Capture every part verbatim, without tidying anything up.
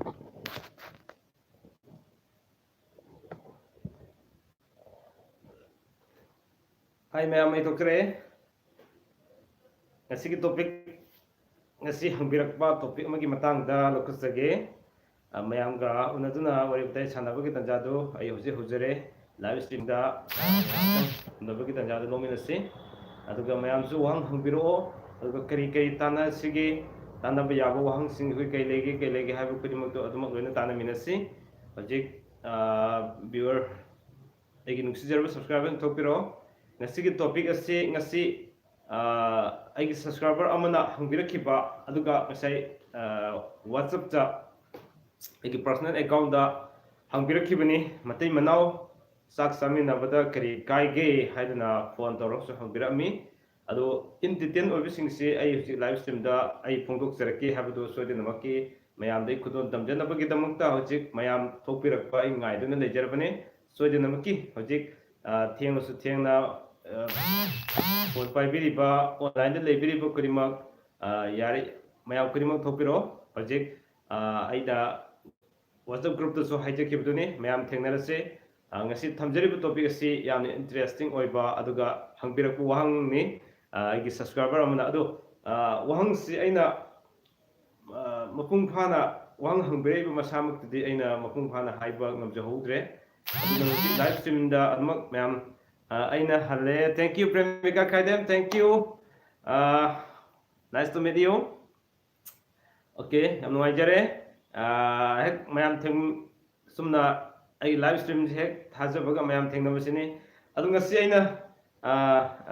Hi ꯃꯌꯥꯝ, ꯑꯩ ꯊꯣꯛꯆꯔꯛꯑꯦ꯫ ꯉꯁꯤꯒꯤ topic, ꯉꯁꯤ ꯍꯪꯕꯤꯔꯛꯄ topic ꯑꯃꯒꯤ ꯃꯇꯥꯡꯗ ꯂꯧꯈꯠꯆꯒꯦ꯫ ꯑ, ꯃꯌꯥꯝꯒ ꯎꯅꯗꯨꯅ ꯋꯥꯔꯤ ꯋꯥꯇꯥꯏ ꯁꯥꯟꯅꯕꯒꯤ ꯇꯥꯟꯖꯥꯗꯨ ꯑꯩ ꯍꯧꯖꯤꯛ ꯍꯧꯖꯔꯦ꯫ Live streamꯗ, ꯑ, ꯎꯅꯕꯒꯤ ꯇꯥꯟꯖꯥꯗꯨ ꯂꯧꯃꯤꯟꯅꯁꯤ꯫ ꯑꯗꯨꯒ ꯃꯌꯥꯝꯁꯨ ꯋꯥꯍꯪ ꯍꯪꯕꯤꯔꯛꯑꯣ꯫ ꯑꯗꯨꯒ ꯀꯔꯤ ꯀꯔꯤ ꯇꯥꯟꯅꯁꯤꯒꯦ, ꯇꯥꯟꯅꯕ ꯌꯥꯕ ꯋꯥꯍꯪꯁꯤꯡ ꯑꯩꯈꯣꯏ ꯀꯔꯤ ꯂꯩꯒꯦ, ꯀꯔꯤ ꯂꯩꯒꯦ ꯍꯥꯏꯕ ꯈꯨꯗꯤꯡꯃꯛꯇꯨ ꯑꯗꯨꯃꯛ ꯂꯣꯏꯅ ꯇꯥꯟꯅꯃꯤꯟꯅꯁꯤ꯫ ꯍꯧꯖꯤꯛ, ꯑ, viewer, ꯑꯩꯒꯤ ꯅꯨꯡꯁꯤꯖꯔꯕ subscriber ꯊꯣꯛꯄꯤꯔꯛꯑꯣ꯫ ꯉꯁꯤꯒꯤ topic ꯑꯁꯤ ꯉꯁꯤ, ꯑ, ꯑꯩꯒꯤ subscriber ꯑꯃꯅ ꯍꯪꯕꯤꯔꯛꯈꯤꯕ, ꯑꯗꯨꯒ ꯉꯁꯥꯏ, ꯑ, WhatsAppꯇ ꯑꯩꯒꯤ personal accountꯗ ꯍꯪꯕꯤꯔꯛꯈꯤꯕꯅꯤ, "ꯃꯇꯩ ꯃꯅꯥꯎ ꯆꯥꯛ ꯆꯥꯃꯤꯟꯅꯕꯗ ꯀꯔꯤ ꯀꯥꯏꯒꯦ?" ꯍꯥꯏꯗꯨꯅ phone ꯇꯧꯔꯒꯁꯨ ꯍꯪꯕꯤꯔꯛꯑꯝꯃꯤ꯫ ꯑꯗꯣ in detail ꯑꯣꯏꯕꯁꯤꯡꯁꯤ ꯑꯩ ꯍꯧꯖꯤꯛ live streamꯗ ꯑꯩ ꯐꯣꯡꯗꯣꯛꯆꯔꯛꯀꯦ ꯍꯥꯏꯕꯗꯨ ꯁꯣꯏꯗꯅꯃꯛꯀꯤ ꯃꯌꯥꯝꯗ ꯑꯩ ꯈꯨꯗꯣꯜ ꯇꯝꯖꯅꯕꯒꯤꯗꯃꯛꯇ ꯍꯧꯖꯤꯛ ꯃꯌꯥꯝ ꯊꯣꯛꯄꯤꯔꯛꯄ ꯑꯩ ꯉꯥꯏꯗꯨꯅ ꯂꯩꯖꯔꯕꯅꯤ꯫ ꯁꯣꯏꯗꯅꯃꯛꯀꯤ ꯍꯧꯖꯤꯛ, ꯑ, ꯊꯦꯡꯂꯁꯨ ꯊꯦꯡꯅ, ꯑ, phone ꯄꯥꯏꯕꯤꯔꯤꯕ, onlineꯗ ꯂꯩꯕꯤꯔꯤꯕ ꯈꯨꯗꯤꯡꯃꯛ, ꯑ, ꯌꯥꯔꯤ, ꯃꯌꯥꯝ ꯈꯨꯗꯤꯡꯃꯛ ꯊꯣꯛꯄꯤꯔꯛꯑꯣ꯫ ꯍꯧꯖꯤꯛ, ꯑ, ꯑꯩꯅ WhatsApp groupꯇꯁꯨ ꯍꯥꯏꯖꯈꯤꯕꯗꯨꯅꯤ, ꯃꯌꯥꯝ ꯊꯦꯡꯅꯔꯁꯦ꯫ ꯑ, ꯉꯁꯤ ꯊꯝꯖꯔꯤꯕ topic ꯑꯁꯤ ꯌꯥꯝꯅ interesting ꯑꯣꯏꯕ ꯑꯗꯨꯒ ꯍꯪꯕꯤꯔꯛꯄ ꯋꯥꯍꯪꯅꯤ, ꯑ, ꯑꯩꯒꯤ subscriber ꯑꯃꯅ꯫ ꯑꯗꯣ, ꯑ, ꯋꯥꯍꯪꯁꯤ ꯑꯩꯅ, ꯑ, ꯃꯄꯨꯡ ꯐꯥꯅ ꯋꯥꯍꯪ ꯍꯪꯕꯤꯔꯛꯏꯕ ꯃꯁꯥꯃꯛꯇꯨꯗꯤ ꯑꯩꯅ ꯃꯄꯨꯡ ꯐꯥꯅ ꯍꯥꯏꯕ ꯉꯝꯖꯍꯧꯗ꯭ꯔꯦ꯫ ꯑꯗꯨꯅ ꯍꯧꯖꯤꯛ live streamꯗ ꯑꯗꯨꯃꯛ ꯃꯌꯥꯝ, ꯑ, ꯑꯩꯅ ꯍꯜꯂꯦ꯫ Thank you, ꯄ꯭ꯔꯦꯃꯤꯀꯥ Khaidem, thank you꯫ ꯑ, nice to meet you꯫ Okay, ꯌꯥꯝ ꯅꯨꯡꯉꯥꯏꯖꯔꯦ꯫ ꯑ, ꯍꯦꯛ ꯃꯌꯥꯝ ꯊꯦꯡ-, ꯁꯨꯝꯅ ꯑꯩꯒꯤ live streamꯁꯦ ꯍꯦꯛ ꯊꯥꯖꯕꯒ ꯃꯌꯥꯝ ꯊꯦꯡꯅꯕꯁꯤꯅꯤ꯫ ꯑꯗꯨ ꯉꯁꯤ ꯑꯩꯅ, ꯑ,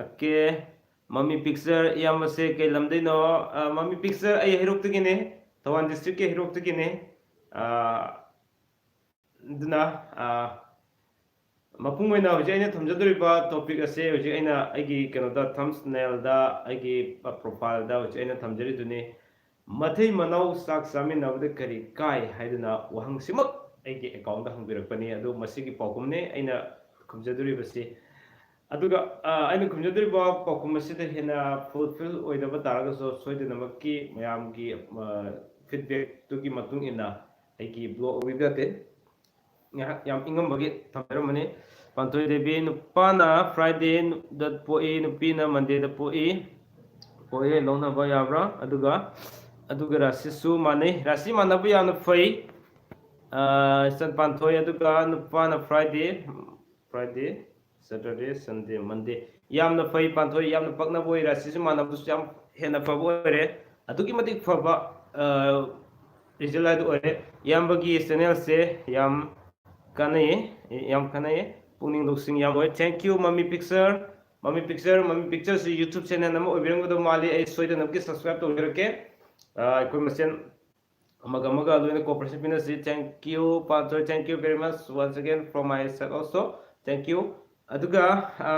okay, ꯃꯃꯤ picture ꯏꯌꯥꯝꯕꯁꯦ ꯀꯩ ꯂꯝꯗꯩꯅꯣ? ꯑ, ꯃꯃꯤ picture ꯑꯩ ꯍꯩꯔꯣꯛꯇꯒꯤꯅꯦ, ꯊꯧꯕꯥꯜ districtꯀꯤ ꯍꯩꯔꯣꯛꯇꯒꯤꯅꯦ꯫ ꯑ, ꯑꯗꯨꯅ, ꯑ, ꯃꯄꯨꯡ ꯑꯣꯏꯅ ꯍꯧꯖꯤꯛ ꯑꯩꯅ ꯊꯝꯖꯗꯣꯔꯤꯕ topic ꯑꯁꯦ ꯍꯧꯖꯤꯛ ꯑꯩꯅ ꯑꯩꯒꯤ ꯀꯩꯅꯣꯗ, thumbnailꯗ, ꯑꯩꯒꯤ profileꯗ ꯍꯧꯖꯤꯛ ꯑꯩꯅ ꯊꯝꯖꯔꯤꯗꯨꯅꯤ, "ꯃꯊꯩ ꯃꯅꯥꯎ ꯆꯥꯛ ꯆꯥꯃꯤꯟꯅꯕꯗ ꯀꯔꯤ ꯀꯥꯏ?" ꯍꯥꯏꯗꯨꯅ ꯋꯥꯍꯪꯁꯤꯃꯛ ꯑꯩꯒꯤ accountꯗ ꯍꯪꯕꯤꯔꯛꯄꯅꯤ꯫ ꯑꯗꯨ ꯃꯁꯤꯒꯤ ꯄꯥꯎꯈꯨꯝꯅꯤ ꯑꯩꯅ ꯈꯨꯝꯖꯗꯣꯔꯤꯕꯁꯤ꯫ ꯑꯗꯨꯒ, ꯑ, ꯑꯩꯅ ꯈꯨꯝꯖꯗꯣꯔꯤꯕ ꯄꯥꯎꯈꯨꯝ ꯑꯁꯤꯗ ꯍꯦꯟꯅ fulfill ꯑꯣꯏꯗꯕ ꯇꯥꯔꯒꯁꯨ, ꯁꯣꯏꯗꯅꯃꯛꯀꯤ ꯃꯌꯥꯝꯒꯤ, ꯑ, feedbackꯇꯨꯒꯤ ꯃꯇꯨꯡ ꯏꯟꯅ ꯑꯩꯒꯤ ꯕ꯭ꯂꯣꯛ ꯑꯣꯏꯕ ꯌꯥꯗꯦ꯫ ꯉꯥꯏꯍꯥꯛ ꯌꯥꯝ ꯏꯪꯉꯝꯕꯒꯤ ꯊꯝꯖꯔꯝꯕꯅꯤ꯫ ꯄꯥꯟꯊꯣꯏ ꯗꯦꯕꯤ, ꯅꯨꯄꯥꯅ Friday ꯗ ꯄꯣꯛꯏ, ꯅꯨꯄꯤꯅ Monday ꯗ ꯄꯣꯛꯏ꯫ ꯄꯣꯛꯑꯦ, ꯂꯧꯅꯕ ꯌꯥꯕ꯭ꯔꯥ? ꯑꯗꯨꯒ, ꯑꯗꯨꯒ ꯔꯥꯁꯤꯁꯨ ꯃꯥꯟꯅꯩ꯫ ꯔꯥꯁꯤ ꯃꯥꯟꯅꯕ ꯌꯥꯝꯅ ꯐꯩ꯫ ꯑꯥ, ꯏꯆꯟ ꯄꯥꯟꯊꯣꯏ, ꯑꯗꯨꯒ ꯅꯨꯄꯥꯅ Friday, Friday, Saturday, Sunday, Monday꯫ ꯌꯥꯝꯅ ꯐꯩ ꯄꯥꯟꯊꯣꯏ, ꯌꯥꯝꯅ ꯄꯛꯅꯕ ꯑꯣꯏ꯫ ꯔꯥꯁꯤꯁꯨ ꯃꯥꯟꯅꯕꯗꯨꯁꯨ ꯌꯥꯝ ꯍꯦꯟꯅ ꯐꯕ ꯑꯣꯏꯔꯦ꯫ ꯑꯗꯨꯛꯀꯤ ꯃꯇꯤꯛ ꯐꯕ, ꯑ, result ꯍꯥꯏꯗꯨ ꯑꯣꯏꯔꯦ꯫ ꯏꯌꯥꯝꯕꯒꯤ channel ꯁꯦ ꯌꯥꯝ ꯀꯥꯟꯅꯩꯌꯦ, ꯌꯥꯝ ꯀꯥꯟꯅꯩꯌꯦ꯫ ꯄꯨꯛꯅꯤꯡ ꯂꯧꯁꯤꯡ ꯌꯥꯝ ꯑꯣꯏ꯫ Thank you, Mummy Picture꯫ Mummy Picture, Mummy Picture ꯁꯤ YouTube channel ꯑꯃ ꯑꯣꯏꯕꯤꯔꯝꯒꯗꯧ ꯃꯥꯜꯂꯤ꯫ ꯑꯩ ꯁꯣꯏꯗꯅꯃꯛꯀꯤ subscribe ꯇꯧꯖꯔꯛꯀꯦ꯫ ꯑ, ꯑꯩꯈꯣꯏ ꯃꯁꯦꯟ ꯑꯃꯒ ꯑꯃꯒ ꯂꯣꯏꯅ cooperation ꯄꯤꯅꯁꯤ꯫ Thank you, ꯄꯥꯟꯊꯣꯏ, thank you very much once again from my side also. Thank you. ꯑꯗꯨꯒ, ꯑ,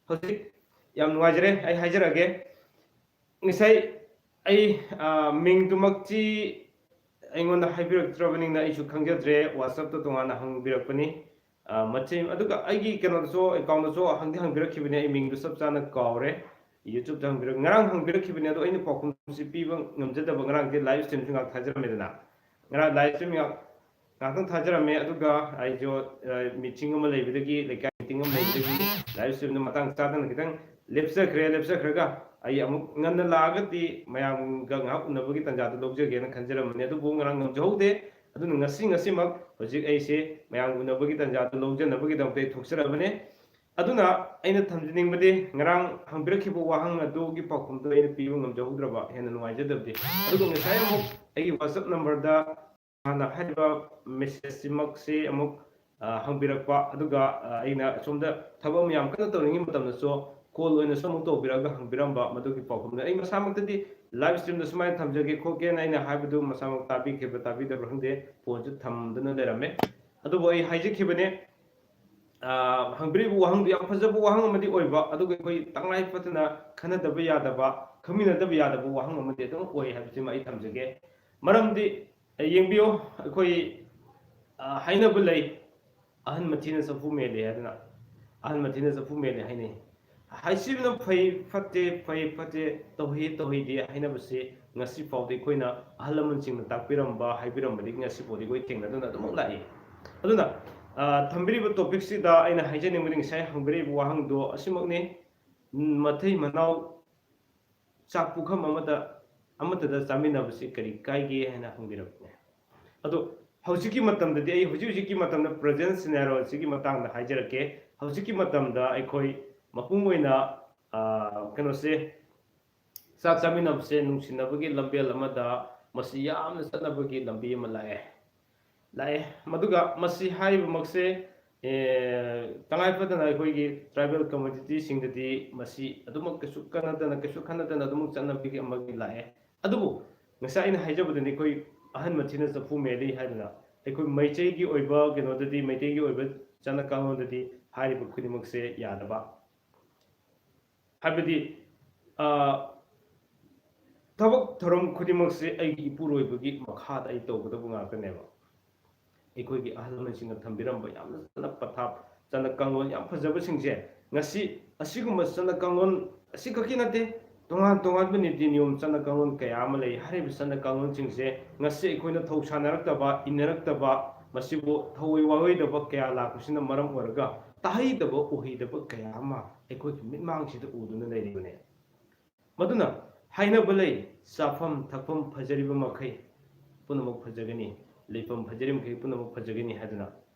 ꯍꯧꯖꯤꯛ ꯌꯥꯝ ꯅꯨꯡꯉꯥꯏꯖꯔꯦ, ꯑꯩ ꯍꯥꯏꯖꯔꯛꯑꯒꯦ꯫ ꯉꯁꯥꯏ ꯑꯩ, ꯑ, ꯃꯤꯡꯗꯨꯃꯛꯇꯤ ꯑꯩꯉꯣꯟꯗ ꯍꯥꯏꯕꯤꯔꯛꯇ꯭ꯔꯕꯅꯤꯅ ꯑꯩꯁꯨ ꯈꯪꯖꯗ꯭ꯔꯦ, WhatsApp ꯇ ꯇꯣꯉꯥꯟꯅ ꯍꯪꯕꯤꯔꯛꯄꯅꯤ꯫ ꯑ, ꯃꯆꯤꯟ-, ꯑꯗꯨꯒ ꯑꯩꯒꯤ ꯀꯩꯅꯣꯗꯁꯨ, account ꯗꯁꯨ ꯍꯪꯗꯤ ꯍꯪꯕꯤꯔꯛꯈꯤꯕꯅꯦ, ꯑꯩ ꯃꯤꯡꯗꯨ ꯆꯞ ꯆꯥꯅ ꯀꯥꯎꯔꯦ꯫ YouTube ꯇ ꯍꯪꯕꯤꯔꯛ-, ꯉꯔꯥꯡ ꯍꯪꯕꯤꯔꯛꯈꯤꯕꯅꯦ, ꯑꯗꯣ ꯑꯩꯅ ꯄꯥꯎꯈꯨꯝꯁꯤ ꯄꯤꯕ ꯉꯝꯖꯗꯕ, ꯉꯔꯥꯡꯗꯤ live stream ꯁꯨ ꯉꯥꯏꯍꯥꯛ ꯊꯥꯖꯔꯝꯃꯦꯗꯅ꯫ ꯉꯔꯥꯡ live stream ꯉꯥꯏꯍꯥꯛ, ꯉꯥꯏꯍꯥꯛꯇꯪ ꯊꯥꯖꯔꯝꯃꯦ, ꯑꯗꯨꯒ ꯑꯩꯁꯨ, ꯑ, meeting ꯑꯃ ꯂꯩꯕꯗꯒꯤ, ꯂꯩꯀꯥꯏ meeting ꯑꯃ ꯂꯩꯕꯗꯒꯤ live stream ꯗꯨ ꯃꯇꯥꯡ ꯆꯥꯗꯅ ꯈꯤꯇꯪ ꯂꯦꯞꯆꯈ꯭ꯔꯦ꯫ ꯂꯦꯞꯆꯈ꯭ꯔꯒ ꯑꯩ ꯑꯃꯨꯛ ꯉꯟꯅ ꯂꯥꯛꯑꯒꯗꯤ ꯃꯌꯥꯝꯒ ꯉꯥꯏꯍꯥꯛ ꯎꯅꯕꯒꯤ ꯇꯥꯟꯖꯥꯗꯨ ꯂꯧꯖꯒꯦꯅ ꯈꯟꯖꯔꯝꯕꯅꯦ, ꯑꯗꯨꯕꯨ ꯉꯔꯥꯡ ꯉꯝꯖꯍꯧꯗꯦ꯫ ꯑꯗꯨꯅ ꯉꯁꯤ, ꯉꯁꯤꯃꯛ ꯍꯧꯖꯤꯛ ꯑꯩꯁꯦ ꯃꯌꯥꯝ ꯎꯅꯕꯒꯤ ꯇꯥꯟꯖꯥꯗꯨ ꯂꯧꯖꯅꯕꯒꯤꯗꯃꯛꯇ ꯑꯩ ꯊꯣꯛꯆꯔꯕꯅꯦ꯫ ꯑꯗꯨꯅ ꯑꯩꯅ ꯊꯝꯖꯅꯤꯡꯕꯗꯤ, ꯉꯔꯥꯡ ꯍꯪꯕꯤꯔꯛꯈꯤꯕ ꯋꯥꯍꯪ ꯑꯗꯨꯒꯤ ꯄꯥꯎꯈꯨꯝꯗꯨ ꯑꯩꯅ ꯄꯤꯕ ꯉꯝꯖꯍꯧꯗ꯭ꯔꯕ, ꯍꯦꯟꯅ ꯅꯨꯡꯉꯥꯏꯖꯗꯕꯗꯤ꯫ ꯑꯗꯨꯒ ꯉꯁꯥꯏ ꯑꯃꯨꯛ ꯑꯩꯒꯤ WhatsApp number ꯗ ꯍꯥꯟꯅ ꯍꯥꯏꯔꯤꯕ message ꯁꯤꯃꯛꯁꯤ ꯑꯃꯨꯛ, ꯑ, ꯍꯪꯕꯤꯔꯛꯄ, ꯑꯗꯨꯒ, ꯑ, ꯑꯩꯅ ꯑꯁꯣꯝꯗ ꯊꯕꯛ ꯑꯃ ꯌꯥꯝ ꯀꯟꯅ ꯇꯧꯔꯤꯉꯩ ꯃꯇꯝꯗꯁꯨ call ꯑꯣꯏꯅꯁꯨ ꯑꯃꯨꯛ ꯇꯧꯕꯤꯔꯛꯑꯒ ꯍꯪꯕꯤꯔꯝꯕ, ꯃꯗꯨꯒꯤ ꯄꯥꯎꯈꯨꯝꯗꯨ ꯑꯩ ꯃꯁꯥꯃꯛꯇꯗꯤ live stream ꯗ ꯁꯨꯃꯥꯏꯅ ꯊꯝꯖꯒꯦ ꯈꯣꯠꯀꯦꯅ ꯑꯩꯅ ꯍꯥꯏꯕꯗꯨ ꯃꯁꯥꯃꯛ ꯇꯥꯕꯤꯈꯤꯕ꯭ꯔꯥ ꯇꯥꯕꯤꯗꯕ꯭ꯔꯥ ꯈꯪꯗꯦ, phone ꯁꯨ ꯊꯝꯗꯨꯅ ꯂꯩꯔꯝꯃꯦ꯫ ꯑꯗꯨꯕꯨ ꯑꯩ ꯍꯥꯏꯖꯈꯤꯕꯅꯦ, ꯑ, ꯍꯪꯕꯤꯔꯤꯕ ꯋꯥꯍꯪꯗꯨ ꯌꯥꯝ ꯐꯖꯕ ꯋꯥꯍꯪ ꯑꯃꯗꯤ ꯑꯣꯏꯕ, ꯑꯗꯨꯒ ꯑꯩꯈꯣꯏ ꯇꯉꯥꯏ ꯐꯗꯅ ꯈꯟꯅꯗꯕ ꯌꯥꯗꯕ, ꯈꯪꯃꯤꯟꯅꯗꯕ ꯌꯥꯗꯕ ꯋꯥꯍꯪ ꯑꯃꯗꯤ ꯑꯗꯨꯝ ꯑꯣꯏ ꯍꯥꯏꯕꯁꯤꯃ ꯑꯩ ꯊꯝꯖꯒꯦ꯫ ꯃꯔꯝꯗꯤ, ꯑ, ꯌꯦꯡꯕꯤꯌꯨ, ꯑꯩꯈꯣꯏ, ꯑ, ꯍꯥꯏꯅꯕ ꯂꯩ, "ꯑꯍꯟ ꯃꯊꯤꯅ ꯆꯐꯨ ꯃꯦꯜꯂꯤ" ꯍꯥꯏꯗꯅ꯫ "ꯑꯍꯟ ꯃꯊꯤꯅ ꯆꯐꯨ ꯃꯦꯜꯂꯤ" ꯍꯥꯏꯅꯩ꯫ ꯍꯥꯏꯁꯤꯕꯅ ꯐꯩ ꯐꯠꯇꯦ, ꯐꯩ ꯐꯠꯇꯦ, ꯇꯧꯍꯩ ꯇꯧꯍꯩꯗꯦ ꯍꯥꯏꯅꯕꯁꯤ ꯉꯁꯤ ꯐꯥꯎꯗ ꯑꯩꯈꯣꯏꯅ ꯑꯍꯜ ꯂꯃꯟꯁꯤꯡꯅ ꯇꯥꯛꯄꯤꯔꯝꯕ, ꯍꯥꯏꯕꯤꯔꯝꯕꯗꯒꯤ ꯉꯁꯤ ꯐꯥꯎꯗ ꯑꯩꯈꯣꯏ ꯊꯦꯡꯅꯗꯨꯅ ꯑꯗꯨꯃꯛ ꯂꯥꯛꯏ꯫ ꯑꯗꯨꯅ, ꯑ, ꯊꯝꯕꯤꯔꯤꯕ topic ꯁꯤꯗ ꯑꯩꯅ ꯍꯥꯏꯖꯅꯤꯡꯕꯗꯤ ꯉꯁꯥꯏ ꯍꯪꯕꯤꯔꯛꯏꯕ ꯋꯥꯍꯪꯗꯣ ꯑꯁꯤꯃꯛꯅꯤ꯫ ꯎꯝ, ꯃꯊꯩ ꯃꯅꯥꯎ ꯆꯥꯛ ꯄꯨꯈꯝ ꯑꯃꯗ, ꯑꯃꯠꯇꯗ ꯆꯥꯃꯤꯟꯅꯕꯁꯤ ꯀꯔꯤ ꯀꯥꯏꯒꯦ ꯍꯥꯏꯅ ꯍꯪꯕꯤꯔꯛꯄꯅꯦ꯫ ꯑꯗꯣ ꯍꯧꯖꯤꯛꯀꯤ ꯃꯇꯝꯗꯗꯤ, ꯑꯩ ꯍꯧꯖꯤꯛ ꯍꯧꯖꯤꯛꯀꯤ ꯃꯇꯝꯗ present scenario ꯁꯤꯒꯤ ꯃꯇꯥꯡꯗ ꯍꯥꯏꯖꯔꯛꯀꯦ꯫ ꯍꯧꯖꯤꯛꯀꯤ ꯃꯇꯝꯗ ꯑꯩꯈꯣꯏ ꯃꯄꯨꯡ ꯑꯣꯏꯅ, ꯑ, ꯀꯩꯅꯣꯁꯦ, ꯆꯥꯛ ꯆꯥꯃꯤꯟꯅꯕꯁꯦ ꯅꯨꯡꯁꯤꯅꯕꯒꯤ ꯂꯝꯕꯦꯜ ꯑꯃꯗ ꯃꯁꯤ ꯌꯥꯝꯅ ꯆꯠꯅꯕꯒꯤ ꯂꯝꯕꯤ ꯑꯃ ꯂꯥꯛꯑꯦ꯫ ꯂꯥꯛꯑꯦ꯫ ꯃꯗꯨꯒ ꯃꯁꯤ ꯍꯥꯏꯔꯤꯕꯃꯛꯁꯦ, ꯑꯦ, ꯇꯉꯥꯏ ꯐꯗꯅ ꯑꯩꯈꯣꯏꯒꯤ tribal community ꯁꯤꯡꯗꯗꯤ ꯃꯁꯤ ꯑꯗꯨꯃꯛ ꯀꯩꯁꯨ ꯀꯟꯅꯗꯅ, ꯀꯩꯁꯨ ꯈꯟꯅꯗꯅ ꯑꯗꯨꯃꯛ ꯆꯠꯅꯕꯤꯒꯤ ꯑꯃꯒꯤ ꯂꯥꯛꯑꯦ꯫ ꯑꯗꯨꯕꯨ ꯉꯁꯥꯏ ꯑꯩꯅ ꯍꯥꯏꯖꯕꯗꯨꯅꯤ, ꯑꯩꯈꯣꯏ ꯑꯍꯟ ꯃꯊꯤꯅ ꯆꯐꯨ ꯃꯦꯜꯂꯤ ꯍꯥꯏꯗꯅ, ꯑꯩꯈꯣꯏ ꯃꯩꯇꯩꯒꯤ ꯑꯣꯏꯕ ꯀꯩꯅꯣꯗꯗꯤ, ꯃꯩꯇꯩꯒꯤ ꯑꯣꯏꯕ ꯆꯠꯅ ꯀꯥꯡꯂꯣꯟꯗꯗꯤ ꯍꯥꯏꯔꯤꯕ ꯈꯨꯗꯤꯡꯃꯛꯁꯦ ꯌꯥꯗꯕ꯫ ꯍꯥꯏꯕꯗꯤ, ꯑ, ꯊꯕꯛ ꯊꯧꯔꯝ ꯈꯨꯗꯤꯡꯃꯛꯁꯦ ꯑꯩꯒꯤ ꯏꯄꯨꯔꯣꯏꯕꯒꯤ ꯃꯈꯥꯗ ꯑꯩ ꯇꯧꯒꯗꯕ ꯉꯥꯛꯇꯅꯦꯕ꯫ ꯑꯩꯈꯣꯏꯒꯤ ꯑꯍꯜ ꯂꯃꯟꯁꯤꯡꯅ ꯊꯝꯕꯤꯔꯝꯕ ꯌꯥꯝꯅ ꯆꯠꯅ ꯄꯊꯥꯞ, ꯆꯠꯅ ꯀꯥꯡꯂꯣꯟ ꯌꯥꯝ ꯐꯖꯕꯁꯤꯡꯁꯦ ꯉꯁꯤ ꯑꯁꯤꯒꯨꯝꯕ ꯆꯠꯅ ꯀꯥꯡꯂꯣꯟ ꯑꯁꯤꯈꯛꯀꯤ ꯅꯠꯇꯦ, ꯇꯣꯉꯥꯟ ꯇꯣꯉꯥꯟꯕ ꯅꯤꯇꯤ ꯅꯤꯌꯣꯝ ꯆꯠꯅ ꯀꯥꯡꯂꯣꯟ ꯀꯌꯥ ꯑꯃ ꯂꯩ꯫ ꯍꯥꯏꯔꯤꯕ ꯆꯠꯅ ꯀꯥꯡꯂꯣꯟꯁꯤꯡꯁꯦ ꯉꯁꯤ ꯑꯩꯈꯣꯏꯅ ꯊꯧ ꯁꯥꯟꯅꯔꯛꯇꯕ, ꯏꯟꯅꯔꯛꯇꯕ, ꯃꯁꯤꯕꯨ ꯊꯧꯑꯣꯏ ꯋꯥꯑꯣꯏꯗꯕ ꯀꯌꯥ ꯂꯥꯛꯄꯁꯤꯅ ꯃꯔꯝ ꯑꯣꯏꯔꯒ ꯇꯥꯍꯩꯗꯕ, ꯎꯍꯩꯗꯕ ꯀꯌꯥ ꯑꯃ ꯑꯩꯈꯣꯏꯒꯤ ꯃꯤꯠꯃꯥꯡꯁꯤꯗ ꯎꯗꯨꯅ ꯂꯩꯔꯤꯕꯅꯦ꯫ ꯃꯗꯨꯅ ꯍꯥꯏꯅꯕ ꯂꯩ, "ꯆꯥꯐꯝ ꯊꯛꯐꯝ ꯐꯖꯔꯤꯕ ꯃꯈꯩ ꯄꯨꯝꯅꯃꯛ ꯐꯖꯒꯅꯤ, ꯂꯩꯐꯝ ꯐꯖꯔꯤꯕ ꯃꯈꯩ ꯄꯨꯝꯅꯃꯛ ꯐꯖꯒꯅꯤ" ꯍꯥꯏꯗꯅ꯫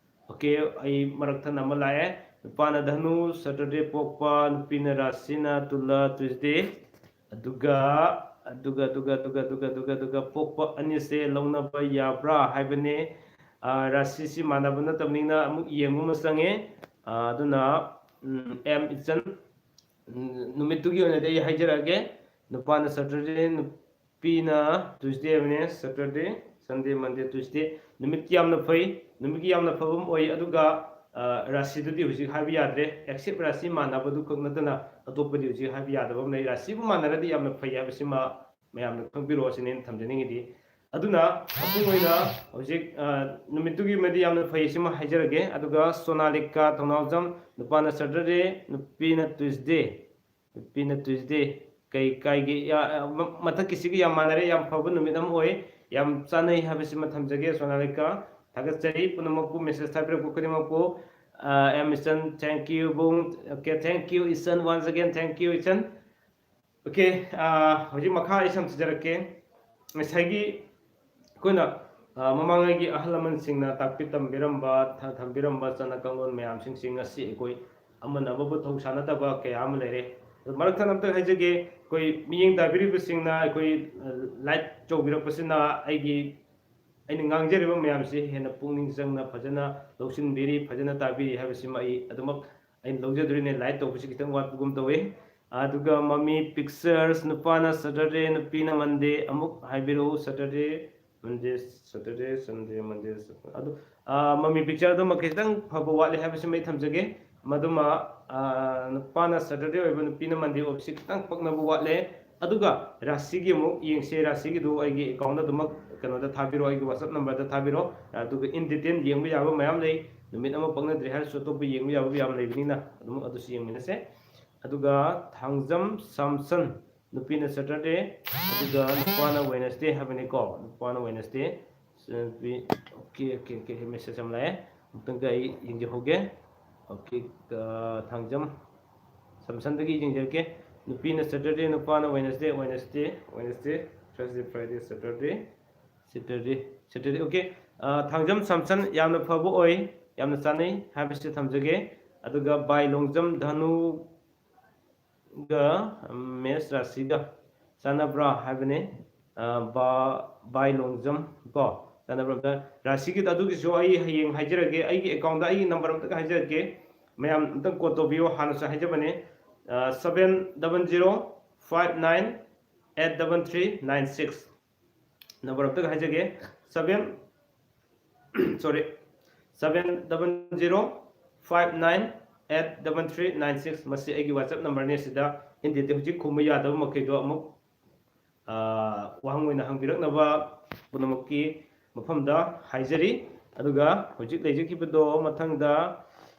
OK, ꯑꯩ ꯃꯔꯛ ꯊꯠꯅ ꯑꯃ ꯂꯥꯛꯑꯦ꯫ ꯅꯨꯄꯥꯅ ꯙꯅꯨ, Saturday ꯄꯣꯛꯄ, ꯅꯨꯄꯤꯅ ꯔꯥꯁꯤꯅ ꯇꯨꯂꯥ, Tuesday꯫ ꯑꯗꯨꯒ, ꯑꯗꯨꯒ, ꯑꯗꯨꯒ, ꯑꯗꯨꯒ, ꯑꯗꯨꯒ, ꯑꯗꯨꯒ, ꯑꯗꯨꯒ ꯄꯣꯛꯄ ꯑꯅꯤꯁꯦ ꯂꯧꯅꯕ ꯌꯥꯕ꯭ꯔꯥ ꯍꯥꯏꯕꯅꯦ꯫ ꯑ, ꯔꯥꯁꯤꯁꯤ ꯃꯥꯟꯅꯕ ꯅꯠꯇꯕꯅꯤꯅ ꯑꯃꯨꯛ ꯌꯦꯡꯕ ꯑꯃ ꯆꯪꯉꯦ꯫ ꯑ, ꯑꯗꯨꯅ, ꯎꯝ, M ꯏꯆꯟ, ꯎꯝ, ꯅꯨꯃꯤꯠꯇꯨꯒꯤ ꯑꯣꯏꯅꯗꯤ ꯑꯩ ꯍꯥꯏꯖꯔꯛꯑꯒꯦ꯫ ꯅꯨꯄꯥꯅ Saturday, ꯅꯨꯄꯤꯅ Tuesday ꯍꯥꯏꯕꯅꯦ꯫ Saturday, Sunday, Monday, Tuesday꯫ ꯅꯨꯃꯤꯠꯀꯤ ꯌꯥꯝꯅ ꯐꯩ, ꯅꯨꯃꯤꯠꯀꯤ ꯌꯥꯝꯅ ꯐꯕ ꯑꯃ ꯑꯣꯏ꯫ ꯑꯗꯨꯒ, ꯑ, ꯔꯥꯁꯤꯗꯨꯗꯤ ꯍꯧꯖꯤꯛ ꯍꯥꯏꯕ ꯌꯥꯗ꯭ꯔꯦ, except ꯔꯥꯁꯤ ꯃꯥꯟꯅꯕꯗꯨ ꯈꯛ ꯅꯠꯇꯅ ꯑꯇꯣꯞꯄꯗꯤ ꯍꯧꯖꯤꯛ ꯍꯥꯏꯕ ꯌꯥꯗꯕ ꯑꯃ ꯂꯩ꯫ ꯔꯥꯁꯤꯕꯨ ꯃꯥꯟꯅꯔꯗꯤ ꯌꯥꯝꯅ ꯐꯩ ꯍꯥꯏꯕꯁꯤꯃ ꯃꯌꯥꯝꯅ ꯈꯪꯕꯤꯔꯣ, ꯑꯁꯤꯅꯤ ꯑꯩꯅ ꯊꯝꯖꯅꯤꯡꯉꯤꯗꯤ꯫ ꯑꯗꯨꯅ ꯃꯄꯨꯡ ꯑꯣꯏꯅ ꯍꯧꯖꯤꯛ, ꯑ, ꯅꯨꯃꯤꯠꯇꯨꯒꯤ ꯑꯣꯏꯅꯗꯤ ꯌꯥꯝꯅ ꯐꯩ, ꯁꯤꯃ ꯍꯥꯏꯖꯔꯒꯦ꯫ ꯑꯗꯨꯒ ꯁꯣꯅꯥꯂꯤꯀꯥ ꯊꯧꯅꯥꯎꯖꯝ, ꯅꯨꯄꯥꯅ Saturday, ꯅꯨꯄꯤꯅ Tuesday, ꯅꯨꯄꯤꯅ Tuesday꯫ ꯀꯩ ꯀꯥꯏꯒꯦ? ꯌꯥ-, ꯃ-, ꯃꯊꯛꯀꯤꯁꯤꯒ ꯌꯥꯝ ꯃꯥꯟꯅꯔꯦ꯫ ꯌꯥꯝ ꯐꯕ ꯅꯨꯃꯤꯠ ꯑꯃ ꯑꯣꯏ, ꯌꯥꯝ ꯆꯥꯅꯩ ꯍꯥꯏꯕꯁꯤꯃ ꯊꯝꯖꯒꯦ꯫ ꯁꯣꯅꯥꯂꯤꯀꯥ, ꯊꯥꯒꯠꯆꯔꯤ ꯄꯨꯝꯅꯃꯛꯄꯨ, ꯃꯦꯁꯦꯖ ꯊꯥꯕꯤꯔꯛꯄ ꯈꯨꯗꯤꯡꯃꯛꯄꯨ꯫ ꯑ, ꯑꯦꯝ ꯏꯆꯟ, thank you ꯕꯨꯡ꯫ Okay, thank you ꯏꯆꯟ, once again thank you ꯏꯆꯟ꯫ Okay, ꯑ, ꯍꯧꯖꯤꯛ ꯃꯈꯥ ꯑꯩ ꯁꯝꯖꯔꯛꯀꯦ꯫ ꯉꯁꯥꯏꯒꯤ ꯑꯩꯈꯣꯏꯅ, ꯑ, ꯃꯃꯥꯡꯉꯩꯒꯤ ꯑꯍꯜ ꯂꯃꯟꯁꯤꯡꯅ ꯇꯥꯛꯄꯤ ꯇꯝꯕꯤꯔꯝꯕ, ꯊ-, ꯊꯝꯕꯤꯔꯝꯕ ꯆꯠꯅ ꯀꯥꯡꯂꯣꯟ ꯃꯌꯥꯝꯁꯤꯡꯁꯤ ꯉꯁꯤ ꯑꯩꯈꯣꯏ ꯑꯃꯅ ꯑꯃꯕꯨ ꯊꯧ ꯁꯥꯟꯅꯗꯕ ꯀꯌꯥ ꯑꯃ ꯂꯩꯔꯦ꯫ ꯑꯗꯨ ꯃꯔꯛ ꯊꯠꯅ ꯑꯝꯇ ꯍꯥꯏꯖꯒꯦ, ꯑꯩꯈꯣꯏ ꯃꯤꯠꯌꯦꯡ ꯇꯥꯕꯤꯔꯤꯕꯁꯤꯡꯅ ꯑꯩꯈꯣꯏ, ꯑ, ꯂꯥꯏꯛ ꯇꯧꯕꯤꯔꯛꯄꯁꯤꯅ ꯑꯩꯒꯤ, ꯑꯩꯅ ꯉꯥꯡꯖꯔꯤꯕ ꯃꯌꯥꯝꯁꯤ ꯍꯦꯟꯅ ꯄꯨꯛꯅꯤꯡ ꯆꯪꯅ ꯐꯖꯅ ꯂꯧꯁꯤꯟꯕꯤꯔꯤ, ꯐꯖꯅ ꯇꯥꯕꯤꯔꯤ ꯍꯥꯏꯕꯁꯤꯃ ꯑꯩ ꯑꯗꯨꯃꯛ ꯑꯩꯅ ꯂꯧꯖꯗꯣꯔꯤꯅꯦ꯫ ꯂꯥꯏꯛ ꯇꯧꯕꯁꯤ ꯈꯤꯇꯪ ꯋꯥꯠꯄꯒꯨꯝ ꯇꯧꯏ꯫ ꯑꯗꯨꯒ ꯃꯃꯤ ꯄꯤꯛꯆꯔꯁ, ꯅꯨꯄꯥꯅ ꯁꯇꯔꯗꯦ, ꯅꯨꯄꯤꯅ ꯃꯟꯗꯦ꯫ ꯑꯃꯨꯛ ꯍꯥꯏꯕꯤꯔꯛꯎ, ꯁꯇꯔꯗꯦ, ꯃꯟꯗꯦ, ꯁꯇꯔꯗꯦ, ꯁꯟꯗꯦ, ꯃꯟꯗꯦ, ꯁꯇꯔꯗꯦ꯫ ꯑꯗꯨ, ꯑ, ꯃꯃꯤ ꯄꯤꯛꯆꯔ ꯑꯗꯨꯃ ꯈꯤꯇꯪ ꯐꯕ ꯋꯥꯠꯂꯤ ꯍꯥꯏꯕꯁꯤꯃ ꯑꯩ ꯊꯝꯖꯒꯦ꯫ ꯃꯗꯨꯃ, ꯑ, ꯅꯨꯄꯥꯅ ꯁꯇꯔꯗꯦ ꯑꯣꯏꯕ, ꯅꯨꯄꯤꯅ ꯃꯟꯗꯦ ꯑꯣꯏꯕꯁꯤ ꯈꯤꯇꯪ ꯄꯛꯅꯕ ꯋꯥꯠꯂꯦ꯫ ꯑꯗꯨꯒ ꯔꯥꯁꯤꯒꯤ ꯑꯃꯨꯛ ꯌꯦꯡꯁꯦ꯫ ꯔꯥꯁꯤꯒꯤꯗꯨ ꯑꯩꯒꯤ ꯑꯦꯀꯥꯎꯟꯗ ꯑꯗꯨꯃꯛ ꯀꯩꯅꯣꯗ ꯊꯥꯕꯤꯔꯣ, ꯑꯩꯒꯤ ꯋꯥꯆꯞ ꯅꯝꯕꯔꯗ ꯊꯥꯕꯤꯔꯣ꯫ ꯑꯗꯨꯒ in detail ꯌꯦꯡꯕ ꯌꯥꯕ ꯃꯌꯥꯝ ꯂꯩ꯫ ꯅꯨꯃꯤꯠ ꯑꯃ ꯄꯛꯅꯗ꯭ꯔꯦ ꯍꯥꯏꯔꯁꯨ ꯑꯇꯣꯞꯄ ꯌꯦꯡꯕ ꯌꯥꯕ ꯌꯥꯝ ꯂꯩꯕꯅꯤꯅ ꯑꯗꯨꯝ ꯑꯗꯨꯁꯨ ꯌꯦꯡꯃꯤꯟꯅꯁꯦ꯫ ꯑꯗꯨꯒ ꯊꯥꯡꯖꯝ ꯁꯥꯝꯁꯟ, ꯅꯨꯄꯤꯅ ꯁꯇꯔꯗꯦ, ꯑꯗꯨꯒ ꯅꯨꯄꯥꯅ ꯋꯦꯅꯁꯗꯦ ꯍꯥꯏꯕꯅꯤꯀꯣ꯫ ꯅꯨꯄꯥꯅ ꯋꯦꯅꯁꯗꯦ, ꯅꯨꯄꯤ, okay, okay, okay, ꯃꯦꯁꯦꯖ ꯑꯃ ꯂꯥꯛꯑꯦ꯫ ꯑꯃꯨꯛꯇꯪꯒ ꯑꯩ ꯌꯦꯡꯖꯍꯧꯒꯦ꯫ Okay, ꯑ, ꯊꯥꯡꯖꯝ ꯁꯥꯝꯁꯟꯗꯒꯤ ꯌꯦꯡꯖꯔꯛꯀꯦ꯫ ꯅꯨꯄꯤꯅ ꯁꯇꯔꯗꯦ, ꯅꯨꯄꯥꯅ Wednesday, Wednesday, Wednesday, Thursday, Friday, Saturday, Saturday, Saturday. Okay, ꯑ, ꯊꯥꯡꯖꯝ ꯁꯥꯝꯁꯟ ꯌꯥꯝꯅ ꯐꯕ ꯑꯣꯏ, ꯌꯥꯝꯅ ꯆꯥꯅꯩ ꯍꯥꯏꯕꯁꯤ ꯊꯝꯖꯒꯦ꯫ ꯑꯗꯨꯒ ꯕꯥꯏ ꯂꯣꯡꯖꯝ ꯙꯅꯨꯒ, ꯎꯝ, ꯃꯦꯁ ꯔꯥꯁꯤꯒ ꯆꯥꯟꯅꯕ꯭ꯔꯥ ꯍꯥꯏꯕꯅꯦ꯫ ꯑ, ꯕꯥ-, ꯕꯥꯏ ꯂꯣꯡꯖꯝ ꯀꯣ, ꯆꯥꯟꯅꯕ꯭ꯔꯥ ꯑꯝꯇ? ꯔꯥꯁꯤꯒꯤ ꯑꯗꯨꯒꯤꯁꯨ ꯑꯩ ꯍꯌꯦꯡ ꯍꯥꯏꯖꯔꯒꯦ꯫ ꯑꯩꯒꯤ ꯑꯦꯀꯥꯎꯟꯗ ꯑꯩꯒꯤ ꯅꯝꯕꯔ ꯑꯝꯇꯒ ꯍꯥꯏꯖꯔꯛꯀꯦ, ꯃꯌꯥꯝ ꯑꯝꯇꯪ ꯀꯣꯜ ꯇꯧꯕꯤꯌꯣ꯫ ꯍꯥꯟꯅꯁꯨ ꯍꯥꯏꯖꯕꯅꯦ, ꯑ, seven double zero five nine eight double three nine six꯫ Number ꯑꯝꯇꯒ ꯍꯥꯏꯖꯒꯦ, seven, sorry, seven double zero five nine eight double three nine six꯫ ꯃꯁꯤ ꯑꯩꯒꯤ ꯋꯥꯆꯞ ꯅꯝꯕꯔꯅꯤ꯫ ꯁꯤꯗ ꯏꯟꯗꯤꯗ ꯍꯧꯖꯤꯛ ꯈꯨꯝꯕ ꯌꯥꯗꯕ ꯃꯈꯩꯗꯣ ꯑꯃꯨꯛ, ꯑ, ꯋꯥꯍꯪ ꯑꯣꯏꯅ ꯍꯪꯕꯤꯔꯛꯅꯕ ꯄꯨꯝꯅꯃꯛꯀꯤ ꯃꯐꯝꯗ ꯍꯥꯏꯖꯔꯤ꯫ ꯑꯗꯨꯒ ꯍꯧꯖꯤꯛ ꯂꯩꯖꯈꯤꯕꯗꯣ ꯃꯊꯪꯗ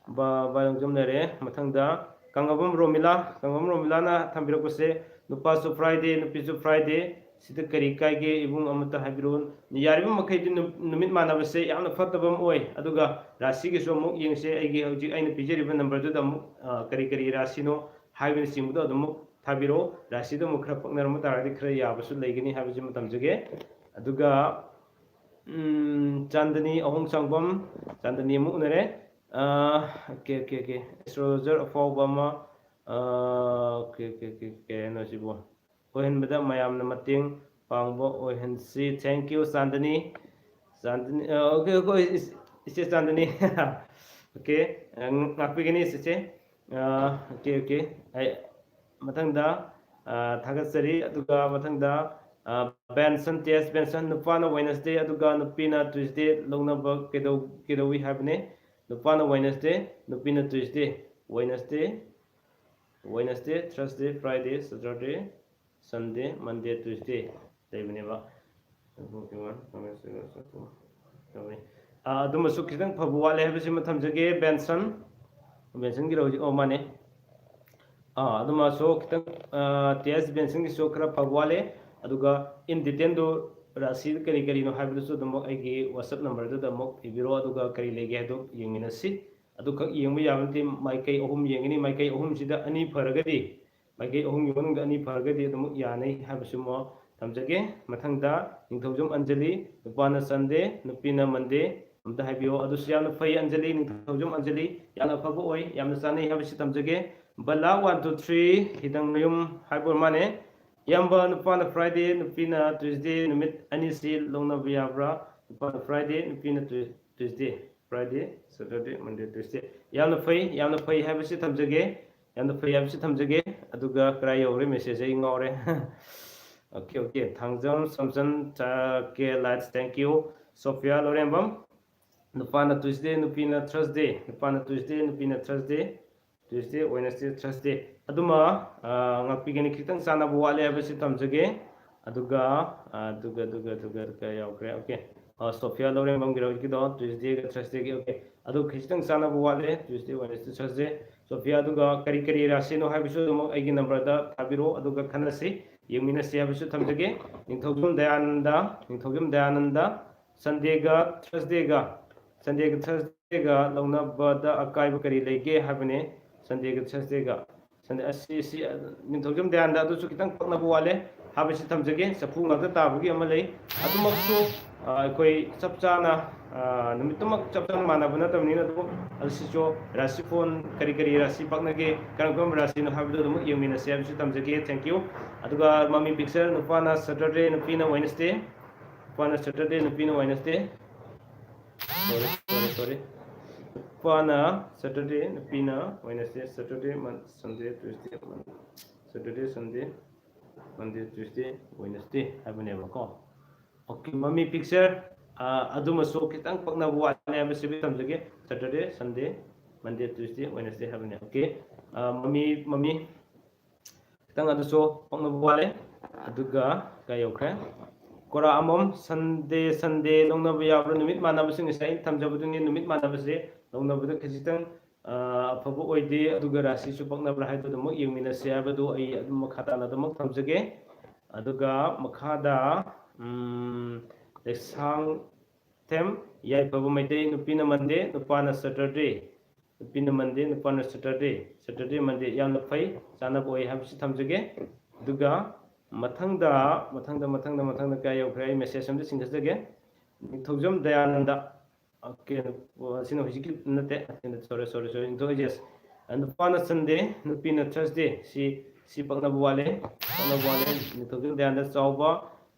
ꯕ-, ꯕꯥꯏ ꯂꯣꯡꯖꯝ ꯂꯩꯔꯦ꯫ ꯃꯊꯪꯗ ꯀꯪꯉꯕꯝ ꯔꯣꯃꯤꯂꯥ, ꯀꯪꯉꯕꯝ ꯔꯣꯃꯤꯂꯥꯅ ꯊꯝꯕꯤꯔꯛꯄꯁꯦ, "ꯅꯨꯄꯥꯁꯨ Friday, ꯅꯨꯄꯤꯁꯨ Friday, ꯁꯤꯗ ꯀꯔꯤ ꯀꯥꯏꯒꯦ ꯏꯕꯨꯡ, ꯑꯃꯇ ꯍꯥꯏꯕꯤꯔꯛꯑꯣ"꯫ ꯌꯥꯔꯤꯕ ꯃꯈꯩꯗꯤ ꯅꯨ-, ꯅꯨꯃꯤꯠ ꯃꯥꯟꯅꯕꯁꯦ ꯌꯥꯝꯅ ꯐꯠꯇꯕ ꯑꯃ ꯑꯣꯏ꯫ ꯑꯗꯨꯒ ꯔꯥꯁꯤꯒꯤꯁꯨ ꯑꯃꯨꯛ ꯌꯦꯡꯁꯦ, ꯑꯩꯒꯤ ꯍꯧꯖꯤꯛ ꯑꯩꯅ ꯄꯤꯖꯔꯤꯕ number ꯗꯨꯗ ꯑꯃꯨꯛ, ꯑ, ꯀꯔꯤ ꯀꯔꯤ ꯔꯥꯁꯤꯅꯣ ꯍꯥꯏꯕꯅꯆꯤꯡꯕꯗꯣ ꯑꯗꯨꯝ ꯑꯃꯨꯛ ꯊꯥꯕꯤꯔꯛꯑꯣ꯫ ꯔꯥꯁꯤꯗꯣ ꯑꯃꯨꯛ ꯈꯔ ꯄꯛꯅꯔꯝꯕ ꯇꯥꯔꯒꯗꯤ ꯈꯔ ꯌꯥꯕꯁꯨ ꯂꯩꯒꯅꯤ ꯍꯥꯏꯕꯁꯤꯃ ꯊꯝꯖꯒꯦ꯫ ꯑꯗꯨꯒ, ꯎꯝ, ꯆꯥꯟꯗꯅꯤ ꯑꯍꯣꯡꯁꯥꯡꯕꯝ, ꯆꯥꯟꯗꯅꯤ ꯑꯃꯨꯛ ꯎꯅꯔꯦ꯫ ꯑ, okay, okay, okay. Astrologer ꯑꯐꯥꯎꯕ ꯑꯃ, ꯑ, okay, okay, okay, ꯀꯩ ꯍꯥꯏꯅꯣ ꯁꯤꯕꯨ? ꯑꯣꯏꯍꯟꯕꯗ ꯃꯌꯥꯝꯅ ꯃꯇꯦꯡ ꯄꯥꯡꯕ ꯑꯣꯏꯍꯟꯁꯤ꯫ Thank you, Chandni. ꯆꯥꯟꯗꯅꯤ, ꯑ, okay, okay, ꯏꯆ-, ꯏꯆꯦ ꯆꯥꯟꯗꯅꯤ꯫ Okay, ꯑ, ꯉꯥꯛꯄꯤꯒꯅꯤ ꯆꯦꯆꯦ꯫ ꯑ, okay, okay. ꯑꯩ ꯃꯊꯪꯗ, ꯑ, ꯊꯥꯒꯠꯆꯔꯤ꯫ ꯑꯗꯨꯒ ꯃꯊꯪꯗ, ꯑ, ꯕꯦꯟꯁꯟ, ꯇꯤ ꯑꯦꯁ ꯕꯦꯟꯁꯟ, "ꯅꯨꯄꯥꯅ Wednesday ꯑꯗꯨꯒ ꯅꯨꯄꯤꯅ Tuesday ꯂꯧꯅꯕ ꯀꯩꯗꯧ-, ꯀꯩꯗꯧꯏ ꯍꯥꯏꯕꯅꯦ? ꯅꯨꯄꯥꯅ Wednesday, ꯅꯨꯄꯤꯅ Tuesday, Wednesday, Wednesday, Thursday, Friday, Saturday, Sunday, Monday, Tuesday" ꯂꯩꯕꯅꯦꯕ꯫ ꯑ, ꯑꯗꯨꯃꯁꯨ ꯈꯤꯇꯪ ꯐꯕ ꯋꯥꯠꯂꯦ ꯍꯥꯏꯕꯁꯤꯃ ꯊꯝꯖꯒꯦ꯫ ꯕꯦꯟꯁꯟ, ꯕꯦꯟꯁꯟꯒꯤꯔꯣ ꯍꯧꯖꯤꯛ? ꯑꯣ, ꯃꯥꯅꯦ꯫ ꯑ, ꯑꯗꯨꯃꯁꯨ ꯈꯤꯇꯪ, ꯑ, ꯇꯤ ꯑꯦꯁ ꯕꯦꯟꯁꯟꯒꯤꯁꯨ ꯈꯔ ꯐꯕ ꯋꯥꯠꯂꯦ꯫ ꯑꯗꯨꯒ in detail ꯗꯨ ꯔꯥꯁꯤ ꯀꯔꯤ ꯀꯔꯤꯅꯣ ꯍꯥꯏꯕꯗꯨꯁꯨ ꯑꯗꯨꯃꯛ ꯑꯩꯒꯤ WhatsApp number ꯗꯨꯗ ꯑꯃꯨꯛ ꯏꯕꯤꯔꯣ, ꯑꯗꯨꯒ ꯀꯔꯤ ꯂꯩꯒꯦ ꯍꯥꯏꯗꯨ ꯌꯦꯡꯃꯤꯟꯅꯁꯤ꯫ ꯑꯗꯨꯈꯛ ꯌꯦꯡꯕ ꯌꯥꯕ ꯅꯠꯇꯦ, ꯃꯥꯏꯀꯩ ꯑꯍꯨꯝ ꯌꯦꯡꯒꯅꯤ꯫ ꯃꯥꯏꯀꯩ ꯑꯍꯨꯝꯁꯤꯗ ꯑꯅꯤ ꯐꯔꯒꯗꯤ, ꯃꯥꯏꯀꯩ ꯑꯍꯨꯝꯒꯤ ꯃꯅꯨꯡꯗ ꯑꯅꯤ ꯐꯔꯒꯗꯤ ꯑꯗꯨꯃꯛ ꯌꯥꯅꯩ ꯍꯥꯏꯕꯁꯤꯃ ꯊꯝꯖꯒꯦ꯫ ꯃꯊꯪꯗ ꯅꯤꯡꯊꯧꯖꯝ ꯑꯟꯖꯂꯤ, "ꯅꯨꯄꯥꯅ Sunday, ꯅꯨꯄꯤꯅ Monday", ꯑꯝꯇ ꯍꯥꯏꯕꯤꯌꯣ꯫ ꯑꯗꯨꯁꯨ ꯌꯥꯝꯅ ꯐꯩ ꯑꯟꯖꯂꯤ, ꯅꯤꯡꯊꯧꯖꯝ ꯑꯟꯖꯂꯤ, ꯌꯥꯝꯅ ꯑꯐꯕ ꯑꯣꯏ, ꯌꯥꯝꯅ ꯆꯥꯅꯩ ꯍꯥꯏꯕꯁꯤ ꯊꯝꯖꯒꯦ꯫ ꯕꯂꯥ one two three, ꯍꯤꯗꯪꯃꯌꯨꯝ ꯍꯥꯏꯕ ꯑꯣꯏꯔ ꯃꯥꯅꯦ꯫ "ꯏꯌꯥꯝꯕ, ꯅꯨꯄꯥꯅ Friday, ꯅꯨꯄꯤꯅ Tuesday ꯅꯨꯃꯤꯠ ꯑꯅꯤꯁꯤ ꯂꯧꯅꯕ ꯌꯥꯕ꯭ꯔꯥ?" ꯅꯨꯄꯥꯅ Friday, ꯅꯨꯄꯤꯅ Tui-, Tuesday꯫ Friday, Saturday, Monday, Tuesday꯫ ꯌꯥꯝꯅ ꯐꯩ, ꯌꯥꯝꯅ ꯐꯩ ꯍꯥꯏꯕꯁꯤ ꯊꯝꯖꯒꯦ꯫ ꯌꯥꯝꯅ ꯐꯩ ꯍꯥꯏꯕꯁꯤ ꯊꯝꯖꯒꯦ꯫ ꯑꯗꯨꯒ ꯀꯗꯥꯏ ꯌꯧꯔꯦ? Message ꯑꯩ ꯉꯥꯎꯔꯦ꯫ Okay, okay. ꯊꯥꯡꯖꯝ ꯁꯝꯁꯟ, ꯆꯥ-, K Lights, thank you. Sophia ꯂꯧꯔꯦꯝꯕꯝ, "ꯅꯨꯄꯥꯅ Tuesday, ꯅꯨꯄꯤꯅ Thursday, ꯅꯨꯄꯥꯅ Tuesday, ꯅꯨꯄꯤꯅ Thursday, Tuesday, Wednesday, Thursday"꯫ ꯑꯗꯨꯃ, ꯑ, ꯉꯥꯛꯄꯤꯒꯅꯤ, ꯈꯤꯇꯪ ꯆꯥꯟꯅꯕ ꯋꯥꯠꯂꯦ ꯍꯥꯏꯕꯁꯤ ꯊꯝꯖꯒꯦ꯫ ꯑꯗꯨꯒ, ꯑ, ꯑꯗꯨꯒ, ꯑꯗꯨꯒ, ꯑꯗꯨꯒ, ꯑꯗꯨꯒ ꯌꯥꯎꯈ꯭ꯔꯦ꯫ Okay. ꯑ, ꯁꯣꯐꯤꯌꯥ ꯂꯧꯔꯦꯝꯕꯝꯒꯤꯔꯣ ꯍꯧꯖꯤꯛꯀꯤꯗꯣ? Tuesday ꯒ Thursday ꯒꯤ꯫ Okay. ꯑꯗꯨ ꯈꯤꯇꯪ ꯆꯥꯟꯅꯕ ꯋꯥꯠꯂꯦ꯫ Tuesday, Wednesday, Thursday꯫ ꯁꯣꯐꯤꯌꯥ, ꯑꯗꯨꯒ ꯀꯔꯤ ꯀꯔꯤ ꯔꯥꯁꯤꯅꯣ ꯍꯥꯏꯕꯁꯨ ꯑꯗꯨꯃꯛ ꯑꯩꯒꯤ ꯅꯝꯕꯔꯗ ꯊꯥꯕꯤꯔꯛꯑꯣ, ꯑꯗꯨꯒ ꯈꯟꯅꯁꯤ, ꯌꯦꯡꯃꯤꯟꯅꯁꯤ ꯍꯥꯏꯕꯁꯨ ꯊꯝꯖꯒꯦ꯫ ꯅꯤꯡꯊꯧꯖꯝ ꯗꯌꯥꯅꯟꯗ, ꯅꯤꯡꯊꯧꯖꯝ ꯗꯌꯥꯅꯟꯗ, ꯁꯟꯗꯦꯒ ꯊꯔꯁꯗꯦꯒ, ꯁꯟꯗꯦꯒ ꯊꯔꯁꯗꯦꯒ ꯂꯧꯅꯕꯗ ꯑꯀꯥꯏꯕ ꯀꯔꯤ ꯂꯩꯒꯦ ꯍꯥꯏꯕꯅꯦ꯫ ꯁꯟꯗꯦꯒ ꯊꯔꯁꯗꯦꯒ, ꯁꯟꯗꯦ ꯑꯁꯤ, ꯁꯤ, ꯑ, ꯅꯤꯡꯊꯧꯖꯝ ꯗꯌꯥꯅꯟꯗ, ꯑꯗꯨꯁꯨ ꯈꯤꯇꯪ ꯄꯛꯅꯕ ꯋꯥꯠꯂꯦ ꯍꯥꯏꯕꯁꯤ ꯊꯝꯖꯒꯦ꯫ ꯆꯐꯨ ꯉꯥꯛꯇ ꯇꯥꯕꯒꯤ ꯑꯃ ꯂꯩ꯫ ꯑꯗꯨꯃꯛꯁꯨ, ꯑ, ꯑꯩꯈꯣꯏ ꯆꯞ ꯆꯥꯅ, ꯑ, ꯅꯨꯃꯤꯠꯇꯨꯃꯛ ꯆꯞ ꯆꯥꯅ ꯃꯥꯟꯅꯕ ꯅꯠꯇꯕꯅꯤꯅ, ꯑꯗꯨꯕꯨ ꯑꯁꯤꯁꯨ ꯔꯥꯁꯤꯐꯣꯟ, ꯀꯔꯤ ꯀꯔꯤ ꯔꯥꯁꯤ ꯄꯛꯅꯒꯦ, ꯀꯔꯝ ꯀꯔꯝꯕ ꯔꯥꯁꯤꯅꯣ ꯍꯥꯏꯕꯗꯨ ꯑꯗꯨꯃꯛ ꯌꯦꯡꯃꯤꯟꯅꯁꯤ ꯍꯥꯏꯕꯁꯤ ꯊꯝꯖꯒꯦ꯫ Thank you꯫ ꯑꯗꯨꯒ ꯃꯃꯤ ꯄꯤꯛꯆꯔ, ꯅꯨꯄꯥꯅ ꯁꯇꯔꯗꯦ, ꯅꯨꯄꯤꯅ ꯋꯦꯅꯁꯗꯦ꯫ ꯅꯨꯄꯥꯅ ꯁꯇꯔꯗꯦ, ꯅꯨꯄꯤꯅ ꯋꯦꯅꯁꯗꯦ꯫ Sorry, sorry, sorry. ꯅꯨꯄꯥꯅ ꯁꯇꯔꯗꯦ, ꯅꯨꯄꯤꯅ ꯋꯦꯅꯁꯗꯦ, ꯁꯇꯔꯗꯦ, ꯃꯟ-, ꯁꯟꯗꯦ, ꯇ꯭ꯌꯨꯁꯗꯦ, ꯃꯟ-, ꯁꯇꯔꯗꯦ, ꯁꯟꯗꯦ, ꯃꯟꯗꯦ, ꯇ꯭ꯌꯨꯁꯗꯦ, ꯋꯦꯅꯁꯗꯦ ꯍꯥꯏꯕꯅꯦꯕꯀꯣ꯫ Okay, ꯃꯃꯤ ꯄꯤꯛꯆꯔ, ꯑ, ꯑꯗꯨꯃꯁꯨ ꯈꯤꯇꯪ ꯄꯛꯅꯕ ꯋꯥꯠꯂꯦ ꯍꯥꯏꯕꯁꯤ ꯊꯝꯖꯒꯦ꯫ ꯁꯇꯔꯗꯦ, ꯁꯟꯗꯦ, ꯃꯟꯗꯦ, ꯇ꯭ꯌꯨꯁꯗꯦ, ꯋꯦꯅꯁꯗꯦ ꯍꯥꯏꯕꯅꯦ꯫ Okay, ꯑ, ꯃꯃꯤ, ꯃꯃꯤ ꯈꯤꯇꯪ ꯑꯗꯨꯁꯨ ꯄꯛꯅꯕ ꯋꯥꯠꯂꯦ꯫ ꯑꯗꯨꯒ ꯀꯥꯏ ꯌꯧꯈ꯭ꯔꯦ? ꯀꯣꯔꯥ ꯑꯃꯝ, ꯁꯟꯗꯦ, ꯁꯟꯗꯦ ꯂꯧꯅꯕ ꯌꯥꯕ꯭ꯔꯥ? ꯅꯨꯃꯤꯠ ꯃꯥꯟꯅꯕꯁꯤꯡ ꯉꯁꯥꯏ ꯑꯩꯅ ꯊꯝꯖꯕꯗꯨꯅꯤ, ꯅꯨꯃꯤꯠ ꯃꯥꯟꯅꯕꯁꯦ ꯂꯧꯅꯕꯗ ꯈꯖꯤꯛꯇꯪ, ꯑ, ꯑꯐꯕ ꯑꯣꯏꯗꯦ꯫ ꯑꯗꯨꯒ ꯔꯥꯁꯤꯁꯨ ꯄꯛꯅꯕ꯭ꯔꯥ ꯍꯥꯏꯕꯗꯨ ꯑꯗꯨꯃꯛ ꯌꯦꯡꯃꯤꯟꯅꯁꯤ ꯍꯥꯏꯕꯗꯨ ꯑꯩ ꯑꯗꯨꯝ ꯃꯈꯥ ꯇꯥꯅ ꯑꯗꯨꯃꯛ ꯊꯝꯖꯒꯦ꯫ ꯑꯗꯨꯒ ꯃꯈꯥꯗ, ꯎꯝ, ꯂꯩꯁꯥꯡꯊꯦꯝ ꯌꯥꯏꯐꯕ ꯃꯩꯇꯩ, ꯅꯨꯄꯤꯅ ꯃꯟꯗꯦ, ꯅꯨꯄꯥꯅ ꯁꯇꯔꯗꯦ꯫ ꯅꯨꯄꯤꯅ ꯃꯟꯗꯦ, ꯅꯨꯄꯥꯅ ꯁꯇꯔꯗꯦ꯫ ꯁꯇꯔꯗꯦ, ꯃꯟꯗꯦ ꯌꯥꯝꯅ ꯐꯩ, ꯆꯥꯅꯕ ꯑꯣꯏ ꯍꯥꯏꯕꯁꯤ ꯊꯝꯖꯒꯦ꯫ ꯑꯗꯨꯒ ꯃꯊꯪꯗ, ꯃꯊꯪꯗ, ꯃꯊꯪꯗ, ꯃꯊꯪꯗ ꯀꯌꯥ ꯌꯧꯈ꯭ꯔꯦ? ꯑꯩ ꯃꯦꯁꯦꯖ ꯑꯃꯗ ꯁꯤꯡꯒꯠꯆꯒꯦ꯫ ꯅꯤꯡꯊꯧꯖꯝ ꯗꯌꯥꯅꯟꯗ꯫ Okay, ꯑꯁꯤꯅ ꯍꯧꯖꯤꯛꯀꯤ ꯅꯠꯇꯦ꯫ Sorry, sorry, sorry. ꯅꯤꯡꯊꯧ ꯖꯦꯁ꯫ ꯅꯨꯄꯥꯅ ꯁꯟꯗꯦ, ꯅꯨꯄꯤꯅ ꯊꯔꯁꯗꯦ꯫ ꯁꯤ, ꯁꯤ ꯄꯛꯅꯕ ꯋꯥꯠꯂꯦ, ꯄꯛꯅꯕ ꯋꯥꯠꯂꯦ꯫ ꯅꯤꯡꯊꯧꯖꯝ ꯗꯌꯥꯅꯟꯗ ꯆꯥꯎꯕ,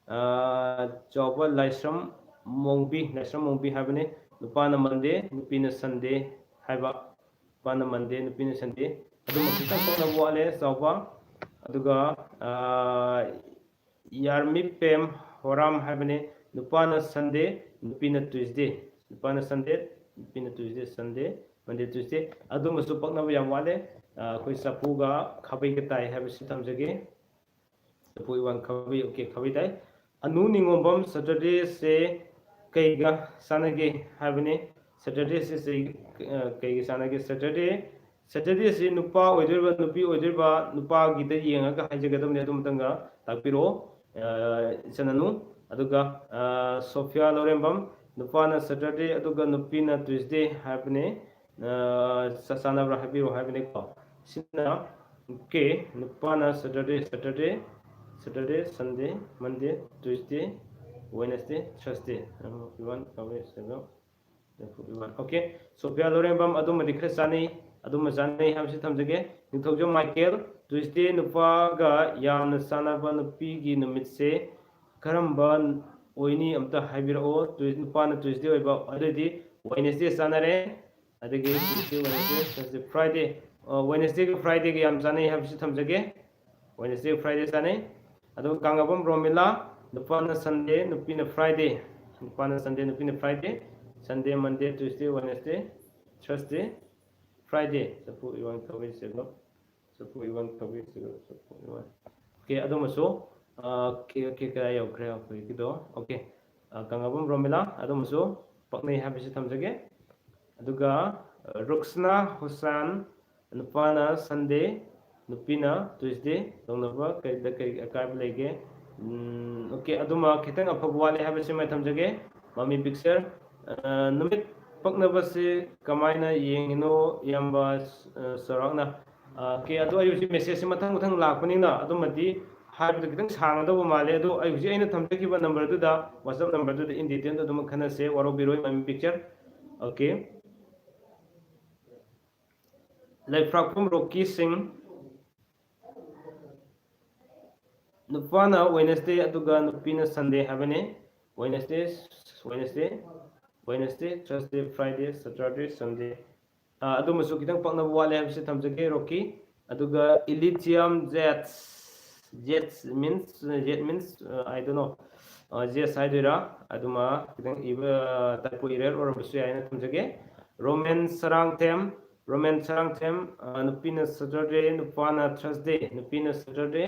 ꯑ, ꯆꯥꯎꯕ ꯂꯥꯏꯁ꯭ꯔꯝ ꯃꯣꯡꯕꯤ, ꯂꯥꯏꯁ꯭ꯔꯝ ꯃꯣꯡꯕꯤ ꯍꯥꯏꯕꯅꯤ꯫ ꯅꯨꯄꯥꯅ ꯃꯟꯗꯦ, ꯅꯨꯄꯤꯅ ꯁꯟꯗꯦ ꯍꯥꯏꯕ꯫ ꯅꯨꯄꯥꯅ ꯃꯟꯗꯦ, ꯅꯨꯄꯤꯅ ꯁꯟꯗꯦ꯫ ꯑꯗꯨꯃꯛ ꯈꯤꯇꯪ ꯄꯛꯅꯕ ꯋꯥꯠꯂꯦ, ꯆꯥꯎꯕ꯫ ꯑꯗꯨꯒ, ꯑ, ꯌꯥꯔꯃꯤꯄꯦꯝ ꯍꯣꯔꯥꯝ ꯍꯥꯏꯕꯅꯤ꯫ ꯅꯨꯄꯥꯅ ꯁꯟꯗꯦ, ꯅꯨꯄꯤꯅ ꯇ꯭ꯌꯨꯁꯗꯦ꯫ ꯅꯨꯄꯥꯅ ꯁꯟꯗꯦ, ꯅꯨꯄꯤꯅ ꯇ꯭ꯌꯨꯁꯗꯦ, ꯁꯟꯗꯦ, ꯃꯟꯗꯦ, ꯇ꯭ꯌꯨꯁꯗꯦ꯫ ꯑꯗꯨꯃꯁꯨ ꯄꯛꯅꯕ ꯌꯥꯝ ꯋꯥꯠꯂꯦ꯫ ꯑ, ꯑꯩꯈꯣꯏ ꯆꯐꯨꯒ ꯈꯥꯕꯩꯒ ꯇꯥꯏ ꯍꯥꯏꯕꯁꯤ ꯊꯝꯖꯒꯦ꯫ ꯆꯐꯨ ꯏꯋꯥꯟ ꯈꯥꯕꯩ, okay, ꯈꯥꯕꯩ ꯇꯥꯏ꯫ ꯑꯅꯨ ꯅꯤꯉꯣꯝꯕꯝ, ꯁꯇꯔꯗꯦꯁꯦ ꯀꯩꯒ ꯆꯥꯟꯅꯒꯦ ꯍꯥꯏꯕꯅꯤ꯫ ꯁꯇꯔꯗꯦꯁꯦ ꯁꯤ, ꯑ, ꯀꯩꯒ ꯆꯥꯟꯅꯒꯦ? ꯁꯇꯔꯗꯦ, Saturday ꯑꯁꯤ ꯅꯨꯄꯥ ꯑꯣꯏꯗꯣꯔꯤꯕ, ꯅꯨꯄꯤ ꯑꯣꯏꯗꯣꯔꯤꯕ, ꯅꯨꯄꯥꯒꯤꯗ ꯌꯦꯡꯉꯒ ꯍꯥꯏꯖꯒꯗꯕꯅꯤ꯫ ꯑꯗꯨ ꯑꯃꯇꯪꯒ ꯇꯥꯛꯄꯤꯔꯛꯑꯣ, ꯑ, ꯏꯆꯟ ꯅꯨ꯫ ꯑꯗꯨꯒ, ꯑ, ꯁꯣꯐꯤꯌꯥ ꯂꯧꯔꯦꯝꯕꯝ, ꯅꯨꯄꯥꯅ Saturday ꯑꯗꯨꯒ ꯅꯨꯄꯤꯅ Tuesday ꯍꯥꯏꯕꯅꯦ꯫ ꯑ, ꯆ-, ꯆꯥꯟꯅꯕ꯭ꯔꯥ ꯍꯥꯏꯕꯤꯔꯣ ꯍꯥꯏꯕꯅꯤꯀꯣ꯫ ꯁꯤꯅ, okay, ꯅꯨꯄꯥꯅ Saturday, Saturday, Saturday, Sunday, Monday, Tuesday, Wednesday, Thursday꯫ ꯑ, one, okay, ꯁꯣꯐꯤꯌꯥ ꯂꯧꯔꯦꯝꯕꯝ, ꯑꯗꯨꯃꯗꯤ ꯈꯔ ꯆꯥꯅꯩ, ꯑꯗꯨꯃ ꯆꯥꯅꯩ ꯍꯥꯏꯕꯁꯤ ꯊꯝꯖꯒꯦ꯫ ꯅꯤꯡꯊꯧꯖꯝ ꯃꯥꯏꯀꯦꯜ, Tuesday ꯅꯨꯄꯥꯒ ꯌꯥꯝꯅ ꯆꯥꯟꯅꯕ ꯅꯨꯄꯤꯒꯤ ꯅꯨꯃꯤꯠꯁꯦ ꯀꯔꯝꯕ ꯑꯣꯏꯅꯤ ꯑꯝꯇ ꯍꯥꯏꯕꯤꯔꯛꯑꯣ꯫ Tues-, ꯅꯨꯄꯥꯅ Tuesday ꯑꯣꯏꯕ, ꯑꯗꯨꯑꯣꯏꯗꯤ Wednesday ꯆꯥꯅꯔꯦ꯫ ꯑꯗꯒꯤ Tuesday, Wednesday, Thursday, Friday, ꯑ, Wednesdayꯒ Fridayꯒ ꯌꯥꯝ ꯆꯥꯅꯩ ꯍꯥꯏꯕꯁꯤ ꯊꯝꯖꯒꯦ꯫ Wednesday, Friday ꯆꯥꯅꯩ꯫ ꯑꯗꯨꯒ ꯀꯥꯡꯉꯕꯝ ꯔꯣꯃꯤꯂꯥ, ꯅꯨꯄꯥꯅ Sunday, ꯅꯨꯄꯤꯅ Friday꯫ ꯅꯨꯄꯥꯅ Sunday, ꯅꯨꯄꯤꯅ Friday꯫ Sunday, Monday, Tuesday, Wednesday, Thursday, Friday꯫ ꯆꯐꯨ ꯏꯋꯥꯡ ꯊꯧꯋꯤ ꯁꯦꯒꯞ꯫ ꯆꯐꯨ ꯏꯋꯥꯡ ꯊꯧꯋꯤ ꯁꯦꯒꯞ꯫ ꯆꯐꯨ ꯏꯋꯥꯡ꯫ Okay, ꯑꯗꯨꯃꯁꯨ, ꯑ, okay, okay, ꯀꯗꯥꯏ ꯌꯧꯈ꯭ꯔꯦ ꯑꯩꯈꯣꯏꯒꯤꯗꯣ? Okay꯫ ꯑ, ꯀꯥꯡꯉꯕꯝ ꯔꯣꯃꯤꯂꯥ, ꯑꯗꯨꯃꯁꯨ ꯄꯛꯅꯩ ꯍꯥꯏꯕꯁꯤ ꯊꯝꯖꯒꯦ꯫ ꯑꯗꯨꯒ, ꯑ, ꯔꯨꯛꯁꯅꯥ ꯍꯨꯁꯥꯟ, ꯅꯨꯄꯥꯅ Sunday, ꯅꯨꯄꯤꯅ Tuesday ꯇꯧꯅꯕ ꯀꯔꯤꯗ ꯀꯔꯤ ꯑꯀꯥꯏꯕ ꯂꯩꯒꯦ? ꯎꯝ, okay, ꯑꯗꯨꯃ ꯈꯤꯇꯪ ꯑꯐꯕ ꯋꯥꯠꯂꯦ ꯍꯥꯏꯕꯁꯤꯃ ꯊꯝꯖꯒꯦ꯫ ꯃꯃꯤ picture, ꯑ, ꯅꯨꯃꯤꯠ ꯄꯛꯅꯕꯁꯤ ꯀꯃꯥꯏꯅ ꯌꯦꯡꯉꯤꯅꯣ, ꯏꯌꯥꯝꯕ, ꯑ, ꯆꯥꯎꯔꯥꯛꯅ? ꯑ, okay, ꯑꯗꯣ ꯑꯩ ꯍꯧꯖꯤꯛ messageꯁꯤ ꯃꯊꯪ ꯃꯊꯪ ꯂꯥꯛꯄꯅꯤꯅ ꯑꯗꯨꯃꯗꯤ ꯍꯥꯏꯕꯗ ꯈꯤꯇꯪ ꯁꯥꯡꯒꯗꯧꯕ ꯃꯥꯜꯂꯦ꯫ ꯑꯗꯣ ꯑꯩ ꯍꯧꯖꯤꯛ ꯑꯩꯅ ꯊꯝꯖꯈꯤꯕ numberꯗꯨꯗ, WhatsApp numberꯗꯨꯗ in detailꯗ ꯑꯗꯨꯝ ꯈꯟꯅꯁꯦ, ꯋꯥꯔꯧꯕꯤꯔꯣꯏ, ꯃꯃꯤ picture꯫ Okay꯫ ꯂꯩꯐ꯭ꯔꯥꯛꯄꯝ ꯔꯣꯀꯤ ꯁꯤꯡ, ꯅꯨꯄꯥꯅ Wednesday ꯑꯗꯨꯒ ꯅꯨꯄꯤꯅ Sunday ꯍꯥꯏꯕꯅꯤ꯫ Wednesday, Wednesday, Wednesday, Thursday, Friday, Saturday, Sunday꯫ ꯑ, ꯑꯗꯨꯃꯁꯨ ꯈꯤꯇꯪ ꯄꯛꯅꯕ ꯋꯥꯠꯂꯦ ꯍꯥꯏꯕꯁꯤ ꯊꯝꯖꯒꯦ, ꯔꯣꯀꯤ꯫ ꯑꯗꯨꯒ Elysium Zets, Zets means, Zets means, ꯑ, I don't know, ꯑ, Zets ꯍꯥꯏꯗꯣꯏꯔꯥ? ꯑꯗꯨꯃ ꯈꯤꯇꯪ ꯏꯕ, typo error ꯑꯣꯏꯔꯝꯕꯁꯨ ꯌꯥꯏꯅ ꯊꯝꯖꯒꯦ꯫ ꯔꯣꯃꯦꯟ ꯁꯔꯥꯡꯊꯦꯝ, ꯔꯣꯃꯦꯟ ꯁꯔꯥꯡꯊꯦꯝ, ꯑ, ꯅꯨꯄꯤꯅ Saturday, ꯅꯨꯄꯥꯅ Thursday, ꯅꯨꯄꯤꯅ Saturday,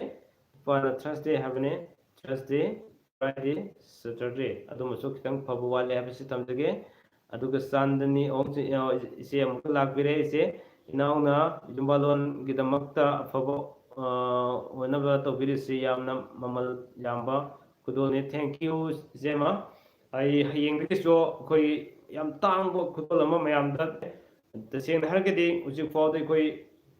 ꯅꯨꯄꯥꯅ Thursday ꯍꯥꯏꯕꯅꯦ꯫ Thursday, Friday, Saturday꯫ ꯑꯗꯨꯃꯁꯨ ꯈꯤꯇꯪ ꯐꯕ ꯋꯥꯠꯂꯦ ꯍꯥꯏꯕꯁꯤ ꯊꯝꯖꯒꯦ꯫ ꯑꯗꯨꯒ ꯆꯥꯟꯗꯅꯤ, ꯑꯣ, ꯏꯆꯦ, ꯑ, ꯏꯆꯦ ꯑꯃꯨꯛꯀ ꯂꯥꯛꯄꯤꯔꯦ, ꯏꯆꯦ꯫ ꯏꯅꯥꯎꯅ ꯌꯨꯝꯕꯥꯂꯣꯟꯒꯤꯗꯃꯛꯇ ꯑꯐꯕ ꯑꯣꯏꯅꯕ ꯇꯧꯕꯤꯔꯤꯁꯤ ꯌꯥꯝꯅ ꯃꯃꯜ ꯌꯥꯝꯕ ꯈꯨꯗꯣꯜꯅꯤ꯫ Thank you, ꯏꯆꯦꯃ꯫ ꯑꯩ ꯍꯌꯦꯡꯗꯒꯤꯁꯨ ꯑꯩꯈꯣꯏ ꯌꯥꯝ ꯇꯥꯡꯕ ꯈꯨꯗꯣꯜ ꯑꯃ ꯃꯌꯥꯝꯗ, ꯇꯁꯦꯡꯅ ꯍꯥꯏꯔꯒꯗꯤ ꯍꯧꯖꯤꯛ ꯐꯥꯎꯗ ꯑꯩꯈꯣꯏ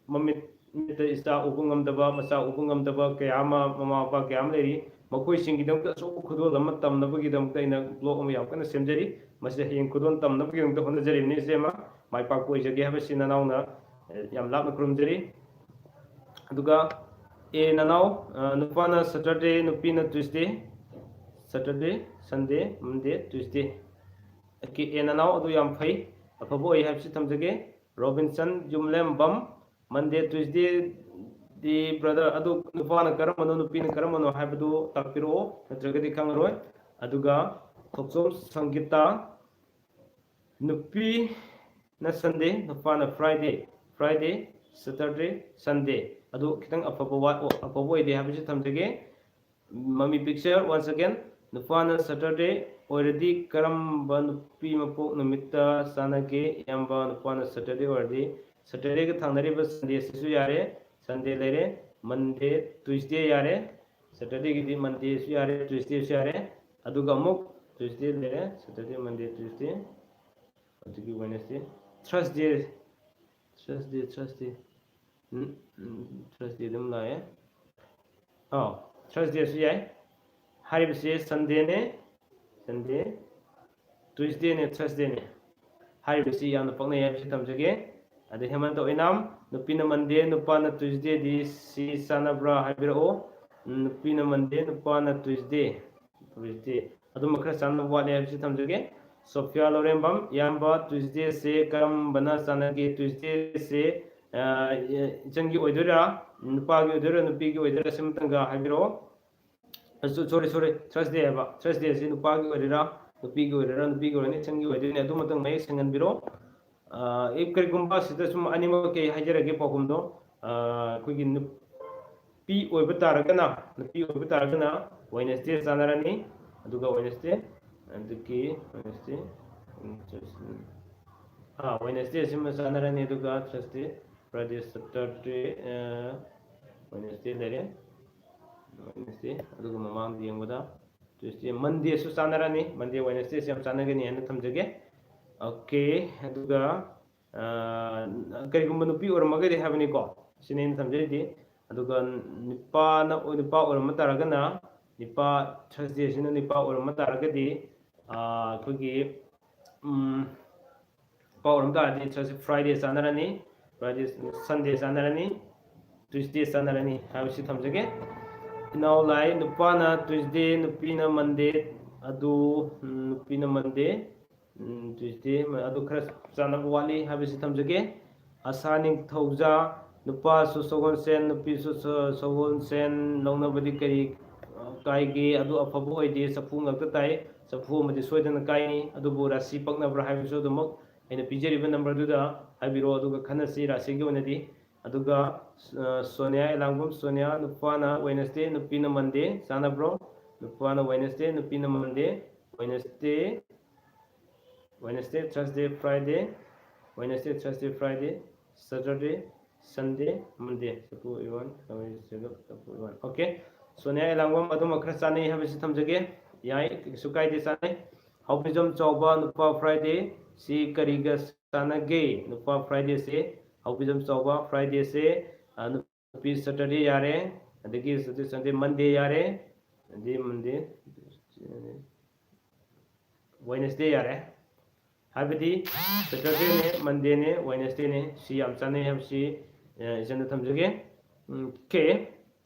ꯃꯃꯤꯠ, ꯃꯤꯠꯇ ꯏꯆꯥ ꯎꯕ ꯉꯝꯗꯕ, ꯃꯆꯥ ꯎꯕ ꯉꯝꯗꯕ ꯀꯌꯥ ꯑꯃ, ꯃꯃꯥ ꯃꯄꯥ ꯀꯌꯥ ꯑꯃ ꯂꯩꯔꯤ꯫ ꯃꯈꯣꯏꯁꯤꯡꯒꯤꯗꯃꯛꯇ ꯑꯆꯧꯕ ꯈꯨꯗꯣꯜ ꯑꯃ ꯇꯝꯅꯕꯒꯤꯗꯃꯛꯇ ꯑꯩꯅ blog ꯑꯃ ꯌꯥꯝ ꯀꯟꯅ ꯁꯦꯝꯖꯔꯤ꯫ ꯃꯁꯤ ꯍꯌꯦꯡ ꯈꯨꯗꯣꯜ ꯇꯝꯅꯕꯒꯤꯗꯃꯛꯇ ꯍꯣꯠꯅꯖꯔꯤꯕꯅꯤ꯫ ꯏꯆꯦꯃ, ꯃꯥꯏ ꯄꯥꯛꯄ ꯑꯣꯏꯖꯒꯦ ꯍꯥꯏꯕꯁꯤ ꯅꯅꯥꯎꯅ, ꯑꯦ, ꯌꯥꯝ ꯂꯥꯞꯅ ꯈꯨꯔꯨꯝꯖꯔꯤ꯫ ꯑꯗꯨꯒ ꯑꯦ ꯅꯅꯥꯎ, ꯑ, ꯅꯨꯄꯥꯅ Saturday, ꯅꯨꯄꯤꯅ Tuesday, Saturday, Sunday, Monday, Tuesday꯫ Okay, ꯑꯦ ꯅꯅꯥꯎ, ꯑꯗꯨ ꯌꯥꯝ ꯐꯩ, ꯑꯐꯕ ꯑꯣꯏ ꯍꯥꯏꯕꯁꯤ ꯊꯝꯖꯒꯦ꯫ ꯔꯣꯕꯤꯟꯁꯟ ꯌꯨꯝꯂꯦꯝꯕꯝ, Monday, Tuesday ꯗꯤ brother, ꯑꯗꯨ ꯅꯨꯄꯥꯅ ꯀꯔꯝꯕꯅꯣ, ꯅꯨꯄꯤꯅ ꯀꯔꯝꯕꯅꯣ ꯍꯥꯏꯕꯗꯨ ꯇꯥꯛꯄꯤꯔꯛꯑꯣ, ꯅꯠꯇ꯭ꯔꯒꯗꯤ ꯈꯪꯉꯔꯣꯏ꯫ ꯑꯗꯨꯒ ꯊꯣꯛꯆꯣꯝ ꯁꯪꯒꯤꯇꯥ, ꯅꯨꯄꯤꯅ Sunday, ꯅꯨꯄꯥꯅ Friday, Friday, Saturday, Sunday꯫ ꯑꯗꯨ ꯈꯤꯇꯪ ꯑꯐꯕ ꯋꯥꯠ-, ꯑꯐꯕ ꯑꯣꯏꯗꯦ ꯍꯥꯏꯕꯁꯤ ꯊꯝꯖꯒꯦ꯫ ꯃꯃꯤ picture once again, ꯅꯨꯄꯥꯅ Saturday ꯑꯣꯏꯔꯗꯤ ꯀꯔꯝꯕ ꯅꯨꯄꯤ ꯃꯄꯣꯛ ꯅꯨꯃꯤꯠꯇ ꯆꯥꯟꯅꯒꯦ? ꯏꯌꯥꯝꯕ, ꯅꯨꯄꯥꯅ Saturday ꯑꯣꯏꯔꯗꯤ Saturdayꯒ ꯊꯪꯅꯔꯤꯕ Sunday ꯑꯁꯤꯁꯨ ꯌꯥꯔꯦ, Sunday ꯂꯩꯔꯦ, Monday, Tuesday ꯌꯥꯔꯦ, Saturdayꯒꯤꯗꯤ Mondayꯁꯨ ꯌꯥꯔꯦ, Tuesdayꯁꯨ ꯌꯥꯔꯦ, ꯑꯗꯨꯒ ꯑꯃꯨꯛ Tuesday ꯂꯩꯔꯦ, Saturday, Monday, Tuesday, ꯑꯗꯨꯒꯤ Wednesday, Thursday, Thursday, Thursday, ꯎꯝ, ꯎꯝ, Thursday ꯑꯗꯨꯝ ꯂꯥꯛꯑꯦ꯫ ꯑꯥꯎ, Thursdayꯁꯨ ꯌꯥꯏ꯫ ꯍꯥꯏꯔꯤꯕꯁꯤ Sundayꯅꯦ, Sunday, Tuesdayꯅꯦ, Thursdayꯅꯦ꯫ ꯍꯥꯏꯔꯤꯕꯁꯤ ꯌꯥꯝꯅ ꯄꯛꯅꯩ ꯍꯥꯏꯕꯁꯤ ꯊꯝꯖꯒꯦ꯫ ꯑꯗꯩ ꯍꯦꯃꯟꯇ ꯑꯣꯏꯅꯥꯝ, ꯅꯨꯄꯤꯅ Monday, ꯅꯨꯄꯥꯅ Tuesdayꯗꯤ ꯁꯤ ꯆꯥꯟꯅꯕ꯭ꯔꯥ ꯍꯥꯏꯕꯤꯔꯛꯑꯣ꯫ ꯎꯝ, ꯅꯨꯄꯤꯅ Monday, ꯅꯨꯄꯥꯅ Tuesday, Tuesday꯫ ꯑꯗꯨꯝꯕ ꯈꯔ ꯆꯥꯟꯅꯕ ꯋꯥꯠꯂꯦ ꯍꯥꯏꯕꯁꯤ ꯊꯝꯖꯒꯦ꯫ ꯁꯣꯐꯤꯌꯥ ꯂꯧꯔꯦꯝꯕꯝ, ꯏꯌꯥꯝꯕ, Tuesdayꯁꯦ ꯀꯔꯝꯕꯅ ꯆꯥꯟꯅꯒꯦ? Tuesdayꯁꯦ, ꯑ, ꯏꯆꯟꯒꯤ ꯑꯣꯏꯗꯣꯏꯔꯥ, ꯅꯨꯄꯥꯒꯤ ꯑꯣꯏꯗꯣꯏꯔꯥ, ꯅꯨꯄꯤꯒꯤ ꯑꯣꯏꯗꯣꯏꯔꯥ, ꯁꯤꯃꯇꯪꯒ ꯍꯥꯏꯕꯤꯔꯛꯑꯣ꯫ ꯑ, sorry, sorry, Thursday ꯍꯥꯏꯕ꯫ Thursdayꯁꯤ ꯅꯨꯄꯥꯒꯤ ꯑꯣꯏꯔꯤꯔꯥ, ꯅꯨꯄꯤꯒꯤ ꯑꯣꯏꯔꯤꯔꯥ? ꯅꯨꯄꯤꯒꯤ ꯑꯣꯏꯔꯅꯤ, ꯏꯆꯟꯒꯤ ꯑꯣꯏꯗꯣꯏꯅꯦ꯫ ꯑꯗꯨꯃꯇꯪ ꯃꯌꯦꯛ ꯁꯦꯡꯍꯟꯕꯤꯔꯣ꯫ ꯑ, ꯑꯦ, ꯀꯔꯤꯒꯨꯝꯕ ꯁꯤꯗ ꯁꯨꯝ ꯑꯅꯤꯃꯛ ꯀꯩ ꯍꯥꯏꯖꯔꯒꯦ ꯄꯥꯎꯈꯨꯝꯗꯣ, ꯑ, ꯑꯩꯈꯣꯏꯒꯤ ꯅꯨꯄꯤ ꯑꯣꯏꯕ ꯇꯥꯔꯒꯅ, ꯅꯨꯄꯤ ꯑꯣꯏꯕ ꯇꯥꯔꯒꯅ Wednesday ꯆꯥꯟꯅꯔꯅꯤ, ꯑꯗꯨꯒ Wednesday, ꯑꯗꯒꯤ Wednesday, ꯑꯥ, Wednesday ꯁꯤꯃ ꯆꯥꯟꯅꯔꯅꯤ, ꯑꯗꯨꯒ Thursday, Friday, Saturday, ꯑ, Wednesday ꯂꯩꯔꯦ, Wednesday, ꯑꯗꯨꯒ ꯃꯃꯥꯡꯗ ꯌꯦꯡꯕꯗ Tuesday, Mondayꯁꯨ ꯆꯥꯟꯅꯔꯅꯤ, Monday, Wednesdayꯁꯦ ꯌꯥꯝ ꯆꯥꯟꯅꯒꯅꯤ ꯍꯥꯏꯅ ꯊꯝꯖꯒꯦ꯫ Okay, ꯑꯗꯨꯒ, ꯑ, ꯀꯔꯤꯒꯨꯝꯕ ꯅꯨꯄꯤ ꯑꯣꯏꯔꯝꯃꯒꯗꯤ ꯍꯥꯏꯕꯅꯤꯀꯣ, ꯁꯤꯅꯤ ꯑꯩꯅ ꯊꯝꯖꯔꯤꯗꯤ꯫ ꯑꯗꯨꯒ ꯅꯨꯄꯥꯅ, ꯅꯨꯄꯥ ꯑꯣꯏꯔꯝꯕ ꯇꯥꯔꯒꯅ, ꯅꯨꯄꯥ, Thursdayꯁꯤꯅ ꯅꯨꯄꯥ ꯑꯣꯏꯔꯝꯕ ꯇꯥꯔꯒꯗꯤ, ꯑ, ꯑꯩꯈꯣꯏꯒꯤ, ꯎꯝ, ꯅꯨꯄꯥ ꯑꯣꯏꯔꯝ ꯇꯥꯔꯗꯤ Thursday, Friday ꯆꯥꯟꯅꯔꯅꯤ, Friday, Sunday ꯆꯥꯟꯅꯔꯅꯤ, Tuesday ꯆꯥꯟꯅꯔꯅꯤ ꯍꯥꯏꯕꯁꯤ ꯊꯝꯖꯒꯦ꯫ ꯏꯅꯥꯎ ꯂꯥꯏ, ꯅꯨꯄꯥꯅ Tuesday, ꯅꯨꯄꯤꯅ Monday, ꯑꯗꯨ, ꯎꯝ, ꯅꯨꯄꯤꯅ Monday, ꯎꯝ, Tuesday, ꯑꯗꯨ ꯈꯔ ꯆꯥꯟꯅꯕ ꯋꯥꯠꯂꯤ ꯍꯥꯏꯕꯁꯤ ꯊꯝꯖꯒꯦ꯫ ꯑꯁꯥ ꯅꯤꯡꯊꯧꯖꯥ, ꯅꯨꯄꯥꯁꯨ ꯁꯒꯣꯜꯁꯦꯟ, ꯅꯨꯄꯤꯁꯨ ꯁ-, ꯁꯒꯣꯜꯁꯦꯟ ꯂꯧꯅꯕꯗꯤ ꯀꯔꯤ, ꯑ, ꯀꯥꯏꯒꯦ? ꯑꯗꯨ ꯑꯐꯕ ꯑꯣꯏꯗꯦ, ꯆꯐꯨ ꯉꯥꯛꯇ ꯇꯥꯏ꯫ ꯆꯐꯨ ꯑꯃꯗꯤ ꯁꯣꯏꯗꯅ ꯀꯥꯏꯅꯤ, ꯑꯗꯨꯕꯨ ꯔꯥꯁꯤ ꯄꯛꯅꯕ꯭ꯔꯥ ꯍꯥꯏꯕꯁꯨ ꯑꯗꯨꯃꯛ ꯑꯩꯅ ꯄꯤꯖꯔꯤꯕ numberꯗꯨꯗ ꯍꯥꯏꯕꯤꯔꯛꯑꯣ, ꯑꯗꯨꯒ ꯈꯟꯅꯁꯤ ꯔꯥꯁꯤꯒꯤ ꯑꯣꯏꯅꯗꯤ꯫ ꯑꯗꯨꯒ, ꯑ, ꯁꯣꯅꯤꯌꯥ ꯑꯦꯂꯥꯡꯕꯝ, ꯁꯣꯅꯤꯌꯥ, ꯅꯨꯄꯥꯅ Wednesday, ꯅꯨꯄꯤꯅ Monday, ꯆꯥꯟꯅꯕ꯭ꯔꯣ? ꯅꯨꯄꯥꯅ Wednesday, ꯅꯨꯄꯤꯅ Monday, Wednesday, Wednesday, Thursday, Friday, Wednesday, Thursday, Friday, Saturday, Sunday, Monday, ꯆꯐꯨ ꯏꯋꯥꯟ, ꯆꯐꯨ ꯏꯋꯥꯟ꯫ Okay, ꯁꯣꯅꯤꯌꯥ ꯑꯦꯂꯥꯡꯕꯝ ꯑꯗꯨꯃꯛ ꯈꯔ ꯆꯥꯅꯩ ꯍꯥꯏꯕꯁꯤ ꯊꯝꯖꯒꯦ꯫ ꯌꯥꯏ, ꯀꯩꯁꯨ ꯀꯥꯏꯗꯦ, ꯆꯥꯅꯩ꯫ ꯍꯥꯎꯕꯤꯖꯝ ꯆꯥꯎꯕ, ꯅꯨꯄꯥ Friday, ꯁꯤ ꯀꯔꯤꯒ ꯆꯥꯟꯅꯒꯦ? ꯅꯨꯄꯥ Fridayꯁꯦ, ꯍꯥꯎꯕꯤꯖꯝ ꯆꯥꯎꯕ Fridayꯁꯦ, ꯑ, ꯅꯨꯄꯤ Saturday ꯌꯥꯔꯦ, ꯑꯗꯒꯤ Saturday, Sunday, Monday ꯌꯥꯔꯦ, ꯑꯗꯒꯤ Monday, Wednesday ꯌꯥꯔꯦ꯫ ꯍꯥꯏꯕꯗꯤ Saturdayꯅꯦ, Mondayꯅꯦ, Wednesdayꯅꯦ, ꯁꯤ ꯌꯥꯝ ꯆꯥꯟꯅꯩ ꯍꯥꯏꯕꯁꯤ, ꯑ, ꯏꯆꯟꯗ ꯊꯝꯖꯒꯦ꯫ ꯎꯝ, okay꯫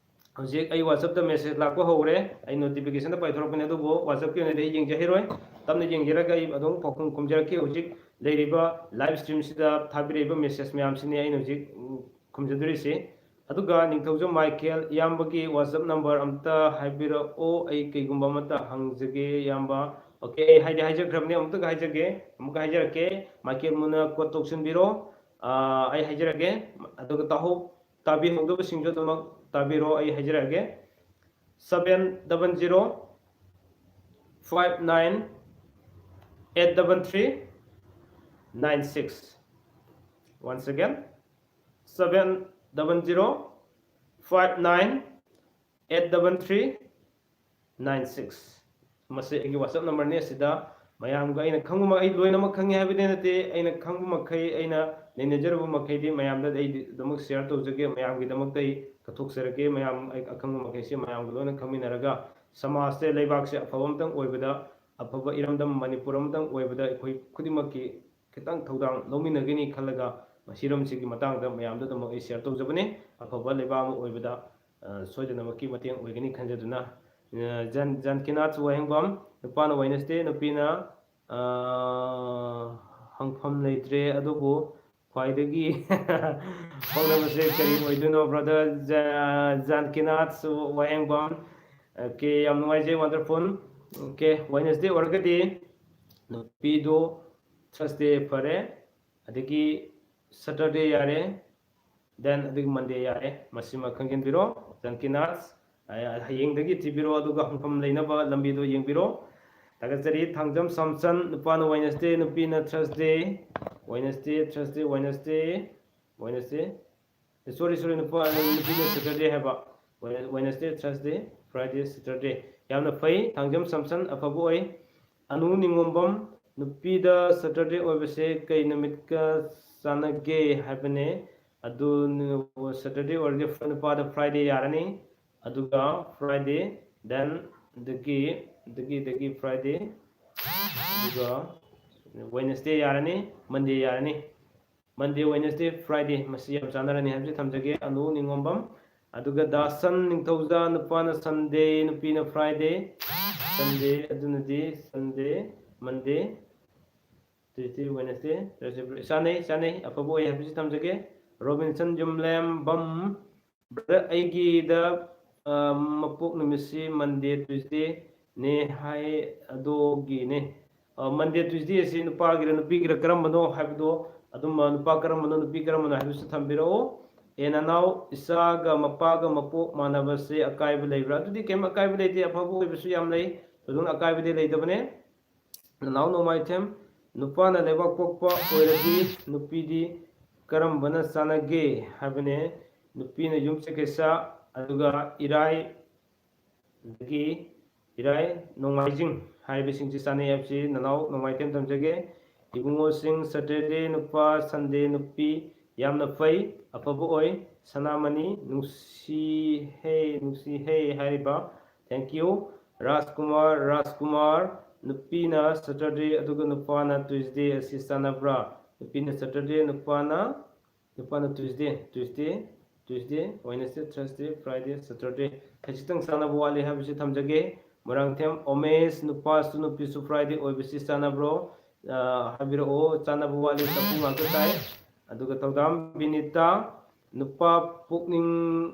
ꯍꯧꯖꯤꯛ ꯑꯩ WhatsAppꯇ message ꯂꯥꯛꯄ ꯍꯧꯔꯦ꯫ ꯑꯩ notificationꯗ ꯄꯥꯏꯊꯣꯔꯛꯄꯅꯦ, ꯑꯗꯨꯕꯨ WhatsAppꯀꯤ ꯑꯣꯏꯅꯗꯤ ꯑꯩ ꯌꯦꯡꯖꯍꯩꯔꯣꯏ꯫ ꯇꯞꯅ ꯌꯦꯡꯖꯔꯒ ꯑꯩ ꯑꯗꯨꯝ ꯄꯥꯎꯈꯨꯝ ꯈꯨꯝꯖꯔꯛꯀꯦ꯫ ꯍꯧꯖꯤꯛ ꯂꯩꯔꯤꯕ live streamꯁꯤꯗ ꯊꯥꯕꯤꯔꯛꯏꯕ message ꯃꯌꯥꯝꯁꯤꯅꯤ ꯑꯩꯅ ꯍꯧꯖꯤꯛ, ꯎꯝ, ꯈꯨꯝꯖꯗꯣꯔꯤꯁꯤ꯫ ꯑꯗꯨꯒ ꯅꯤꯡꯊꯧꯖꯝ ꯃꯥꯏꯀꯦꯜ, ꯏꯌꯥꯝꯕꯒꯤ WhatsApp number ꯑꯝꯇ ꯍꯥꯏꯕꯤꯔꯛꯑꯣ, ꯑꯩ ꯀꯩꯒꯨꯝꯕ ꯑꯃꯇ ꯍꯪꯖꯒꯦ ꯏꯌꯥꯝꯕ꯫ Okay, ꯑꯩ ꯍꯥꯏꯗꯤ ꯍꯥꯏꯖꯈ꯭ꯔꯕꯅꯤ, ꯑꯃꯨꯛꯇꯒ ꯍꯥꯏꯖꯒꯦ, ꯑꯃꯨꯛꯀ ꯍꯥꯏꯖꯔꯛꯀꯦ꯫ Michael ꯃꯨꯅ quote ꯇꯧꯁꯤꯟꯕꯤꯔꯣ꯫ ꯑꯥ, ꯑꯩ ꯍꯥꯏꯖꯔꯛꯀꯦ, ꯑꯗꯨꯒ ꯇꯥꯍꯧ-, ꯇꯥꯕꯤꯍꯧꯗꯕꯁꯤꯡꯁꯨ ꯑꯗꯨꯃꯛ ꯇꯥꯕꯤꯔꯣ, ꯑꯩ ꯍꯥꯏꯖꯔꯛꯑꯒꯦ꯫ Seven double zero five nine eight double three nine six. Once again, seven double zero five nine eight double three nine six. ꯃꯁꯤ ꯑꯩꯒꯤ WhatsApp numberꯅꯤ꯫ ꯑꯁꯤꯗ ꯃꯌꯥꯝꯒ ꯑꯩꯅ ꯈꯪꯕ, ꯑꯩ ꯂꯣꯏꯅꯃꯛ ꯈꯪꯉꯤ ꯍꯥꯏꯕꯗꯤ ꯅꯠꯇꯦ, ꯑꯩꯅ ꯈꯪꯕ ꯃꯈꯩ, ꯑꯩꯅ ꯅꯩꯅꯖꯔꯨꯕ ꯃꯈꯩꯗꯤ ꯃꯌꯥꯝꯗ ꯑꯩꯗꯃꯛ share ꯇꯧꯖꯒꯦ, ꯃꯌꯥꯝꯒꯤꯗꯃꯛꯇ ꯑꯩ ꯀꯠꯊꯣꯛꯆꯔꯒꯦ꯫ ꯃꯌꯥꯝ ꯑꯩ ꯑꯈꯪꯕ ꯃꯈꯩꯁꯦ ꯃꯌꯥꯝꯒ ꯂꯣꯏꯅ ꯈꯪꯃꯤꯟꯅꯔꯒ ꯁꯃꯥꯖꯁꯦ, ꯂꯩꯕꯥꯛꯁꯦ ꯑꯐꯕ ꯑꯃꯇꯪ ꯑꯣꯏꯕꯗ, ꯑꯐꯕ ꯏꯔꯝꯗꯝ ꯃꯅꯤꯄꯨꯔ ꯑꯃꯇꯪ ꯑꯣꯏꯕꯗ ꯑꯩꯈꯣꯏ ꯈꯨꯗꯤꯡꯃꯛꯀꯤ ꯈꯤꯇꯪ ꯊꯧꯗꯥꯡ ꯂꯧꯃꯤꯟꯅꯒꯅꯤ ꯈꯜꯂꯒ ꯃꯁꯤꯔꯣꯝꯁꯤꯒꯤ ꯃꯇꯥꯡꯗ ꯃꯌꯥꯝꯗꯨꯗꯃꯛ ꯑꯩ share ꯇꯧꯖꯕꯅꯤ꯫ ꯑꯐꯕ ꯂꯩꯕꯥꯛ ꯑꯃ ꯑꯣꯏꯕꯗ, ꯑ, ꯁꯣꯏꯗꯅꯃꯛꯀꯤ ꯃꯇꯦꯡ ꯑꯣꯏꯒꯅꯤ ꯈꯟꯖꯗꯨꯅ, ꯑ, ꯖꯥꯟ-, ꯖꯥꯟꯀꯤꯅꯥꯊ ꯋꯥꯍꯦꯡꯕꯝ, ꯅꯨꯄꯥꯅ Wednesday, ꯅꯨꯄꯤꯅ, ꯑ, ꯍꯪꯐꯝ ꯂꯩꯇ꯭ꯔꯦ, ꯑꯗꯨꯕꯨ ꯈ꯭ꯋꯥꯏꯗꯒꯤ ꯐꯥꯎꯅꯕꯁꯦ ꯀꯔꯤ ꯑꯣꯏꯗꯣꯏꯅꯣ, brother ꯖꯥ-, ꯖꯥꯟꯀꯤꯅꯥꯊ ꯋꯥꯍꯦꯡꯕꯝ? Okay, ꯌꯥꯝ ꯅꯨꯡꯉꯥꯏꯖꯩ, wonderful꯫ Okay, Wednesday ꯑꯣꯏꯔꯒꯗꯤ ꯅꯨꯄꯤꯗꯣ Thursday ꯐꯔꯦ, ꯑꯗꯒꯤ Saturday ꯌꯥꯔꯦ, then ꯑꯗꯒꯤ Monday ꯌꯥꯔꯦ꯫ ꯃꯁꯤꯃ ꯈꯪꯖꯤꯟꯕꯤꯔꯣ, ꯖꯥꯟꯀꯤꯅꯥꯊ꯫ ꯑ, ꯍꯌꯦꯡꯗꯒꯤ ꯊꯤꯕꯤꯔꯣ, ꯑꯗꯨꯒ ꯍꯪꯐꯝ ꯂꯩꯅꯕ ꯂꯝꯕꯤꯗꯣ ꯌꯦꯡꯕꯤꯔꯣ꯫ ꯊꯥꯒꯠꯆꯔꯤ꯫ ꯊꯥꯡꯖꯝ ꯁꯥꯝꯁꯟ, ꯅꯨꯄꯥꯅ Wednesday, ꯅꯨꯄꯤꯅ Thursday꯫ Wednesday, Thursday, Wednesday, Wednesday꯫ Sorry, sorry, ꯅꯨꯄꯥ, ꯅꯨꯄꯤꯅ Saturday ꯍꯥꯏꯕ꯫ Wednesday, Thursday, Friday, Saturday꯫ ꯌꯥꯝꯅ ꯐꯩ꯫ ꯊꯥꯡꯖꯝ ꯁꯥꯝꯁꯟ ꯑꯐꯕ ꯑꯣꯏ꯫ ꯑꯅꯨ ꯅꯤꯉꯣꯝꯕꯝ, ꯅꯨꯄꯤꯗ Saturday ꯑꯣꯏꯕꯁꯦ ꯀꯩ ꯅꯨꯃꯤꯠꯀ ꯆꯥꯟꯅꯒꯦ ꯍꯥꯏꯕꯅꯦ꯫ ꯑꯗꯨ Saturday ꯑꯣꯏꯔꯗꯤ ꯅꯨꯄꯥꯗ Friday ꯌꯥꯔꯅꯤ꯫ ꯑꯗꯨꯒ Friday, then ꯑꯗꯒꯤ, ꯑꯗꯒꯤ, ꯑꯗꯒꯤ Friday, ꯑꯗꯨꯒ Wednesday ꯌꯥꯔꯅꯤ, Monday ꯌꯥꯔꯅꯤ꯫ Monday, Wednesday, Friday, ꯃꯁꯤ ꯌꯥꯝ ꯆꯥꯟꯅꯔꯅꯤ ꯍꯥꯏꯕꯁꯤ ꯊꯝꯖꯒꯦ꯫ ꯑꯅꯨ ꯅꯤꯉꯣꯝꯕꯝ, ꯑꯗꯨꯒ ꯗꯥꯁꯟ ꯅꯤꯡꯊꯧꯖꯥ, ꯅꯨꯄꯥꯅ Sunday, ꯅꯨꯄꯤꯅ Friday꯫ Sunday, ꯑꯗꯨꯅꯗꯤ Sunday, Monday, Tuesday, Wednesday, Thursday, Friday꯫ ꯆꯥꯅꯩ, ꯆꯥꯅꯩ, ꯑꯐꯕ ꯑꯣꯏ ꯍꯥꯏꯕꯁꯤ ꯊꯝꯖꯒꯦ꯫ ꯔꯣꯕꯤꯟꯁꯟ ꯌꯨꯝꯂꯦꯝꯕꯝ, brother, ꯑꯩꯒꯤꯗ, ꯑ, ꯃꯄꯣꯛ ꯅꯨꯃꯤꯠꯁꯤ Monday, Tuesday ꯅꯦ ꯍꯥꯏ, ꯑꯗꯨꯒꯤꯅꯦ꯫ ꯑ, Monday, Tuesday ꯑꯁꯤ ꯅꯨꯄꯥꯒꯤꯔ ꯅꯨꯄꯤꯒꯤꯔ ꯀꯔꯝꯕꯅꯣ ꯍꯥꯏꯕꯗꯣ ꯑꯗꯨꯝ, ꯑ, ꯅꯨꯄꯥ ꯀꯔꯝꯕꯅꯣ ꯅꯨꯄꯤ ꯀꯔꯝꯕꯅꯣ ꯍꯥꯏꯕꯁꯨ ꯊꯝꯕꯤꯔꯛꯎ꯫ ꯑꯦ, ꯅꯅꯥꯎ ꯏꯆꯥꯒ ꯃꯄꯥꯒ ꯃꯄꯣꯛ ꯃꯥꯟꯅꯕꯁꯦ ꯑꯀꯥꯏꯕ ꯂꯩꯕ꯭ꯔꯥ? ꯑꯗꯨꯗꯤ ꯀꯩꯝ ꯑꯀꯥꯏꯕ ꯂꯩꯇꯦ, ꯑꯐꯕ ꯑꯣꯏꯕꯁꯨ ꯌꯥꯝ ꯂꯩ, ꯊꯣꯏꯗꯣꯛꯅ ꯑꯀꯥꯏꯕꯗꯤ ꯂꯩꯇꯕꯅꯦ꯫ ꯅꯅꯥꯎ ꯅꯣꯡꯃꯥꯏꯊꯦꯝ, ꯅꯨꯄꯥꯅ ꯂꯩꯕꯥꯛ ꯄꯣꯛꯄ ꯑꯣꯏꯔꯗꯤ ꯅꯨꯄꯤꯗꯤ ꯀꯔꯝꯕꯅ ꯆꯥꯟꯅꯒꯦ ꯍꯥꯏꯕꯅꯦ꯫ ꯅꯨꯄꯤꯅ ꯌꯨꯝꯁꯀꯩꯁ, ꯑꯗꯨꯒ ꯏꯔꯥꯏ, ꯑꯗꯒꯤ ꯏꯔꯥꯏ, ꯅꯣꯡꯃꯥꯏꯖꯤꯡ ꯍꯥꯏꯔꯤꯕꯁꯤꯡꯁꯤ ꯆꯥꯟꯅꯩ ꯍꯥꯏꯕꯁꯤ ꯅꯅꯥꯎ ꯅꯣꯡꯃꯥꯏꯊꯦꯝ ꯊꯝꯖꯒꯦ꯫ ꯏꯕꯨꯡꯉꯣꯁꯤꯡ, Saturday ꯅꯨꯄꯥ, Sunday ꯅꯨꯄꯤ ꯌꯥꯝꯅ ꯐꯩ, ꯑꯐꯕ ꯑꯣꯏ꯫ ꯁꯅꯥꯃꯅꯤ, ꯅꯨꯡꯁꯤꯍꯦ, ꯅꯨꯡꯁꯤꯍꯦ ꯍꯥꯏꯔꯤꯕ, thank you꯫ ꯔꯥꯖꯀꯨꯃꯥꯔ, ꯔꯥꯖꯀꯨꯃꯥꯔ, ꯅꯨꯄꯤꯅ Saturday ꯑꯗꯨꯒ ꯅꯨꯄꯥꯅ Tuesday ꯑꯁꯤ ꯆꯥꯟꯅꯕ꯭ꯔꯥ? ꯅꯨꯄꯤꯅ Saturday, ꯅꯨꯄꯥꯅ, ꯅꯨꯄꯥꯅ Tuesday, Tuesday, Tuesday, Wednesday, Thursday, Friday, Saturday ꯈꯖꯤꯛꯇꯪ ꯆꯥꯟꯅꯕ ꯋꯥꯠꯂꯤ ꯍꯥꯏꯕꯁꯤ ꯊꯝꯖꯒꯦ꯫ ꯃꯣꯏꯔꯥꯡꯊꯦꯝ ꯑꯣꯃꯦꯁ, ꯅꯨꯄꯥꯁꯨ ꯅꯨꯄꯤꯁꯨ Friday ꯑꯣꯏꯕꯁꯤ ꯆꯥꯟꯅꯕ꯭ꯔꯣ? ꯑ, ꯍꯥꯏꯕꯤꯔꯛꯑꯣ꯫ ꯆꯥꯟꯅꯕ ꯋꯥꯠꯂꯤ, ꯆꯐꯨ ꯉꯥꯛꯇ ꯇꯥꯏ꯫ ꯑꯗꯨꯒ ꯊꯧꯗꯥꯝ ꯕꯤꯅꯤꯇꯥ, ꯅꯨꯄꯥ ꯄꯣꯛꯅꯤꯡ-,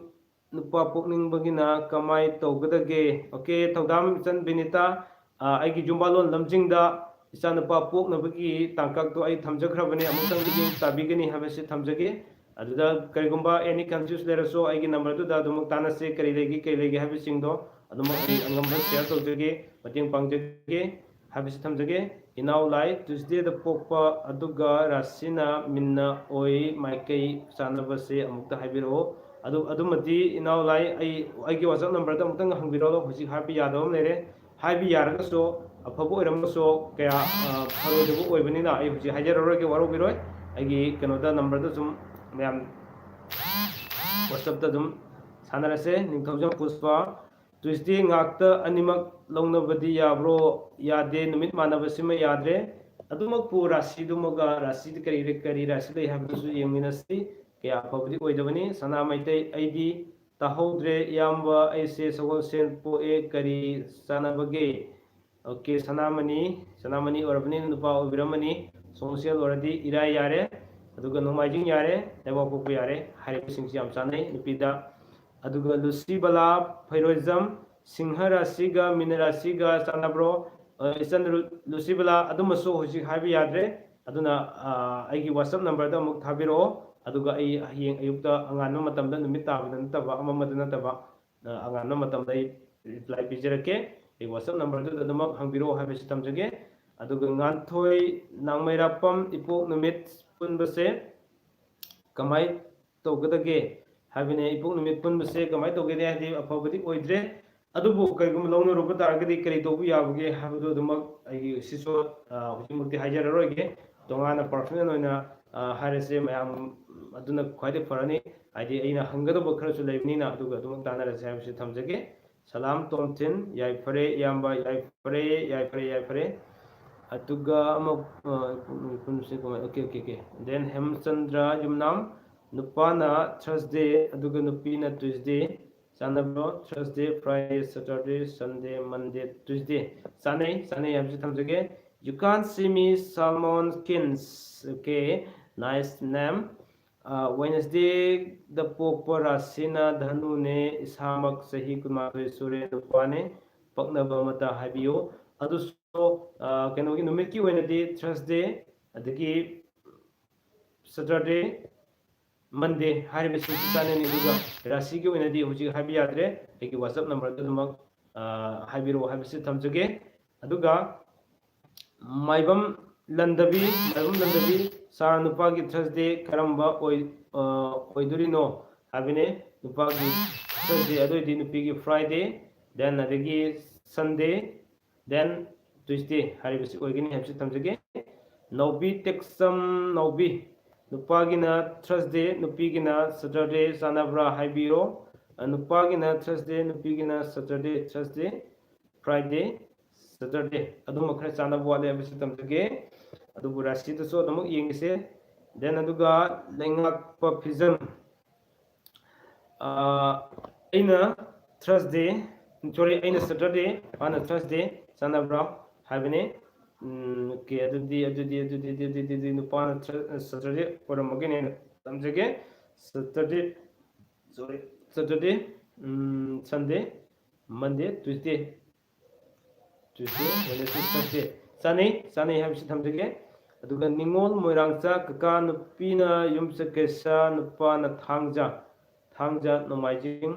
ꯅꯨꯄꯥ ꯄꯣꯛꯅꯤꯡꯕꯒꯤꯅ ꯀꯃꯥꯏ ꯇꯧꯒꯗꯒꯦ? Okay, ꯊꯧꯗꯥꯝ ꯏꯆꯟ ꯕꯤꯅꯤꯇꯥ, ꯑ, ꯑꯩꯒꯤ ꯌꯨꯝꯕꯥꯂꯣꯟ ꯂꯝꯖꯤꯡꯗ ꯏꯆꯥꯅꯨꯄꯥ ꯄꯣꯛꯅꯕꯒꯤ ꯇꯥꯡꯀꯛꯇꯣ ꯑꯩ ꯊꯝꯖꯈ꯭ꯔꯕꯅꯦ, ꯑꯃꯨꯛꯇꯪꯗꯤ ꯇꯥꯕꯤꯒꯅꯤ ꯍꯥꯏꯕꯁꯤ ꯊꯝꯖꯒꯦ꯫ ꯑꯗꯨꯗ ꯀꯔꯤꯒꯨꯝꯕ any confuse ꯂꯩꯔꯁꯨ ꯑꯩꯒꯤ number ꯗꯨꯗ ꯑꯗꯨꯃꯛ ꯇꯥꯟꯅꯁꯤ, ꯀꯔꯤ ꯂꯩꯒꯦ, ꯀꯔꯤ ꯂꯩꯒꯦ ꯍꯥꯏꯕꯁꯤꯡꯗꯣ ꯑꯗꯨꯃꯛ ꯑꯩ ꯑꯉꯝꯕ share ꯇꯧꯖꯒꯦ, ꯃꯇꯦꯡ ꯄꯥꯡꯖꯒꯦ ꯍꯥꯏꯕꯁꯤ ꯊꯝꯖꯒꯦ꯫ ꯏꯅꯥꯎ ꯂꯥꯏ, Tuesday ꯗ ꯄꯣꯛꯄ ꯑꯗꯨꯒ ꯔꯥꯁꯤꯅ ꯃꯤꯟꯅ ꯑꯣꯏ ꯃꯥꯏꯀꯩ ꯆꯥꯟꯅꯕꯁꯦ ꯑꯃꯨꯛꯇ ꯍꯥꯏꯕꯤꯔꯛꯑꯣ꯫ ꯑꯗꯨ, ꯑꯗꯨꯃꯗꯤ ꯏꯅꯥꯎ ꯂꯥꯏ, ꯑꯩ, ꯑꯩꯒꯤ WhatsApp number ꯗ ꯑꯃꯨꯛꯇꯪ ꯍꯪꯕꯤꯔꯛꯑꯣ, ꯍꯧꯖꯤꯛ ꯍꯥꯏꯕ ꯌꯥꯗꯕ ꯑꯃ ꯂꯩꯔꯦ꯫ ꯍꯥꯏꯕ ꯌꯥꯔꯒꯁꯨ, ꯑꯐꯕ ꯑꯣꯏꯔꯝꯃꯁꯨ ꯀꯌꯥ, ꯑ, ꯐꯔꯣꯏꯗꯕ ꯑꯣꯏꯕꯅꯤꯅ ꯑꯩ ꯍꯧꯖꯤꯛ ꯍꯥꯏꯖꯔꯔꯣꯏꯒꯦ, ꯋꯥꯔꯧꯕꯤꯔꯣꯏ꯫ ꯑꯩꯒꯤ ꯀꯩꯅꯣꯗ number ꯗ ꯁꯨꯝ ꯃꯌꯥꯝ WhatsApp ꯇ ꯑꯗꯨꯝ ꯁꯥꯟꯅꯔꯁꯦ꯫ ꯅꯤꯡꯊꯧꯖꯝ ꯄꯨꯁꯄ, Tuesday ꯉꯥꯛꯇ ꯑꯅꯤꯃꯛ ꯂꯧꯅꯕꯗꯤ ꯌꯥꯕ꯭ꯔꯣ? ꯌꯥꯗꯦ, ꯅꯨꯃꯤꯠ ꯃꯥꯟꯅꯕꯁꯤꯃ ꯌꯥꯗ꯭ꯔꯦ꯫ ꯑꯗꯨꯃꯛꯄꯨ ꯔꯥꯁꯤꯗꯨꯃꯒ, ꯔꯥꯁꯤꯗ ꯀꯔꯤ, ꯀꯔꯤ ꯔꯥꯁꯤ ꯂꯩ ꯍꯥꯏꯕꯗꯨꯁꯨ ꯌꯦꯡꯃꯤꯟꯅꯁꯤ꯫ ꯀꯌꯥ ꯑꯐꯕꯗꯤ ꯑꯣꯏꯗꯕꯅꯤ꯫ ꯁꯅꯥ ꯃꯩꯇꯩ, ꯑꯩꯗꯤ ꯇꯥꯍꯧꯗ꯭ꯔꯦ ꯏꯌꯥꯝꯕ, ꯑꯩꯁꯦ ꯁꯒꯣꯜꯁꯦꯟ ꯄꯣꯛꯑꯦ, ꯀꯔꯤ ꯆꯥꯟꯅꯕꯒꯦ? Okay, ꯁꯅꯥꯃꯅꯤ, ꯁꯅꯥꯃꯅꯤ ꯑꯣꯏꯔꯕꯅꯤꯅ, ꯅꯨꯄꯥ ꯑꯣꯏꯕꯤꯔꯝꯃꯅꯤ꯫ ꯁꯒꯣꯜꯁꯦꯟ ꯑꯣꯏꯔꯗꯤ ꯏꯔꯥꯏ ꯌꯥꯔꯦ, ꯑꯗꯨꯒ ꯅꯣꯡꯃꯥꯏꯖꯤꯡ ꯌꯥꯔꯦ, ꯂꯩꯕꯥꯛ ꯄꯣꯛꯄ ꯌꯥꯔꯦ꯫ ꯍꯥꯏꯔꯤꯕꯁꯤꯡꯁꯤ ꯌꯥꯝ ꯆꯥꯟꯅꯩ ꯅꯨꯄꯤꯗ꯫ ꯑꯗꯨꯒ ꯂꯨꯁꯤꯕꯂꯥ ꯐꯩꯔꯣꯏꯖꯝ, ꯁꯤꯡꯍ ꯔꯥꯁꯤꯒ ꯃꯤꯅ ꯔꯥꯁꯤꯒ ꯆꯥꯟꯅꯕ꯭ꯔꯣ? ꯑ, ꯏꯆꯟ ꯂꯨ-, ꯂꯨꯁꯤꯕꯂꯥ, ꯑꯗꯨꯃꯁꯨ ꯍꯧꯖꯤꯛ ꯍꯥꯏꯕ ꯌꯥꯗ꯭ꯔꯦ꯫ ꯑꯗꯨꯅ, ꯑ, ꯑꯩꯒꯤ WhatsApp number ꯗ ꯑꯃꯨꯛ ꯊꯥꯕꯤꯔꯛꯑꯣ, ꯑꯗꯨꯒ ꯑꯩ ꯍꯌꯦꯡ ꯑꯌꯨꯛꯇ ꯑꯉꯥꯟꯕ ꯃꯇꯝꯗ, ꯅꯨꯃꯤꯠ ꯇꯥꯕꯗ ꯅꯠꯇꯕ, ꯑꯃꯝꯕꯗ ꯅꯠꯇꯕ, ꯑ, ꯑꯉꯥꯟꯕ ꯃꯇꯝꯗ ꯑꯩ reply ꯄꯤꯖꯔꯛꯀꯦ꯫ ꯑꯩ WhatsApp number ꯗꯨꯗ ꯑꯗꯨꯃꯛ ꯍꯪꯕꯤꯔꯛꯑꯣ ꯍꯥꯏꯕꯁꯤ ꯊꯝꯖꯒꯦ꯫ ꯑꯗꯨꯒ ꯉꯥꯟꯊꯣꯏ ꯅꯥꯡꯃꯩꯔꯥꯄꯝ ꯏꯄꯣꯛ ꯅꯨꯃꯤꯠ ꯄꯨꯟꯕꯁꯦ ꯀꯃꯥꯏ ꯇꯧꯒꯗꯒꯦ ꯍꯥꯏꯕꯅꯦ꯫ ꯏꯄꯣꯛ ꯅꯨꯃꯤꯠ ꯄꯨꯟꯕꯁꯦ ꯀꯃꯥꯏ ꯇꯧꯒꯅꯤ ꯍꯥꯏꯗꯤ ꯑꯐꯕꯗꯤ ꯑꯣꯏꯗ꯭ꯔꯦ꯫ ꯑꯗꯨꯕꯨ ꯀꯔꯤꯒꯨꯝꯕ ꯂꯧꯅꯔꯨꯕ ꯇꯥꯔꯒꯗꯤ ꯀꯔꯤ ꯇꯧꯕ ꯌꯥꯕꯒꯦ ꯍꯥꯏꯕꯗꯨ ꯑꯗꯨꯃꯛ ꯑꯩꯒꯤ ꯁꯤꯁꯨ, ꯑ, ꯍꯧꯖꯤꯛꯃꯛꯇꯤ ꯍꯥꯏꯖꯔꯔꯣꯏꯒꯦ꯫ ꯇꯣꯉꯥꯟꯅ personal ꯑꯣꯏꯅ, ꯑ, ꯍꯥꯏꯔꯁꯦ ꯃꯌꯥꯝ, ꯑꯗꯨꯅ ꯈ꯭ꯋꯥꯏꯗꯒꯤ ꯐꯔꯅꯤ꯫ ꯍꯥꯏꯗꯤ ꯑꯩꯅ ꯍꯪꯒꯗꯧꯕ ꯈꯔꯁꯨ ꯂꯩꯕꯅꯤꯅ ꯑꯗꯨꯒ ꯑꯗꯨꯃꯛ ꯇꯥꯟꯅꯔꯁꯦ ꯍꯥꯏꯕꯁꯤ ꯊꯝꯖꯒꯦ꯫ ꯁꯂꯥꯝ ꯇꯣꯝꯊꯤꯟ, ꯌꯥꯏꯐꯔꯦ ꯏꯌꯥꯝꯕ, ꯌꯥꯏꯐꯔꯦ, ꯌꯥꯏꯐꯔꯦ, ꯌꯥꯏꯐꯔꯦ꯫ ꯑꯗꯨꯒ ꯑꯃꯨꯛ, ꯑ, ꯄꯨꯟꯁꯤ ꯀꯃꯥꯏ-, okay, okay, okay꯫ Then ꯍꯦꯃꯆꯟꯗ꯭ꯔ ꯌꯨꯝꯅꯥꯝ, ꯅꯨꯄꯥꯅ Thursday ꯑꯗꯨꯒ ꯅꯨꯄꯤꯅ Tuesday꯫ ꯆꯥꯟꯅꯕ꯭ꯔꯣ? Thursday, Friday, Saturday, Sunday, Monday, Tuesday꯫ ꯆꯥꯟꯅꯩ, ꯆꯥꯟꯅꯩ ꯍꯥꯏꯕꯁꯤ ꯊꯝꯖꯒꯦ꯫ You can't see me, Salmon Kins꯫ Okay, nice name꯫ ꯑ, Wednesdayꯗ ꯄꯣꯛꯄ ꯔꯥꯁꯤꯅ ꯙꯅꯨꯅꯦ, ꯏꯁꯥꯃꯛ ꯆꯍꯤ ꯀꯨꯟꯃꯥꯊꯣꯏ ꯁꯨꯔꯦ, ꯅꯨꯄꯥꯅꯦ, ꯄꯛꯅꯕ ꯑꯃꯇ ꯍꯥꯏꯕꯤꯌꯨ꯫ ꯑꯗꯨꯁꯨ, ꯑ, ꯀꯩꯅꯣꯒꯤ ꯅꯨꯃꯤꯠꯀꯤ ꯑꯣꯏꯅꯗꯤ Thursday, ꯑꯗꯒꯤ Saturday, Monday ꯍꯥꯏꯔꯤꯕꯁꯤꯡꯁꯤ ꯆꯥꯟꯅꯅꯤ꯫ ꯑꯗꯨꯒ ꯔꯥꯁꯤꯒꯤ ꯑꯣꯏꯅꯗꯤ ꯍꯧꯖꯤꯛ ꯍꯥꯏꯕ ꯌꯥꯗ꯭ꯔꯦ, ꯑꯩꯒꯤ WhatsApp numberꯗ ꯑꯗꯨꯃꯛ, ꯑ, ꯍꯥꯏꯕꯤꯔꯛꯑꯣ ꯍꯥꯏꯕꯁꯤ ꯊꯝꯖꯒꯦ꯫ ꯑꯗꯨꯒ ꯃꯥꯏꯕꯝ ꯂꯟꯗꯕꯤ, ꯃꯥꯏꯕꯝ ꯂꯟꯗꯕꯤ, ꯁꯥꯔ, ꯅꯨꯄꯥꯒꯤ Thursday ꯀꯔꯝꯕ ꯑꯣꯏ-, ꯑ, ꯑꯣꯏꯗꯣꯔꯤꯅꯣ ꯍꯥꯏꯕꯅꯦ꯫ ꯅꯨꯄꯥꯒꯤ Thursday, ꯑꯗꯨ ꯑꯣꯏꯗꯤ ꯅꯨꯄꯤꯒꯤ Friday, then ꯑꯗꯒꯤ Sunday, then Tuesday ꯍꯥꯏꯔꯤꯕꯁꯤ ꯑꯣꯏꯒꯅꯤ ꯍꯥꯏꯕꯁꯤ ꯊꯝꯖꯒꯦ꯫ ꯅꯥꯎꯕꯤ ꯇꯦꯛꯁꯝ ꯅꯥꯎꯕꯤ, ꯅꯨꯄꯥꯒꯤꯅ Thursday, ꯅꯨꯄꯤꯒꯤꯅ Saturday ꯆꯥꯟꯅꯕ꯭ꯔꯥ ꯍꯥꯏꯕꯤꯔꯣ꯫ ꯑ, ꯅꯨꯄꯥꯒꯤꯅ Thursday, ꯅꯨꯄꯤꯒꯤꯅ Saturday, Thursday, Friday, Saturday, ꯑꯗꯨꯝꯕ ꯈꯔ ꯆꯥꯟꯅꯕ ꯋꯥꯠꯂꯦ ꯍꯥꯏꯕꯁꯤ ꯊꯝꯖꯒꯦ꯫ ꯑꯗꯨꯕꯨ ꯔꯥꯁꯤꯗꯁꯨ ꯑꯗꯨꯃꯛ ꯌꯦꯡꯉꯁꯦ꯫ Then ꯑꯗꯨꯒ ꯂꯩꯉꯥꯛꯄ ꯐꯤꯖꯝ, ꯑ, ꯑꯩꯅ Thursday, sorry, ꯑꯩꯅ Saturday, ꯃꯥꯅ Thursday ꯆꯥꯟꯅꯕ꯭ꯔꯥ ꯍꯥꯏꯕꯅꯤ꯫ ꯎꯝ, okay, ꯑꯗꯨꯗꯤ, ꯑꯗꯨꯗꯤ, ꯑꯗꯨꯗꯤ, ꯑꯗꯨꯗꯤ, ꯑꯗꯨꯗꯤ ꯅꯨꯄꯥꯅ Thur-, Saturday ꯑꯣꯏꯔꯝꯃꯒꯅꯦꯅ ꯊꯝꯖꯒꯦ꯫ Saturday, sorry, Saturday, ꯎꯝ, Sunday, Monday, Tuesday, Tuesday, Wednesday, Thursday꯫ ꯆꯥꯅꯩ, ꯆꯥꯅꯩ ꯍꯥꯏꯕꯁꯤ ꯊꯝꯖꯒꯦ꯫ ꯑꯗꯨꯒ ꯅꯤꯉꯣꯜ ꯃꯣꯏꯔꯥꯡꯆꯥ ꯀꯀꯥ, ꯅꯨꯄꯤꯅ ꯌꯨꯝꯁꯀꯩꯁ, ꯅꯨꯄꯥꯅ ꯊꯥꯡꯖ, ꯊꯥꯡꯖ, ꯅꯣꯡꯃꯥꯏꯖꯤꯡ,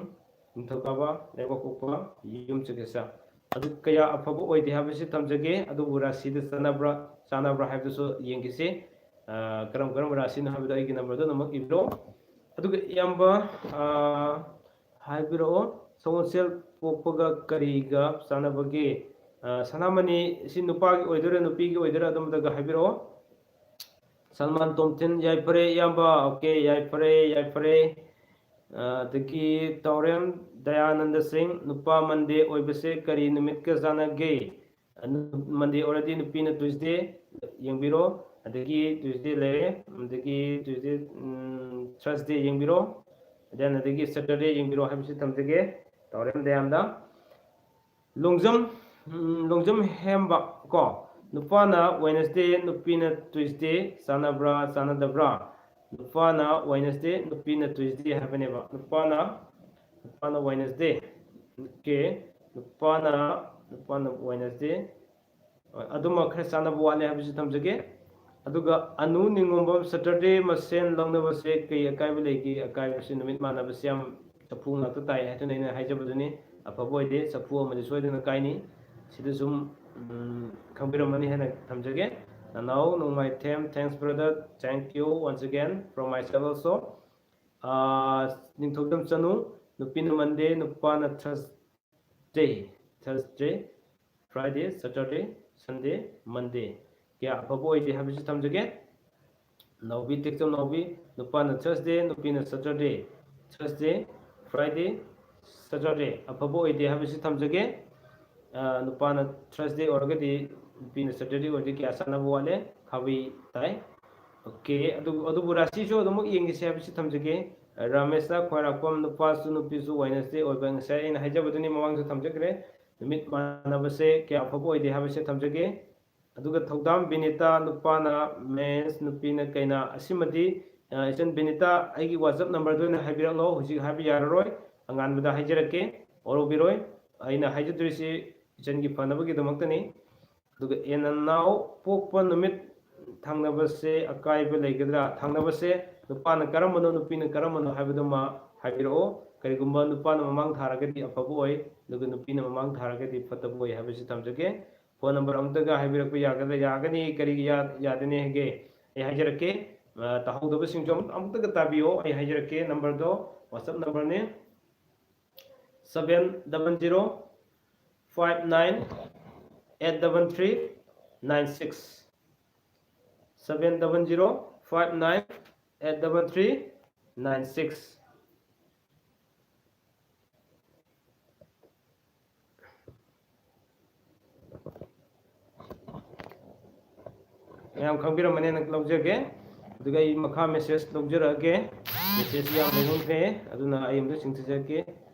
ꯅꯤꯡꯊꯧꯀꯥꯕ, ꯂꯩꯕꯥꯛꯄꯣꯛꯄ, ꯌꯨꯝꯁꯀꯩꯁ꯫ ꯑꯗꯨ ꯀꯌꯥ ꯑꯐꯕ ꯑꯣꯏꯗꯦ ꯍꯥꯏꯕꯁꯤ ꯊꯝꯖꯒꯦ꯫ ꯑꯗꯨꯕꯨ ꯔꯥꯁꯤꯗ ꯆꯥꯟꯅꯕ꯭ꯔꯥ ꯆꯥꯟꯅꯕ꯭ꯔꯥ ꯍꯥꯏꯕꯗꯨꯁꯨ ꯌꯦꯡꯈꯤꯁꯤ꯫ ꯑ, ꯀꯔꯝ ꯀꯔꯝꯕ ꯔꯥꯁꯤꯅꯣ ꯍꯥꯏꯕꯗꯣ ꯑꯩꯒꯤ ꯅꯝꯕꯔꯗ ꯑꯗꯨꯃꯛ ꯏꯕꯤꯔꯣ꯫ ꯑꯗꯨꯒ ꯏꯌꯥꯝꯕ, ꯑ, ꯍꯥꯏꯕꯤꯔꯛꯑꯣ, ꯁꯒꯣꯜꯁꯦꯜ ꯄꯣꯛꯄꯒ ꯀꯔꯤꯒ ꯆꯥꯟꯅꯕꯒꯦ? ꯑ, ꯁꯅꯥꯃꯅꯤ ꯁꯤ ꯅꯨꯄꯥꯒꯤ ꯑꯣꯏꯗꯣꯏꯔꯥ ꯅꯨꯄꯤꯒꯤ ꯑꯣꯏꯗꯣꯏꯔꯥ ꯑꯗꯨꯝꯇꯒ ꯍꯥꯏꯕꯤꯔꯛꯑꯣ꯫ ꯁꯜꯃꯥꯟ ꯇꯣꯝꯊꯤꯟ, ꯌꯥꯏꯐꯔꯦ ꯏꯌꯥꯝꯕ꯫ ꯑꯣꯀꯦ, ꯌꯥꯏꯐꯔꯦ, ꯌꯥꯏꯐꯔꯦ꯫ ꯑ, ꯑꯗꯒꯤ ꯇꯥꯎꯔꯦꯝ ꯗꯌꯥꯅꯟꯗ ꯁꯤꯡ, ꯅꯨꯄꯥ ꯃꯟꯗꯦ ꯑꯣꯏꯕꯁꯦ ꯀꯔꯤ ꯅꯨꯃꯤꯠꯀ ꯆꯥꯟꯅꯒꯦ? ꯑ, ꯅꯨ-, ꯃꯟꯗꯦ ꯑꯣꯏꯔꯗꯤ ꯅꯨꯄꯤꯅ ꯇ꯭ꯌꯨꯁꯗꯦ ꯌꯦꯡꯕꯤꯔꯣ, ꯑꯗꯒꯤ ꯇ꯭ꯌꯨꯁꯗꯦ ꯂꯩꯔꯦ, ꯑꯗꯒꯤ ꯇ꯭ꯌꯨꯁꯗꯦ, ꯎꯝ, ꯊꯔꯁꯗꯦ ꯌꯦꯡꯕꯤꯔꯣ, then ꯑꯗꯒꯤ ꯁꯦꯇꯔꯗꯦ ꯌꯦꯡꯕꯤꯔꯣ ꯍꯥꯏꯕꯁꯤ ꯊꯝꯖꯒꯦ ꯇꯥꯎꯔꯦꯝ ꯗꯌꯥꯅꯟꯗ꯫ ꯂꯣꯡꯖꯝ, ꯎꯝ, ꯂꯣꯡꯖꯝ ꯍꯦꯝꯕ ꯀꯣ, ꯅꯨꯄꯥꯅ ꯋꯦꯅꯁꯗꯦ, ꯅꯨꯄꯤꯅ ꯇ꯭ꯌꯨꯁꯗꯦ, ꯆꯥꯟꯅꯕ꯭ꯔꯥ ꯆꯥꯟꯅꯗꯕ꯭ꯔꯥ? ꯅꯨꯄꯥꯅ ꯋꯦꯅꯁꯗꯦ, ꯅꯨꯄꯤꯅ ꯇ꯭ꯌꯨꯁꯗꯦ ꯍꯥꯏꯕꯅꯦꯕ꯫ ꯅꯨꯄꯥꯅ, ꯅꯨꯄꯥꯅ ꯋꯦꯅꯁꯗꯦ꯫ ꯑꯣꯀꯦ, ꯅꯨꯄꯥꯅ, ꯅꯨꯄꯥꯅ ꯋꯦꯅꯁꯗꯦ꯫ ꯑꯗꯨꯃ ꯈꯔ ꯆꯥꯟꯅꯕ ꯋꯥꯠꯂꯦ ꯍꯥꯏꯕꯁꯤ ꯊꯝꯖꯒꯦ꯫ ꯑꯗꯨꯒ ꯑꯅꯨ ꯅꯤꯉꯣꯝꯕꯝ, ꯁꯦꯇꯔꯗꯦ ꯃꯁꯦꯟ ꯂꯧꯅꯕꯁꯦ ꯀꯩ ꯑꯀꯥꯏꯕ ꯂꯩꯒꯦ? ꯑꯀꯥꯏꯕꯁꯤ ꯅꯨꯃꯤꯠ ꯃꯥꯟꯅꯕꯁꯤ ꯌꯥꯝ ꯆꯐꯨ ꯉꯥꯛꯇ ꯇꯥꯏ ꯍꯥꯏꯗꯨꯅ ꯑꯩꯅ ꯍꯥꯏꯖꯕꯗꯨꯅꯤ꯫ ꯑꯐꯕ ꯑꯣꯏꯗꯦ, ꯆꯐꯨ ꯑꯃꯗꯤ ꯁꯣꯏꯗꯅ ꯀꯥꯏꯅꯤ꯫ ꯁꯤꯗ ꯁꯨꯝ, ꯎꯝ, ꯈꯪꯕꯤꯔꯝꯃꯅꯤ ꯍꯥꯏꯅ ꯊꯝꯖꯒꯦ꯫ ꯅꯅꯥꯎ ꯅꯣꯡꯃꯥꯏꯊꯦꯝ, thanks brother, thank you once again from myself also. ꯑꯥ, ꯅꯤꯡꯊꯧꯖꯝ ꯆꯅꯨ, ꯅꯨꯄꯤꯅ ꯃꯟꯗꯦ, ꯅꯨꯄꯥꯅ ꯊꯔꯁꯗꯦ, ꯊꯔꯁꯗꯦ, ꯐ꯭ꯔꯥꯏꯗꯦ, ꯁꯦꯇꯔꯗꯦ, ꯁꯟꯗꯦ, ꯃꯟꯗꯦ꯫ ꯀꯌꯥ ꯑꯐꯕ ꯑꯣꯏꯗꯦ ꯍꯥꯏꯕꯁꯤ ꯊꯝꯖꯒꯦ꯫ ꯅꯥꯎꯕꯤ, ꯇꯦꯛꯆꯝ ꯅꯥꯎꯕꯤ, ꯅꯨꯄꯥꯅ ꯊꯔꯁꯗꯦ, ꯅꯨꯄꯤꯅ ꯁꯦꯇꯔꯗꯦ꯫ ꯊꯔꯁꯗꯦ, ꯐ꯭ꯔꯥꯏꯗꯦ, ꯁꯦꯇꯔꯗꯦ ꯑꯐꯕ ꯑꯣꯏꯗꯦ ꯍꯥꯏꯕꯁꯤ ꯊꯝꯖꯒꯦ꯫ ꯑ, ꯅꯨꯄꯥꯅ ꯊꯔꯁꯗꯦ ꯑꯣꯏꯔꯒꯗꯤ ꯅꯨꯄꯤꯅ ꯁꯦꯇꯔꯗꯦ ꯑꯣꯏꯔꯗꯤ ꯀꯌꯥ ꯆꯥꯟꯅꯕ ꯋꯥꯠꯂꯦ? ꯈꯥꯕꯩ ꯇꯥꯏ꯫ ꯑꯣꯀꯦ, ꯑꯗꯨ, ꯑꯗꯨꯕꯨ ꯔꯥꯁꯤꯁꯨ ꯑꯗꯨꯃꯛ ꯌꯦꯡꯈꯤꯁꯦ ꯍꯥꯏꯕꯁꯤ ꯊꯝꯖꯒꯦ꯫ ꯔꯥꯃꯦꯁꯅ ꯈ꯭ꯋꯥꯏꯔꯥꯛꯄꯝ, ꯅꯨꯄꯥꯁꯨ ꯅꯨꯄꯤꯁꯨ ꯋꯦꯅꯁꯗꯦ ꯑꯣꯏꯕ, ꯉꯁꯥꯏ ꯑꯩꯅ ꯍꯥꯏꯖꯕꯗꯨꯅꯤ, ꯃꯃꯥꯡꯁꯨ ꯊꯝꯖꯈ꯭ꯔꯦ꯫ ꯅꯨꯃꯤꯠ ꯃꯥꯟꯅꯕꯁꯦ ꯀꯌꯥ ꯑꯐꯕ ꯑꯣꯏꯗꯦ ꯍꯥꯏꯕꯁꯦ ꯊꯝꯖꯒꯦ꯫ ꯑꯗꯨꯒ ꯊꯧꯗꯥꯝ ꯕꯤꯅꯤꯇꯥ, ꯅꯨꯄꯥꯅ ꯃꯦꯟꯁ, ꯅꯨꯄꯤꯅ ꯀꯩꯅꯥ꯫ ꯑꯁꯤꯃꯗꯤ, ꯑ, ꯏꯆꯟ ꯕꯤꯅꯤꯇꯥ, ꯑꯩꯒꯤ WhatsApp ꯅꯝꯕꯔꯗ ꯑꯣꯏꯅ ꯍꯥꯏꯕꯤꯔꯛꯂꯣ, ꯍꯧꯖꯤꯛ ꯍꯥꯏꯕ ꯌꯥꯔꯔꯣꯏ, ꯑꯉꯥꯟꯕꯗ ꯍꯥꯏꯖꯔꯛꯀꯦ, ꯋꯥꯔꯧꯕꯤꯔꯣꯏ꯫ ꯑꯩꯅ ꯍꯥꯏꯖꯗꯣꯏꯁꯤ ꯏꯆꯟꯒꯤ ꯐꯅꯕꯒꯤꯗꯃꯛꯇꯅꯤ꯫ ꯑꯗꯨꯒ ꯑꯦ ꯅꯅꯥꯎ ꯄꯣꯛꯄ ꯅꯨꯃꯤꯠ ꯊꯪꯅꯕꯁꯦ ꯑꯀꯥꯏꯕ ꯂꯩꯒꯗ꯭ꯔꯥ? ꯊꯪꯅꯕꯁꯦ ꯅꯨꯄꯥꯅ ꯀꯔꯝꯕꯅꯣ, ꯅꯨꯄꯤꯅ ꯀꯔꯝꯕꯅꯣ ꯍꯥꯏꯕꯗꯨꯃ ꯍꯥꯏꯕꯤꯔꯛꯑꯣ꯫ ꯀꯔꯤꯒꯨꯝꯕ ꯅꯨꯄꯥꯅ ꯃꯃꯥꯡ ꯊꯥꯔꯒꯗꯤ ꯑꯐꯕ ꯑꯣꯏ, ꯑꯗꯨꯒ ꯅꯨꯄꯤꯅ ꯃꯃꯥꯡ ꯊꯥꯔꯒꯗꯤ ꯐꯠꯇꯕ ꯑꯣꯏ ꯍꯥꯏꯕꯁꯤ ꯊꯝꯖꯒꯦ꯫ ꯐꯣꯟ ꯅꯝꯕꯔ ꯑꯃꯨꯛꯇꯒ ꯍꯥꯏꯕꯤꯔꯛꯄ ꯌꯥꯒꯗ꯭ꯔꯥ? ꯌꯥꯒꯅꯤ꯫ ꯀꯔꯤꯒꯤ ꯌꯥ-, ꯌꯥꯗꯅꯤ ꯍꯥꯏꯒꯦ? ꯑꯩ ꯍꯥꯏꯖꯔꯛꯀꯦ꯫ ꯑ, ꯇꯥꯍꯧꯗꯕꯁꯤꯡꯁꯨ ꯑꯃꯨꯛ-, ꯑꯃꯨꯛꯇꯒ ꯇꯥꯕꯤꯌꯣ꯫ ꯑꯩ ꯍꯥꯏꯖꯔꯛꯀꯦ, ꯅꯝꯕꯔꯗꯣ, WhatsApp ꯅꯝꯕꯔꯅꯤ, seven double zero five nine eight double three nine six, seven double zero five nine eight double three nine six꯫ ꯃꯌꯥꯝ ꯈꯪꯕꯤꯔꯝꯃꯅꯦꯅ ꯂꯧꯖꯒꯦ꯫ ꯑꯗꯨꯒ ꯑꯩ ꯃꯈꯥ ꯃꯦꯁꯦꯖ ꯂꯧꯖꯔꯛꯑꯒꯦ꯫ ꯃꯦꯁꯦꯖ ꯌꯥꯝ ꯂꯩꯃꯟꯈ꯭ꯔꯦ, ꯑꯗꯨꯅ ꯑꯩ ꯑꯝꯇ ꯆꯤꯡꯊꯖꯔꯛꯀꯦ꯫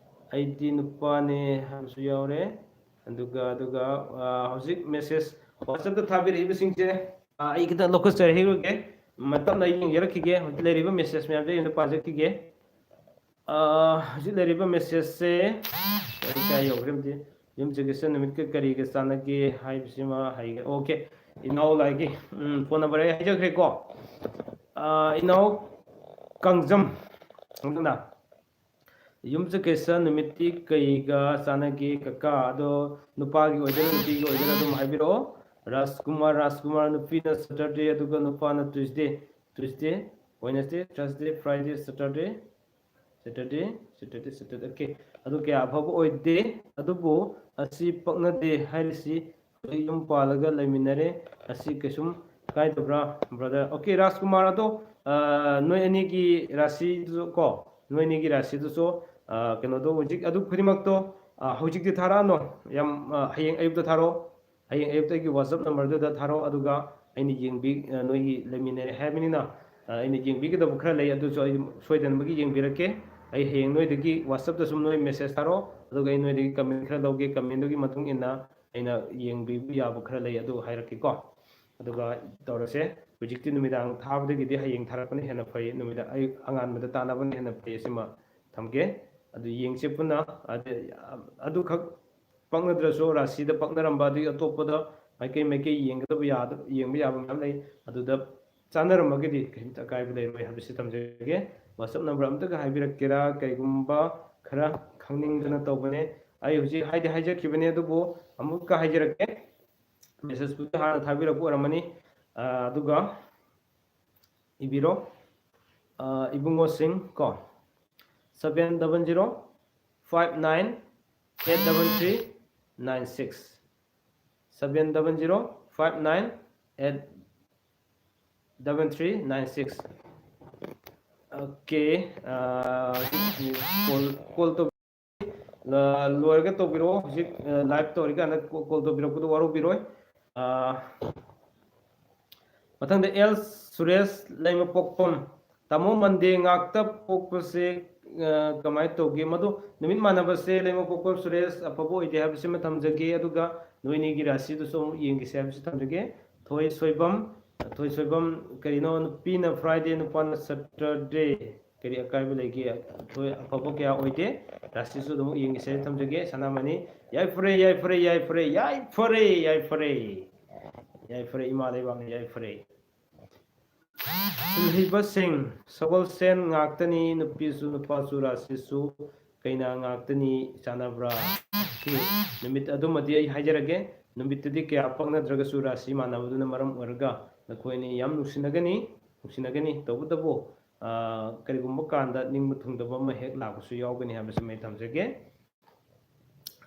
"ꯑꯩꯗꯤ ꯅꯨꯄꯥꯅꯦ" ꯍꯥꯏꯕꯁꯨ ꯌꯥꯎꯔꯦ꯫ ꯑꯗꯨꯒ, ꯑꯗꯨꯒ, ꯑ, ꯍꯧꯖꯤꯛ ꯃꯦꯁꯦꯖ WhatsApp-ꯇ ꯊꯥꯕꯤꯔꯛꯏꯕꯁꯤꯡꯁꯦ, ꯑ, ꯑꯩ ꯈꯤꯇꯪ ꯂꯧꯈꯠꯆꯔꯛꯈꯤꯔꯣꯏꯒꯦ꯫ ꯃꯇꯝꯅ ꯑꯩ ꯌꯦꯡꯖꯔꯛꯈꯤꯒꯦ꯫ ꯍꯧꯖꯤꯛ ꯂꯩꯔꯤꯕ ꯃꯦꯁꯦꯖ ꯃꯌꯥꯝꯁꯦ ꯑꯩ ꯑꯝꯇ ꯄꯥꯖꯈꯤꯒꯦ꯫ ꯑ, ꯍꯧꯖꯤꯛ ꯂꯩꯔꯤꯕ ꯃꯦꯁꯦꯖꯁꯦ ꯀꯔꯤ ꯀꯥꯏ ꯌꯧꯈ꯭ꯔꯦ ꯑꯝꯇ? ꯌꯨꯝꯁꯀꯩꯁ ꯅꯨꯃꯤꯠꯀ ꯀꯔꯤꯒ ꯆꯥꯟꯅꯒꯦ ꯍꯥꯏꯕꯁꯤꯃ ꯍꯥꯏꯒꯦ꯫ ꯑꯣꯀꯦ, ꯏꯅꯥꯎ ꯂꯥꯏꯒꯤ, ꯎꯝ, ꯐꯣꯟ ꯅꯝꯕꯔ ꯑꯩ ꯍꯥꯏꯖꯈ꯭ꯔꯦꯀꯣ꯫ ꯑ, ꯏꯅꯥꯎ ꯀꯥꯡꯖꯝ, ꯑꯗꯨꯅ ꯌꯨꯝꯁꯀꯩꯁ ꯅꯨꯃꯤꯠꯇꯤ ꯀꯩꯒ ꯆꯥꯟꯅꯒꯦ ꯀꯀꯥ? ꯑꯗꯣ ꯅꯨꯄꯥꯒꯤ ꯑꯣꯏꯗꯣꯏꯔꯥ ꯅꯨꯄꯤꯒꯤ ꯑꯣꯏꯗꯣꯏꯔꯥ ꯑꯗꯨꯝ ꯍꯥꯏꯕꯤꯔꯛꯑꯣ꯫ ꯔꯥꯖꯀꯨꯃꯥꯔ, ꯔꯥꯖꯀꯨꯃꯥꯔ, ꯅꯨꯄꯤꯅ Saturday, ꯑꯗꯨꯒ ꯅꯨꯄꯥꯅ Tuesday, Tuesday, Wednesday, Thursday, Friday, Saturday, Saturday, Saturday, Saturday, okay꯫ ꯑꯗꯨ ꯀꯌꯥ ꯑꯐꯕ ꯑꯣꯏꯗꯦ, ꯑꯗꯨꯕꯨ ꯑꯁꯤ ꯄꯛꯅꯗꯦ ꯍꯥꯏꯔꯤꯁꯤ ꯍꯧꯖꯤꯛ ꯌꯨꯝ ꯄꯥꯜꯂꯒ ꯂꯩꯃꯤꯟꯅꯔꯦ, ꯑꯁꯤ ꯀꯩꯁꯨꯝ ꯀꯥꯏꯗꯕ꯭ꯔꯥ, brother? Okay, ꯔꯥꯖꯀꯨꯃꯥꯔ, ꯑꯗꯣ, ꯑ, ꯅꯣꯏ ꯑꯅꯤꯒꯤ ꯔꯥꯁꯤꯗꯨꯁꯨ ꯀꯣ, ꯅꯣꯏ ꯑꯅꯤꯒꯤ ꯔꯥꯁꯤꯗꯨꯁꯨ, ꯑ, ꯀꯩꯅꯣꯗꯣ ꯍꯧꯖꯤꯛ ꯑꯗꯨ ꯈꯨꯗꯤꯡꯃꯛꯇꯣ, ꯑ, ꯍꯧꯖꯤꯛꯇꯤ ꯊꯥꯔꯛꯑꯅꯣ, ꯌꯥꯝ, ꯑ, ꯍꯌꯦꯡ ꯑꯌꯨꯛꯇ ꯊꯥꯔꯛꯑꯣ꯫ ꯍꯌꯦꯡ ꯑꯌꯨꯛꯇ ꯑꯩꯒꯤ WhatsApp ꯅꯝꯕꯔꯗꯨꯗ ꯊꯥꯔꯛꯑꯣ, ꯑꯗꯨꯒ ꯑꯩꯅ ꯌꯦꯡꯕꯤ-, ꯑ, ꯅꯣꯏꯒꯤ ꯂꯩꯃꯤꯟꯅꯔꯦ ꯍꯥꯏꯕꯅꯤꯅ, ꯑ, ꯑꯩꯅ ꯌꯦꯡꯕꯤꯒꯗꯕ ꯈꯔ ꯂꯩ, ꯑꯗꯨꯁꯨ ꯑꯩ ꯁꯣꯏꯗꯅꯕꯒꯤ ꯌꯦꯡꯕꯤꯔꯛꯀꯦ꯫ ꯑꯩ ꯍꯌꯦꯡ ꯅꯣꯏꯗꯒꯤ WhatsApp-ꯇ ꯁꯨꯝ ꯅꯣꯏ ꯃꯦꯁꯦꯖ ꯊꯥꯔꯛꯑꯣ, ꯑꯗꯨꯒ ꯑꯩ ꯅꯣꯏꯗꯒꯤ ꯀꯃꯦꯟ ꯈꯔ ꯂꯧꯒꯦ, ꯀꯃꯦꯟꯗꯨꯒꯤ ꯃꯇꯨꯡ ꯏꯟꯅ ꯑꯩꯅ ꯌꯦꯡꯕꯤꯕ ꯌꯥꯕ ꯈꯔ ꯂꯩ, ꯑꯗꯨ ꯍꯥꯏꯔꯛꯀꯦꯀꯣ꯫ ꯑꯗꯨꯒ ꯇꯧꯔꯁꯦ꯫ ꯍꯧꯖꯤꯛꯇꯤ ꯅꯨꯃꯤꯗꯥꯡ ꯊꯥꯕꯗꯒꯤꯗꯤ ꯍꯌꯦꯡ ꯊꯥꯔꯛꯄꯅ ꯍꯦꯟꯅ ꯐꯩ, ꯅꯨꯃꯤꯗꯥꯡ ꯑꯌꯨꯛ ꯑꯉꯥꯟꯕꯗ ꯇꯥꯟꯅꯕꯅ ꯍꯦꯟꯅ ꯐꯩ꯫ ꯁꯤꯃ ꯊꯝꯒꯦ꯫ ꯑꯗꯨ ꯌꯦꯡꯁꯦ ꯄꯨꯟꯅ꯫ ꯑꯗ-, ꯑꯗꯨꯈꯛ ꯄꯛꯅꯗ꯭ꯔꯁꯨ, ꯔꯥꯁꯤꯗ ꯄꯛꯅꯔꯝꯕ, ꯑꯗꯨꯒꯤ ꯑꯇꯣꯞꯄꯗ ꯃꯥꯏꯀꯩ ꯃꯥꯏꯀꯩ ꯌꯦꯡꯒꯗꯕ ꯌꯥꯗ-, ꯌꯦꯡꯕ ꯌꯥꯕ ꯃꯌꯥꯝ ꯂꯩ꯫ ꯑꯗꯨꯗ ꯆꯥꯟꯅꯔꯝꯃꯒꯗꯤ ꯀꯔꯤꯝꯇ ꯑꯀꯥꯏꯕ ꯂꯩꯔꯣꯏ ꯍꯥꯏꯕꯁꯤ ꯊꯝꯖꯒꯦ꯫ WhatsApp number ꯑꯝꯇꯒ ꯍꯥꯏꯕꯤꯔꯛꯀꯦꯔꯥ? ꯀꯩꯒꯨꯝꯕ ꯈꯔ ꯈꯪꯅꯤꯡꯗꯅ ꯇꯧꯕꯅꯦ꯫ ꯑꯩ ꯍꯧꯖꯤꯛ ꯍꯥꯏꯗꯤ ꯍꯥꯏꯖꯈꯤꯕꯅꯦ, ꯑꯗꯨꯕꯨ ꯑꯃꯨꯛꯀ ꯍꯥꯏꯖꯔꯛꯀꯦ꯫ Messageꯄꯨꯗꯤ ꯍꯥꯟꯅ ꯊꯥꯕꯤꯔꯛꯄ ꯑꯣꯏꯔꯝꯃꯅꯤ꯫ ꯑ, ꯑꯗꯨꯒ ꯏꯕꯤꯔꯣ꯫ ꯑ, ꯏꯕꯨꯡꯉꯣꯁꯤꯡ ꯀꯣ, seven double zero five nine eight double three nine six, seven double zero five nine eight double three nine six. Okay, ꯑ, call, call ꯇꯧ-, ꯑ, ꯂꯣꯏꯔꯒ ꯇꯧꯕꯤꯔꯛꯑꯣ꯫ ꯍꯧꯖꯤꯛ, ꯑ, live ꯇꯧꯔꯤꯀꯥꯟꯗ call, call ꯇꯧꯕꯤꯔꯛꯄꯗꯣ ꯋꯥꯔꯧꯕꯤꯔꯣꯏ꯫ ꯑ, ꯃꯊꯪꯗ ꯑꯦꯜ ꯁꯨꯔꯦꯁ ꯂꯩꯃꯄꯣꯛꯄꯝ, "ꯇꯥꯃꯣ, Monday ꯉꯥꯛꯇ ꯄꯣꯛꯄꯁꯦ, ꯑ, ꯀꯃꯥꯏꯅ ꯇꯧꯒꯦ?" ꯃꯗꯨ ꯅꯨꯃꯤꯠ ꯃꯥꯟꯅꯕꯁꯦ, ꯂꯩꯃꯄꯣꯛꯄꯝ ꯁꯨꯔꯦꯁ, ꯑꯐꯕ ꯑꯣꯏꯗꯦ ꯍꯥꯏꯕꯁꯤꯃ ꯊꯝꯖꯒꯦ꯫ ꯑꯗꯨꯒ ꯅꯣꯏꯅꯤꯒꯤ ꯔꯥꯁꯤꯗꯨꯁꯨ ꯑꯃꯨꯛ ꯌꯦꯡꯈꯤꯁꯦ ꯍꯥꯏꯕꯁꯤ ꯊꯝꯖꯒꯦ꯫ ꯊꯣꯏ ꯁꯣꯏꯕꯝ, ꯊꯣꯏ ꯁꯣꯏꯕꯝ, ꯀꯔꯤꯅꯣ, ꯅꯨꯄꯤꯅ Friday, ꯅꯨꯄꯥꯅ Saturday, ꯀꯔꯤ ꯑꯀꯥꯏꯕ ꯂꯩꯒꯦ? ꯊꯣꯏ ꯑꯐꯕ ꯀꯌꯥ ꯑꯣꯏꯗꯦ꯫ ꯔꯥꯁꯤꯁꯨ ꯑꯗꯨꯝ ꯌꯦꯡꯈꯤꯁꯦ ꯊꯝꯖꯒꯦ꯫ ꯁꯅꯥꯃꯅꯤ, ꯌꯥꯏꯐꯔꯦ, ꯌꯥꯏꯐꯔꯦ, ꯌꯥꯏꯐꯔꯦ, ꯌꯥꯏꯐꯔꯦ, ꯌꯥꯏꯐꯔꯦ꯫ ꯌꯥꯏꯐꯔꯦ, ꯏꯃꯥ ꯂꯩꯕꯥꯛꯅ ꯌꯥꯏꯐꯔꯦ꯫ ꯁꯤꯜꯍꯩꯕꯁꯤꯡ, ꯁꯒꯣꯜꯁꯦꯟ ꯉꯥꯛꯇꯅꯤ, ꯅꯨꯄꯤꯁꯨ ꯅꯨꯄꯥꯁꯨ ꯔꯥꯁꯤꯁꯨ ꯀꯩꯅꯥ ꯉꯥꯛꯇꯅꯤ, ꯆꯥꯟꯅꯕ꯭ꯔꯥ? Okay, ꯅꯨꯃꯤꯠ ꯑꯗꯨꯃꯗꯤ ꯑꯩ ꯍꯥꯏꯖꯔꯒꯦ꯫ ꯅꯨꯃꯤꯠꯇꯨꯗꯤ ꯀꯌꯥ ꯄꯛꯅꯗ꯭ꯔꯒꯁꯨ ꯔꯥꯁꯤ ꯃꯥꯟꯅꯕꯗꯨꯅ ꯃꯔꯝ ꯑꯣꯏꯔꯒ ꯅꯈꯣꯏ ꯑꯅꯤ ꯌꯥꯝ ꯅꯨꯡꯁꯤꯅꯒꯅꯤ, ꯅꯨꯡꯁꯤꯅꯒꯅꯤ꯫ ꯇꯧꯕꯇꯕꯨ, ꯑ, ꯀꯔꯤꯒꯨꯝꯕ ꯀꯥꯟꯗ ꯅꯤꯡꯕ ꯊꯨꯡꯗꯕ ꯑꯃ ꯍꯦꯛ ꯂꯥꯛꯄꯁꯨ ꯌꯥꯎꯒꯅꯤ ꯍꯥꯏꯕꯁꯤꯃ ꯑꯩ ꯊꯝꯖꯒꯦ꯫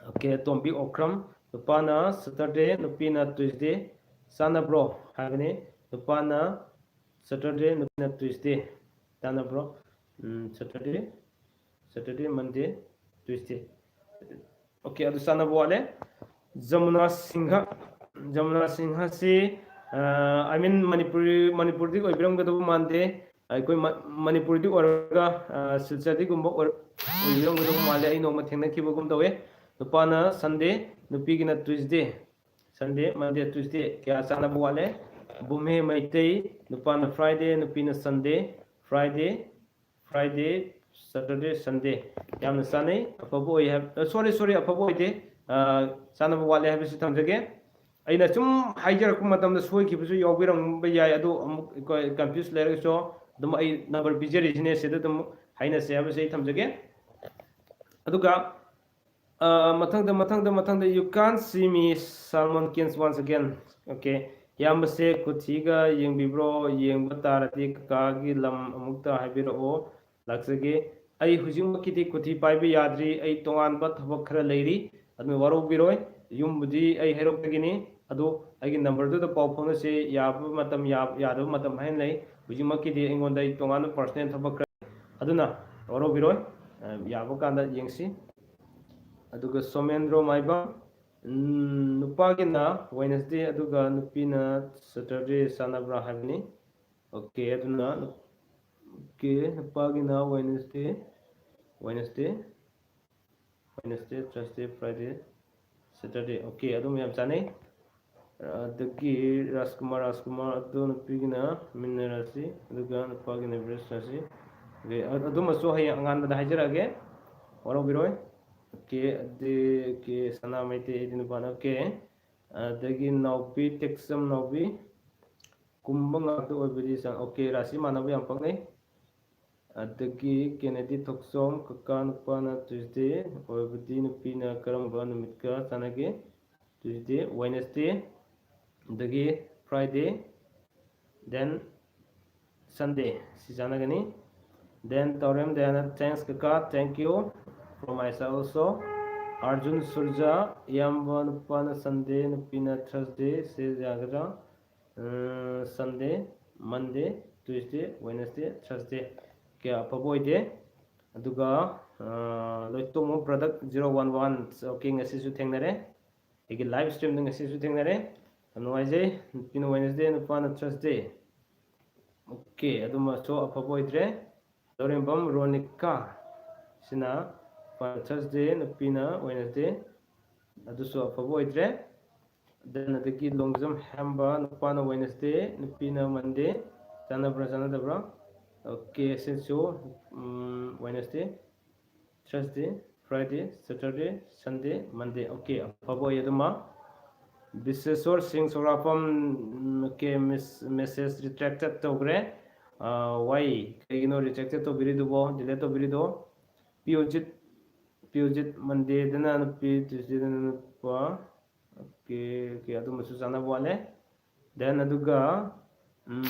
Okay, ꯇꯣꯝꯕꯤ ꯑꯣꯀ꯭ꯔꯝ, ꯅꯨꯄꯥꯅ Saturday, ꯅꯨꯄꯤꯅ Tuesday, ꯆꯥꯟꯅꯕ꯭ꯔꯣ ꯍꯥꯏꯕꯅꯤ꯫ ꯅꯨꯄꯥꯅ Saturday, ꯅꯨꯄꯤꯅ Tuesday, ꯆꯥꯟꯅꯕ꯭ꯔꯣ? ꯎꯝ, Saturday, Saturday, Monday, Tuesday꯫ Okay, ꯑꯗꯨ ꯆꯥꯟꯅꯕ ꯋꯥꯠꯂꯦ꯫ ꯖꯃꯨꯅꯥ ꯁꯤꯡꯍ, ꯖꯃꯨꯅꯥ ꯁꯤꯡꯍꯁꯤ, ꯑ, I mean, ꯃꯅꯤꯄꯨꯔꯤ, ꯃꯅꯤꯄꯨꯔꯗꯤ ꯑꯣꯏꯕꯤꯔꯝꯒꯗꯕ ꯃꯥꯟꯗꯦ꯫ ꯑꯩꯈꯣꯏ ꯃ-, ꯃꯅꯤꯄꯨꯔꯗꯤ ꯑꯣꯏꯔꯒ, ꯑ, ꯁꯤꯜꯆꯔꯗꯤꯒꯨꯝꯕ ꯑꯣꯏꯔ-, ꯑꯣꯏꯕꯤꯔꯝꯒꯗꯕ ꯃꯥꯜꯂꯦ꯫ ꯑꯩ ꯅꯣꯡꯃ ꯊꯦꯡꯅꯈꯤꯕꯒꯨꯝ ꯇꯧꯋꯦ꯫ ꯅꯨꯄꯥꯅ Sunday, ꯅꯨꯄꯤꯒꯤꯅ Tuesday꯫ Sunday, Monday, Tuesday꯫ ꯀꯌꯥ ꯆꯥꯟꯅꯕ ꯋꯥꯠꯂꯦ? ꯕꯨꯝꯍꯦ ꯃꯩꯇꯩ, ꯅꯨꯄꯥꯅ Friday, ꯅꯨꯄꯤꯅ Sunday꯫ Friday, Friday, Saturday, Sunday꯫ ꯌꯥꯝꯅ ꯆꯥꯟꯅꯩ꯫ ꯑꯐꯕ ꯑꯣꯏ ꯍꯥꯏꯕ, ꯑ, sorry, sorry, ꯑꯐꯕ ꯑꯣꯏꯗꯦ꯫ ꯑ, ꯆꯥꯟꯅꯕ ꯋꯥꯠꯂꯦ ꯍꯥꯏꯕꯁꯤ ꯊꯝꯖꯒꯦ꯫ ꯑꯩꯅ ꯁꯨꯝ ꯍꯥꯏꯖꯔꯛꯄ ꯃꯇꯝꯗ ꯁꯣꯏꯈꯤꯕꯁꯨ ꯌꯥꯎꯕꯤꯔꯝꯕ ꯌꯥꯏ, ꯑꯗꯨ ꯑꯃꯨꯛ ꯑꯩꯈꯣꯏ confuse ꯂꯩꯔꯒꯁꯨ ꯑꯗꯨꯝ ꯑꯩ ꯅꯝꯕꯔ ꯄꯤꯖꯔꯤꯁꯤꯅꯦ, ꯁꯤꯗ ꯑꯗꯨꯝ ꯍꯥꯏꯅꯁꯦ ꯍꯥꯏꯕꯁꯦ ꯑꯩ ꯊꯝꯖꯒꯦ꯫ ꯑꯗꯨꯒ ꯑ, ꯃꯊꯪꯗ, ꯃꯊꯪꯗ, ꯃꯊꯪꯗ, "You can't see me, Salman Kens, once again." Okay, "ꯏꯌꯥꯝꯕꯁꯦ ꯀꯨꯊꯤꯒ ꯌꯦꯡꯕꯤꯕ꯭ꯔꯣ? ꯌꯦꯡꯕ ꯇꯥꯔꯗꯤ ꯀꯀꯥꯒꯤ ꯂꯝ ꯑꯃꯨꯛꯇ ꯍꯥꯏꯕꯤꯔꯛꯑꯣ, ꯂꯥꯛꯆꯒꯦ꯫ ꯑꯩ ꯍꯧꯖꯤꯛꯃꯛꯀꯤꯗꯤ ꯀꯨꯊꯤ ꯄꯥꯏꯕ ꯌꯥꯗ꯭ꯔꯤ, ꯑꯩ ꯇꯣꯉꯥꯟꯕ ꯊꯕꯛ ꯈꯔ ꯂꯩꯔꯤ, ꯑꯗꯨꯅ ꯋꯥꯔꯧꯕꯤꯔꯣꯏ꯫ ꯌꯨꯝꯕꯨꯗꯤ ꯑꯩ ꯍꯩꯔꯣꯛꯇꯒꯤꯅꯤ, ꯑꯗꯣ ꯑꯩꯒꯤ ꯅꯝꯕꯔꯗꯨꯗ ꯄꯥꯎ ꯐꯥꯎꯅꯁꯦ, ꯌꯥꯕ ꯃꯇꯝ, ꯌꯥ-, ꯌꯥꯗꯕ ꯃꯇꯝ ꯍꯥꯏꯅ ꯂꯩ꯫ ꯍꯧꯖꯤꯛꯃꯛꯀꯤꯗꯤ ꯑꯩꯉꯣꯟꯗ ꯑꯩ ꯇꯣꯉꯥꯟꯕ personal ꯊꯕꯛ ꯈꯔ, ꯑꯗꯨꯅ ꯋꯥꯔꯧꯕꯤꯔꯣꯏ, ꯑ, ꯌꯥꯕ ꯀꯥꯟꯗ ꯌꯦꯡꯁꯤ꯫" ꯑꯗꯨꯒ ꯁꯣꯃꯦꯟꯗ꯭ꯔꯣ ꯃꯥꯏꯕꯝ, ꯎꯝ, ꯅꯨꯄꯥꯒꯤꯅ Wednesday, ꯑꯗꯨꯒ ꯅꯨꯄꯤꯅ Saturday ꯆꯥꯟꯅꯕ꯭ꯔꯥ ꯍꯥꯏꯕꯅꯤ꯫ Okay, ꯑꯗꯨꯅ, okay, ꯅꯨꯄꯥꯒꯤꯅ Wednesday, Wednesday, Wednesday, Thursday, Friday, Saturday꯫ Okay, ꯑꯗꯨꯝ ꯌꯥꯝ ꯆꯥꯅꯩ꯫ ꯑꯗꯒꯤ ꯔꯥꯖꯀꯨꯃꯥꯔ, ꯔꯥꯖꯀꯨꯃꯥꯔ, ꯑꯗꯨ ꯅꯨꯄꯤꯒꯤꯅ ꯃꯤꯟꯅ ꯔꯥꯁꯤ, ꯑꯗꯨꯒ ꯅꯨꯄꯥꯒꯤꯅ ꯕ꯭ꯔꯤꯁ ꯔꯥꯁꯤ꯫ Okay, ꯑ-, ꯑꯗꯨꯃꯁꯨ ꯍꯌꯦꯡ ꯑꯉꯥꯟꯕꯗ ꯍꯥꯏꯖꯔꯛꯑꯒꯦ, ꯋꯥꯔꯧꯕꯤꯔꯣꯏ꯫ Okay, ꯑꯗꯒꯤ, okay, ꯁꯅꯥ ꯃꯩꯇꯩ, ꯑꯩꯗꯤ ꯅꯨꯄꯥꯅ, okay꯫ ꯑꯗꯒꯤ ꯅꯥꯎꯕꯤ, ꯇꯦꯛꯆꯝ ꯅꯥꯎꯕꯤ, ꯀꯨꯝꯕ ꯉꯥꯛꯇ ꯑꯣꯏꯕꯗꯤ ꯆꯥꯡ-, okay, ꯔꯥꯁꯤ ꯃꯥꯟꯅꯕ ꯌꯥꯝ ꯄꯛꯅꯩ꯫ ꯑꯗꯒꯤ ꯀꯦꯅꯦꯗꯤ ꯊꯣꯛꯆꯣꯝ, ꯀꯀꯥ ꯅꯨꯄꯥꯅ Tuesday ꯑꯣꯏꯕꯗꯤ ꯅꯨꯄꯤꯅ ꯀꯔꯝꯕ ꯅꯨꯃꯤꯠꯀ ꯆꯥꯟꯅꯒꯦ? Tuesday, Wednesday, ꯑꯗꯒꯤ Friday, then Sunday, ꯁꯤ ꯆꯥꯟꯅꯒꯅꯤ꯫ Then ꯇꯧꯔꯦꯝ ꯗꯌꯥꯅ, "Thanks ꯀꯀꯥ, thank you from my side also." Arjun ꯁꯨꯔꯖꯥ, "ꯏꯌꯥꯝꯕ ꯅꯨꯄꯥꯅ Sunday, ꯅꯨꯄꯤꯅ Thursday, ꯁꯤ ꯌꯥꯒꯗ꯭ꯔꯥ? ꯑ, Sunday, Monday, Tuesday, Wednesday, Thursday꯫ ꯀꯌꯥ ꯑꯐꯕ ꯑꯣꯏꯗꯦ꯫ ꯑꯗꯨꯒ, ꯑ, ꯂꯣꯏꯇꯣꯡꯕ product zero one one, okay, ꯉꯁꯤꯁꯨ ꯊꯦꯡꯅꯔꯦ꯫ ꯑꯩꯒꯤ live streamꯗ ꯉꯁꯤꯁꯨ ꯊꯦꯡꯅꯔꯦ꯫ ꯌꯥꯝ ꯅꯨꯡꯉꯥꯏꯖꯩ꯫ ꯅꯨꯄꯤꯅ Wednesday, ꯅꯨꯄꯥꯅ Thursday꯫ Okay, ꯑꯗꯨꯃꯁꯨ ꯑꯐꯕ ꯑꯣꯏꯗ꯭ꯔꯦ꯫ ꯂꯧꯔꯦꯝꯕꯝ ꯔꯣꯅꯤꯀꯥ, ꯁꯤꯅ ꯅꯨꯄꯥꯅ Thursday, ꯅꯨꯄꯤꯅ Wednesday꯫ ꯑꯗꯨꯁꯨ ꯑꯐꯕ ꯑꯣꯏꯗ꯭ꯔꯦ꯫ Then ꯑꯗꯒꯤ ꯂꯣꯡꯖꯝ ꯍꯦꯝꯕ, ꯅꯨꯄꯥꯅ Wednesday, ꯅꯨꯄꯤꯅ Monday꯫ ꯆꯥꯟꯅꯕ꯭ꯔꯥ, ꯆꯥꯟꯅꯗꯕ꯭ꯔꯥ? Okay, ꯁꯤꯁꯨ, ꯎꯝ, Wednesday, Thursday, Friday, Saturday, Sunday, Monday꯫ Okay, ꯑꯐꯕ ꯑꯣꯏ ꯑꯗꯨꯃ꯫ ꯕꯤꯁꯦꯁꯣꯔ ꯁꯤꯡ ꯁꯣꯔꯥꯐꯝ, ꯎꯝ, okay, mis-, message retracted ꯇꯧꯈ꯭ꯔꯦ꯫ Why? ꯀꯩꯒꯤꯅꯣ rejected ꯇꯧꯕꯤꯔꯤꯗꯨꯕꯣ, delete ꯇꯧꯕꯤꯔꯤꯗꯣ? ꯄꯤꯌꯣꯖꯤꯠ, ꯄꯤꯌꯣꯖꯤꯠ, Monday ꯗꯅ ꯅꯨꯄꯤ, Tuesday ꯗꯅ ꯅꯨꯄꯥ꯫ Okay, okay, ꯑꯗꯨꯃꯁꯨ ꯆꯥꯟꯅꯕ ꯋꯥꯠꯂꯦ꯫ Then ꯑꯗꯨꯒ ꯎꯝ,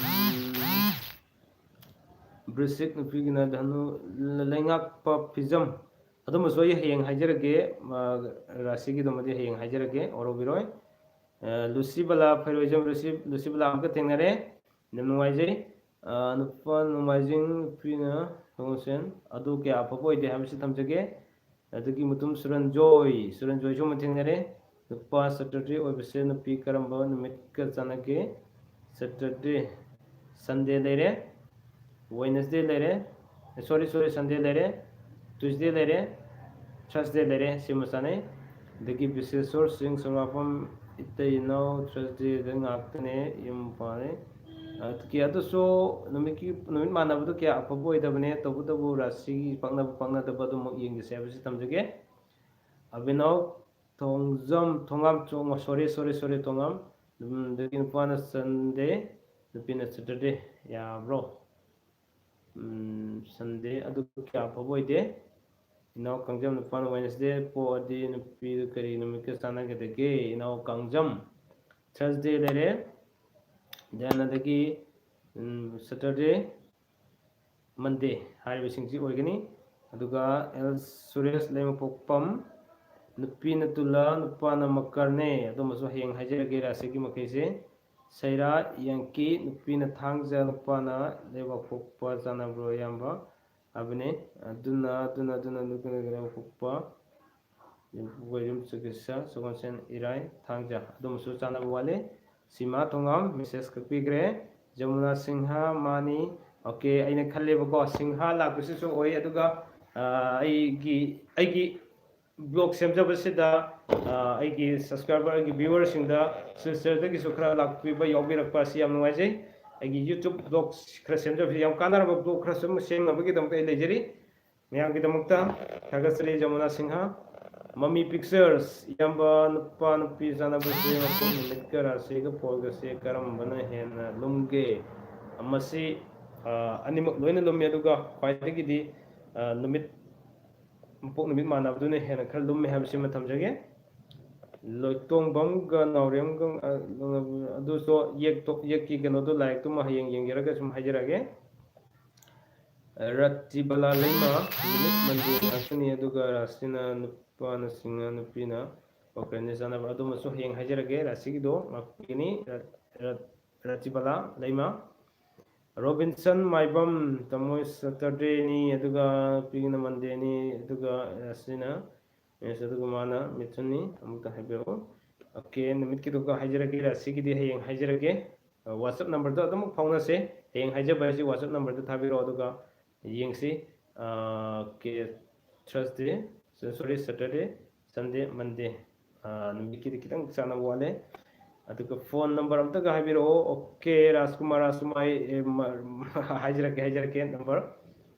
ꯕ꯭ꯔꯤꯁꯤꯛ ꯅꯨꯄꯤꯒꯤꯅ ꯙꯅꯨ, ꯂꯩꯉꯥꯛꯄ ꯐꯤꯖꯝ, ꯑꯗꯨꯃꯁꯨ ꯑꯩ ꯍꯌꯦꯡ ꯍꯥꯏꯖꯔꯒꯦ꯫ ꯔꯥꯁꯤꯒꯤꯗꯨꯃꯗꯤ ꯍꯌꯦꯡ ꯍꯥꯏꯖꯔꯒꯦ, ꯋꯥꯔꯧꯕꯤꯔꯣꯏ꯫ ꯂꯨꯁꯤꯕꯂꯥ ꯐꯩꯔꯣꯏꯖꯝ, ꯂꯨꯁꯤ, ꯂꯨꯁꯤꯕꯂꯥ ꯑꯃꯨꯛꯀ ꯊꯦꯡꯅꯔꯦ꯫ ꯌꯥꯝ ꯅꯨꯡꯉꯥꯏꯖꯩ꯫ ꯅꯨꯄꯥ ꯅꯣꯡꯃꯥꯏꯖꯤꯡ, ꯅꯨꯄꯤꯅ ꯁꯒꯣꯜꯁꯦꯟ, ꯑꯗꯨ ꯀꯌꯥ ꯑꯐꯕ ꯑꯣꯏꯗꯦ ꯍꯥꯏꯕꯁꯤ ꯊꯝꯖꯒꯦ꯫ ꯑꯗꯒꯤ ꯃꯇꯨꯡ ꯁꯨꯔꯟꯖꯣꯏ, ꯁꯨꯔꯟꯖꯣꯏꯁꯨ ꯑꯃ ꯊꯦꯡꯅꯔꯦ꯫ ꯅꯨꯄꯥ Saturday ꯑꯣꯏꯕꯁꯦ ꯅꯨꯄꯤ ꯀꯔꯝꯕ ꯅꯨꯃꯤꯠꯀ ꯆꯥꯟꯅꯒꯦ? Saturday, Sunday ꯂꯩꯔꯦ, Wednesday ꯂꯩꯔꯦ, sorry, sorry, Sunday ꯂꯩꯔꯦ, Tuesday ꯂꯩꯔꯦ, Thursday ꯂꯩꯔꯦ, ꯁꯤꯃ ꯆꯥꯟꯅꯩ꯫ ꯑꯗꯒꯤ ꯕꯤꯁꯦꯁꯣꯔ ꯁꯤꯡ, ꯁꯣꯃꯥꯄꯝ ꯏꯇꯩ ꯏꯅꯥꯎ Thursdayꯗ ꯉꯥꯛꯇꯅꯦ ꯌꯨꯝ ꯄꯥꯜꯂꯤ꯫ ꯑꯗꯨꯒꯤ ꯑꯗꯨꯁꯨ ꯅꯨꯃꯤꯠꯀꯤ, ꯅꯨꯃꯤꯠ ꯃꯥꯟꯅꯕꯗꯣ ꯀꯌꯥ ꯑꯐꯕ ꯑꯣꯏꯗꯕꯅꯦ꯫ ꯇꯧꯕꯇꯕꯨ ꯔꯥꯁꯤꯒꯤ ꯄꯛꯅꯕ ꯄꯛꯅꯗꯕ ꯑꯗꯨꯃꯛ ꯌꯦꯡꯖꯁꯦ ꯍꯥꯏꯕꯁꯤ ꯊꯝꯖꯒꯦ꯫ ꯑꯕꯤꯅꯧ ꯊꯣꯡꯖꯝ, ꯊꯣꯉꯥꯝ ꯆꯣꯡ, sorry, sorry, sorry, ꯊꯣꯉꯥꯝ꯫ ꯎꯝ, ꯑꯗꯒꯤ ꯅꯨꯄꯥꯅ Sunday, ꯅꯨꯄꯤꯅ Saturday꯫ ꯌꯥꯕ꯭ꯔꯣ? ꯎꯝ, Sunday ꯑꯗꯨ ꯀꯌꯥ ꯑꯐꯕ ꯑꯣꯏꯗꯦ꯫ ꯏꯅꯥꯎ ꯀꯥꯡꯖꯝ, ꯅꯨꯄꯥꯅ Wednesday ꯄꯣꯛꯑꯗꯤ ꯅꯨꯄꯤꯗꯨ ꯀꯔꯤ ꯅꯨꯃꯤꯠꯀ ꯆꯥꯟꯅꯒꯗꯒꯦ? ꯏꯅꯥꯎ ꯀꯥꯡꯖꯝ, Thursday ꯂꯩꯔꯦ꯫ Then ꯑꯗꯒꯤ, ꯎꯝ, Saturday, Monday ꯍꯥꯏꯔꯤꯕꯁꯤꯡꯁꯤ ꯑꯣꯏꯒꯅꯤ꯫ ꯑꯗꯨꯒ ꯑꯦꯜ ꯁꯨꯔꯦꯁ, ꯂꯩꯃꯄꯣꯛꯄꯝ, ꯅꯨꯄꯤꯅ ꯇꯨꯂꯥ, ꯅꯨꯄꯥꯅ ꯃꯀꯔꯅꯦ꯫ ꯑꯗꯨꯃꯁꯨ ꯍꯌꯦꯡ ꯍꯥꯏꯖꯔꯒꯦ ꯔꯥꯁꯤꯒꯤ ꯃꯈꯩꯁꯦ꯫ ꯁꯩꯔꯥ ꯌꯥꯡꯀꯤ, ꯅꯨꯄꯤꯅ ꯊꯥꯡꯖ, ꯅꯨꯄꯥꯅ ꯂꯩꯕꯥꯛꯄꯣꯛꯄ꯫ ꯆꯥꯟꯅꯕ꯭ꯔꯣ ꯏꯌꯥꯝꯕ? ꯍꯥꯏꯕꯅꯤ꯫ ꯑꯗꯨꯅ, ꯑꯗꯨꯅ, ꯑꯗꯨꯅ, ꯑꯗꯨꯅ ꯂꯩꯕꯥꯛꯄꯣꯛꯄ꯫ ꯌꯨꯝ-, ꯌꯨꯝ ꯆꯨꯀꯤꯁ, ꯁꯒꯣꯜꯁꯦꯟ, ꯏꯔꯥꯏ, ꯊꯥꯡꯖ꯫ ꯑꯗꯨꯃꯁꯨ ꯆꯥꯟꯅꯕ ꯋꯥꯠꯂꯤ꯫ ꯁꯤꯃꯥ ꯊꯣꯉꯥꯝ message ꯀꯛꯄꯤꯈ꯭ꯔꯦ꯫ ꯖꯃꯨꯅꯥ ꯁꯤꯡꯍ, ꯃꯥꯅꯤ꯫ Okay, ꯑꯩꯅ ꯈꯜꯂꯦꯕꯀꯣ, ꯁꯤꯡꯍ ꯂꯥꯛꯄꯁꯤꯁꯨ ꯑꯣꯏ꯫ ꯑꯗꯨꯒ, ꯑ, ꯑꯩꯒꯤ, ꯑꯩꯒꯤ vlog ꯁꯦꯝꯖꯕꯁꯤꯗ, ꯑ, ꯑꯩꯒꯤ subscriber, ꯑꯩꯒꯤ viewerꯁꯤꯡꯗ ꯁꯤꯜꯆꯔꯗꯒꯤꯁꯨ ꯈꯔ ꯂꯥꯛꯄꯤꯕ ꯌꯥꯎꯕꯤꯔꯛꯄ ꯑꯁꯤ ꯌꯥꯝ ꯅꯨꯡꯉꯥꯏꯖꯩ꯫ ꯑꯩꯒꯤ YouTube vlog ꯈꯔ ꯁꯦꯝꯖꯕꯁꯤ ꯌꯥꯝ ꯀꯥꯟꯅꯔꯕ vlog ꯈꯔ ꯁꯨꯝ ꯁꯦꯝꯅꯕꯒꯤꯗꯃꯛꯇ ꯑꯩ ꯂꯩꯖꯔꯤ꯫ ꯃꯌꯥꯝꯒꯤꯗꯃꯛꯇ ꯊꯥꯒꯠꯆꯔꯤ, ꯖꯃꯨꯅꯥ ꯁꯤꯡꯍ꯫ ꯃꯃꯤ Pictures, ꯏꯌꯥꯝꯕ, ꯅꯨꯄꯥ ꯅꯨꯄꯤ ꯆꯥꯟꯅꯕꯁꯦ ꯃꯄꯣꯛ ꯅꯨꯃꯤꯠꯀ ꯔꯥꯁꯤꯒ ꯐꯣꯜꯒꯁꯦ ꯀꯔꯝꯕꯅ ꯍꯦꯟꯅ ꯂꯨꯝꯒꯦ? ꯃꯁꯤ ꯑꯅꯤꯃꯛ ꯂꯣꯏꯅ ꯂꯨꯝꯃꯤ, ꯑꯗꯨꯒ ꯈ꯭ꯋꯥꯏꯗꯒꯤꯗꯤ ꯅꯨꯃꯤꯠ, ꯃꯄꯣꯛ ꯅꯨꯃꯤꯠ ꯃꯥꯟꯅꯕꯗꯨꯅ ꯍꯦꯟꯅ ꯈꯔ ꯂꯨꯝꯃꯦ ꯍꯥꯏꯕꯁꯤꯃ ꯊꯝꯖꯒꯦ꯫ ꯂꯣꯏꯇꯣꯡꯕꯝꯒ ꯅꯥꯎꯔꯦꯝꯒ, ꯑꯗꯨꯁꯨ ꯌꯦꯛꯇꯣ, ꯌꯦꯛꯀꯤ ꯀꯩꯅꯣꯗꯣ, ꯂꯥꯏꯔꯤꯛꯇꯨꯃ ꯍꯌꯦꯡ ꯌꯦꯡꯖꯔꯒ ꯁꯨꯝ ꯍꯥꯏꯖꯔꯛꯑꯒꯦ꯫ ꯔꯇꯤꯕꯂꯥ ꯂꯩꯃ, ꯅꯨꯃꯤꯠ ꯃꯟꯗꯦ ꯉꯥꯛꯇꯅꯤ, ꯑꯗꯨꯒ ꯔꯥꯁꯤꯅ ꯅꯨꯄꯥꯅ ꯁꯤꯡꯍ, ꯅꯨꯄꯤꯅ ꯃꯀꯔꯅꯤ ꯆꯥꯟꯅꯕ, ꯑꯗꯨꯃꯁꯨ ꯍꯌꯦꯡ ꯍꯥꯏꯖꯔꯒꯦ꯫ ꯔꯥꯁꯤꯒꯤꯗꯣ ꯉꯥꯛꯄꯤꯒꯅꯤ ꯔ-, ꯔ-, ꯔꯇꯤꯕꯂꯥ ꯂꯩꯃ꯫ ꯔꯣꯕꯤꯟꯁꯟ ꯃꯥꯏꯕꯝ, ꯇꯥꯃꯣ ꯁꯇꯔꯗꯦꯅꯤ, ꯑꯗꯨꯒ ꯅꯨꯄꯤꯒꯤꯅ ꯃꯟꯗꯦꯅꯤ, ꯑꯗꯨꯒ ꯔꯥꯁꯤꯅ ꯃꯦꯁ, ꯑꯗꯨꯒ ꯃꯥꯅ ꯃꯤꯊꯨꯟꯅꯤ꯫ ꯑꯃꯨꯛꯇ ꯍꯥꯏꯕꯤꯔꯛꯑꯣ꯫ ꯑꯣꯀꯦ, ꯅꯨꯃꯤꯠꯀꯤꯗꯨꯒ ꯍꯥꯏꯖꯔꯒꯦ, ꯔꯥꯁꯤꯒꯤꯗꯤ ꯍꯌꯦꯡ ꯍꯥꯏꯖꯔꯒꯦ꯫ WhatsApp numberꯗ ꯑꯗꯨꯝ ꯐꯥꯎꯅꯁꯦ꯫ ꯍꯌꯦꯡ ꯍꯥꯏꯖꯕ ꯍꯥꯏꯁꯤ WhatsApp numberꯗ ꯊꯥꯕꯤꯔꯛꯑꯣ, ꯑꯗꯨꯒ ꯌꯦꯡꯁꯤ꯫ ꯑꯣꯀꯦ, ꯊꯔꯁꯗꯦ, ꯁꯣꯔꯤ, ꯁꯇꯔꯗꯦ, ꯁꯟꯗꯦ, ꯃꯟꯗꯦ, ꯅꯨꯃꯤꯠꯀꯤꯗꯤ ꯈꯤꯇꯪ ꯆꯥꯟꯅꯕ ꯋꯥꯠꯂꯦ꯫ ꯑꯗꯨꯒ ꯐꯣꯟ ꯅꯝꯕꯔ ꯑꯝꯇꯒ ꯍꯥꯏꯕꯤꯔꯛꯑꯣ꯫ ꯑꯣꯀꯦ, ꯔꯥꯖꯀꯨꯃꯥꯔ, ꯔꯥꯖꯀꯨꯃꯥꯔ, ꯑꯦ, ꯃ-, ꯍꯥꯏꯖꯔꯛꯀꯦ, ꯍꯥꯏꯖꯔꯛꯀꯦ, number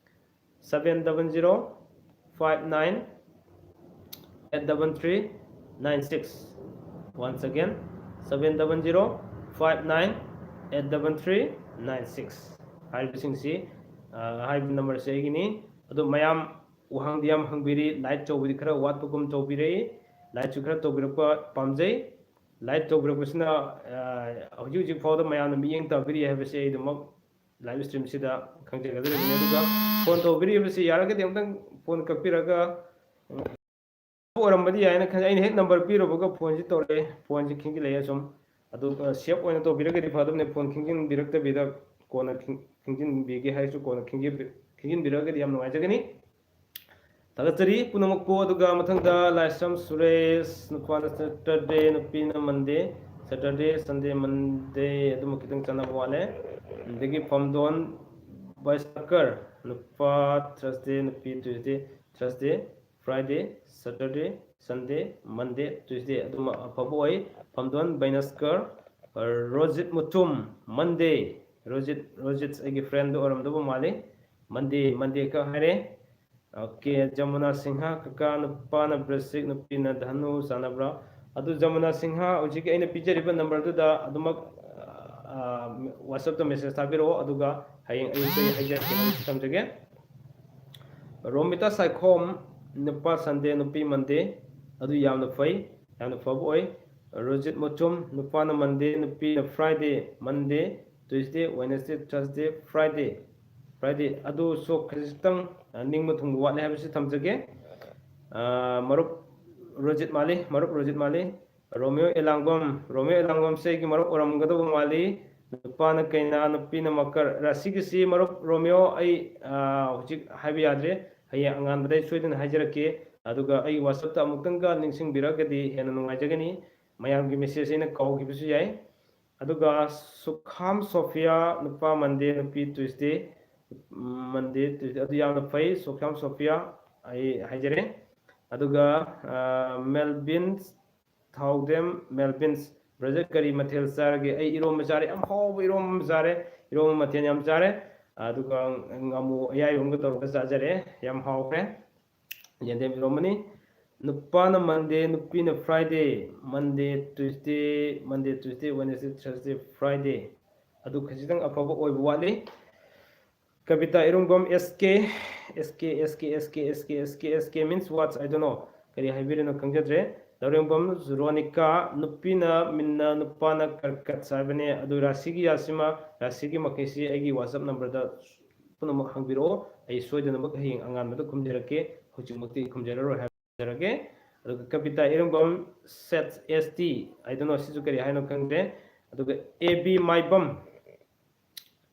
seven double zero five nine eight double three nine six. Once again, seven double zero five nine eight double three nine six꯫ ꯍꯥꯏꯔꯤꯕꯁꯤꯡꯁꯤ, ꯑ, ꯍꯥꯏꯔꯤꯕ numberꯁꯦ ꯑꯩꯒꯤꯅꯤ꯫ ꯑꯗꯣ ꯃꯌꯥꯝ ꯋꯥꯍꯪꯗꯤ ꯌꯥꯝ ꯍꯪꯕꯤꯔꯤ, like ꯇꯧꯕꯗꯤ ꯈꯔ ꯋꯥꯠꯄꯒꯨꯝ ꯇꯧꯕꯤꯔꯛꯏ꯫ Likeꯁꯨ ꯈꯔ ꯇꯧꯕꯤꯔꯛꯄ ꯄꯥꯝꯖꯩ꯫ Like ꯇꯧꯕꯤꯔꯛꯄꯁꯤꯅ, ꯑ, ꯍꯧꯖꯤꯛ ꯍꯧꯖꯤꯛ ꯐꯥꯎꯗ ꯃꯌꯥꯝꯅ ꯃꯤꯠꯌꯦꯡ ꯇꯥꯕꯤꯔꯤ ꯍꯥꯏꯕꯁꯦ ꯑꯩ ꯑꯗꯨꯃꯛ live streamꯁꯤꯗ ꯈꯪꯖꯒꯗꯧꯔꯤꯕꯅꯤ꯫ ꯑꯗꯨꯒ phone ꯇꯧꯕꯤꯔꯤꯕꯁꯤ ꯌꯥꯔꯒꯗꯤ ꯑꯃꯨꯛꯇꯪ phone ꯀꯛꯄꯤꯔꯒ, ꯑꯣꯏꯔꯝꯕꯗꯤ ꯌꯥꯏꯅ ꯈꯟꯖꯩ꯫ ꯑꯩꯅ ꯍꯦꯛ number ꯄꯤꯔꯨꯕꯒ phoneꯁꯤ ꯇꯧꯔꯛꯑꯦ, phoneꯁꯤ ꯈꯤꯡꯖꯤꯜꯂꯛꯑꯦ꯫ ꯁꯨꯝ ꯑꯗꯨ, ꯑ, save ꯑꯣꯏꯅ ꯇꯧꯕꯤꯔꯒꯗꯤ ꯐꯗꯕꯅꯤ, phone ꯈꯤꯡꯖꯤꯟꯕꯤꯔꯛꯇꯕꯤꯗ ꯀꯣꯟꯅ ꯈꯤꯡ-, ꯈꯤꯡꯖꯤꯟꯕꯤꯒꯦ ꯍꯥꯏꯔꯁꯨ ꯀꯣꯟꯅ ꯈꯤꯡꯖꯤꯟꯕꯤ-, ꯈꯤꯡꯖꯤꯟꯕꯤꯔꯒꯗꯤ ꯌꯥꯝ ꯅꯨꯡꯉꯥꯏꯖꯒꯅꯤ꯫ ꯊꯥꯒꯠꯆꯔꯤ ꯄꯨꯝꯅꯃꯛꯄꯨ꯫ ꯑꯗꯨꯒ ꯃꯊꯪꯗ ꯂꯥꯏꯁ꯭ꯔꯝ ꯁꯨꯔꯦꯁ, ꯅꯨꯄꯥꯅ Saturday, ꯅꯨꯄꯤꯅ Monday, Saturday, Sunday, Monday ꯑꯗꯨꯃ ꯈꯤꯇꯪ ꯆꯥꯟꯅꯕ ꯋꯥꯠꯂꯦ꯫ ꯑꯗꯒꯤ ꯐꯝꯗꯣꯟ ꯕꯥꯏꯁꯀꯔ, ꯅꯨꯄꯥ Thursday, ꯅꯨꯄꯤ Tuesday, Thursday, Friday, Saturday, Sunday, Monday, Tuesday ꯑꯗꯨꯃ ꯑꯐꯕ ꯑꯣꯏ꯫ ꯐꯝꯗꯣꯟ ꯕꯩꯅꯁꯀꯔ, ꯔꯣꯖꯤꯠ ꯃꯨꯊꯨꯝ, Monday, ꯔꯣꯖꯤꯠ, ꯔꯣꯖꯤꯠ ꯑꯩꯒꯤ friendꯗꯣ ꯑꯣꯏꯔꯝꯗꯧꯕ ꯃꯥꯜꯂꯤ꯫ Monday, Monday ꯈꯛ ꯍꯥꯏꯔꯦ꯫ ꯑꯣꯀꯦ, ꯖꯃꯨꯅꯥ ꯁꯤꯡꯍ, ꯀꯀꯥ, ꯅꯨꯄꯥꯅ ꯕ꯭ꯔꯁꯤꯛ, ꯅꯨꯄꯤꯅ ꯙꯅꯨ, ꯆꯥꯟꯅꯕ꯭ꯔꯥ? ꯑꯗꯨ ꯖꯃꯨꯅꯥ ꯁꯤꯡꯍ, ꯍꯧꯖꯤꯛꯀꯤ ꯑꯩꯅ ꯄꯤꯖꯔꯤꯕ numberꯗꯨꯗ ꯑꯗꯨꯃꯛ, ꯑ, ꯋꯥꯆꯞꯇ ꯃꯦꯁꯦꯖ ꯊꯥꯕꯤꯔꯛꯑꯣ, ꯑꯗꯨꯒ ꯍꯌꯦꯡ ꯑꯌꯨꯛꯇ ꯑꯩ ꯍꯥꯏꯖꯔꯛꯀꯦ ꯍꯥꯏꯕꯁꯤ ꯊꯝꯖꯒꯦ꯫ ꯔꯣꯃꯤꯇꯥ ꯁꯥꯏꯈꯣꯝ, ꯅꯨꯄꯥ ꯁꯟꯗꯦ, ꯅꯨꯄꯤ ꯃꯟꯗꯦ, ꯑꯗꯨ ꯌꯥꯝꯅ ꯐꯩ, ꯌꯥꯝꯅ ꯐꯕ ꯑꯣꯏ꯫ ꯔꯣꯖꯤꯠ ꯃꯣꯆꯨꯝ, ꯅꯨꯄꯥꯅ ꯃꯟꯗꯦ, ꯅꯨꯄꯤꯅ Friday, Monday, Tuesday, Wednesday, Thursday, Friday, Friday. ꯑꯗꯨ ꯁꯣ ꯈꯖꯤꯛꯇꯪ, ꯑ, ꯅꯤꯡꯕ ꯊꯨꯡꯕ ꯋꯥꯠꯂꯦ ꯍꯥꯏꯕꯁꯤ ꯊꯝꯖꯒꯦ꯫ ꯑ, ꯃꯔꯨꯞ ꯔꯣꯖꯤꯠ ꯃꯥꯜꯂꯤ, ꯃꯔꯨꯞ ꯔꯣꯖꯤꯠ ꯃꯥꯜꯂꯤ꯫ ꯔꯣꯃꯤꯌꯣ ꯑꯦꯂꯥꯡꯕꯝ, ꯔꯣꯃꯤꯌꯣ ꯑꯦꯂꯥꯡꯕꯝꯁꯦ ꯑꯩꯒꯤ ꯃꯔꯨꯞ ꯑꯣꯏꯔꯝꯒꯗꯧꯕ ꯃꯥꯜꯂꯤ꯫ ꯅꯨꯄꯥꯅ ꯀꯩꯅꯥ, ꯅꯨꯄꯤꯅ ꯃꯀꯔ꯫ ꯔꯥꯁꯤꯒꯤꯁꯤ ꯃꯔꯨꯞ ꯔꯣꯃꯤꯌꯣ ꯑꯩ, ꯑ, ꯍꯧꯖꯤꯛ ꯍꯥꯏꯕ ꯌꯥꯗ꯭ꯔꯦ, ꯍꯌꯦꯡ ꯑꯉꯥꯟꯕꯗ ꯑꯩ ꯁꯣꯏꯗꯅ ꯍꯥꯏꯖꯔꯛꯀꯦ꯫ ꯑꯗꯨꯒ ꯑꯩꯒꯤ ꯋꯥꯆꯞꯇ ꯑꯃꯨꯛꯇꯪꯒ ꯅꯤꯡꯁꯤꯡꯕꯤꯔꯒꯗꯤ ꯍꯦꯟꯅ ꯅꯨꯡꯉꯥꯏꯖꯒꯅꯤ꯫ ꯃꯌꯥꯝꯒꯤ ꯃꯦꯁꯦꯖ ꯑꯩꯅ ꯀꯥꯎꯈꯤꯕꯁꯨ ꯌꯥꯏ꯫ ꯑꯗꯨꯒ ꯁꯨꯈꯥꯝ ꯁꯣꯐꯤꯌꯥ, ꯅꯨꯄꯥ ꯃꯟꯗꯦ, ꯅꯨꯄꯤ ꯇ꯭ꯌꯨꯁꯗꯦ, ꯎꯝ, ꯃꯟꯗꯦ, ꯇ꯭ꯌꯨꯁꯗꯦ, ꯑꯗꯨ ꯌꯥꯝꯅ ꯐꯩ꯫ ꯁꯨꯈꯥꯝ ꯁꯣꯐꯤꯌꯥ, ꯑꯩ ꯍꯥꯏꯖꯔꯦ꯫ ꯑꯗꯨꯒ, ꯑ, ꯃꯦꯜꯕꯤꯟ ꯊꯥꯎꯗꯦꯝ, ꯃꯦꯜꯕꯤꯟꯁ, "ꯕ꯭ꯔꯗꯔ, ꯀꯔꯤ ꯃꯊꯦꯜ ꯆꯥꯔꯒꯦ?" ꯑꯩ ꯏꯔꯣꯝꯕ ꯆꯥꯔꯦ, ꯌꯥꯝ ꯍꯥꯎꯕ ꯏꯔꯣꯝꯕ ꯑꯃ ꯆꯥꯔꯦ, ꯏꯔꯣꯝꯕ ꯃꯊꯦꯜ ꯌꯥꯝ ꯆꯥꯔꯦ꯫ ꯑꯗꯨꯒ ꯉꯥꯃꯨ ꯑꯌꯥꯏꯕ ꯑꯃꯒ ꯇꯧꯔꯒ ꯆꯥꯖꯔꯦ, ꯌꯥꯝ ꯍꯥꯎꯈ꯭ꯔꯦ꯫ ꯌꯦꯟꯗꯦꯝ ꯏꯔꯣꯝꯕꯅꯤ꯫ ꯅꯨꯄꯥꯅ ꯃꯟꯗꯦ, ꯅꯨꯄꯤꯅ ꯐ꯭ꯔꯥꯏꯗꯦ, ꯃꯟꯗꯦ, ꯇ꯭ꯌꯨꯁꯗꯦ, ꯃꯟꯗꯦ, ꯇ꯭ꯌꯨꯁꯗꯦ, ꯋꯦꯅꯁꯗꯦ, ꯊꯔꯁꯗꯦ, ꯐ꯭ꯔꯥꯏꯗꯦ꯫ ꯑꯗꯨ ꯈꯖꯤꯛꯇꯪ ꯑꯐꯕ ꯑꯣꯏꯕ ꯋꯥꯠꯂꯤ꯫ ꯀꯕꯤꯇꯥ ꯏꯔꯨꯡꯕꯝ, ꯑꯦꯁ ꯀꯦ, ꯑꯦꯁ ꯀꯦ, ꯑꯦꯁ ꯀꯦ, ꯑꯦꯁ ꯀꯦ, ꯑꯦꯁ ꯀꯦ, ꯑꯦꯁ ꯀꯦ, ꯑꯦꯁ ꯀꯦ means what? I don't know꯫ ꯀꯔꯤ ꯍꯥꯏꯕꯤꯔꯤꯅꯣ ꯈꯪꯖꯗ꯭ꯔꯦ꯫ ꯂꯧꯔꯦꯝꯕꯝ ꯔꯣꯅꯤꯀꯥ, ꯅꯨꯄꯤꯅ ꯃꯤꯟꯅ, ꯅꯨꯄꯥꯅ ꯀꯔꯀꯠꯁ ꯍꯥꯏꯕꯅꯦ꯫ ꯑꯗꯨ ꯔꯥꯁꯤꯒꯤ ꯌꯥꯁꯤꯃ, ꯔꯥꯁꯤꯒꯤ ꯃꯈꯩꯁꯤ ꯑꯩꯒꯤ WhatsApp numberꯗ ꯄꯨꯝꯅꯃꯛ ꯍꯪꯕꯤꯔꯛꯑꯣ꯫ ꯑꯩ ꯁꯣꯏꯗꯅꯃꯛ ꯍꯌꯦꯡ ꯑꯉꯥꯟꯕꯗ ꯈꯨꯝꯖꯔꯛꯀꯦ꯫ ꯍꯧꯖꯤꯛꯃꯛꯇꯤ ꯈꯨꯝꯖꯔꯔꯣꯏ ꯍꯥꯏꯖꯔꯒꯦ꯫ ꯑꯗꯨꯒ ꯀꯕꯤꯇꯥ ꯏꯔꯝꯕꯝ, set S T, I don't know, ꯁꯤꯁꯨ ꯀꯔꯤ ꯍꯥꯏꯅꯣ ꯈꯪꯗ꯭ꯔꯦ꯫ ꯑꯗꯨꯒ ꯑꯦ ꯕꯤ ꯃꯥꯏꯕꯝ,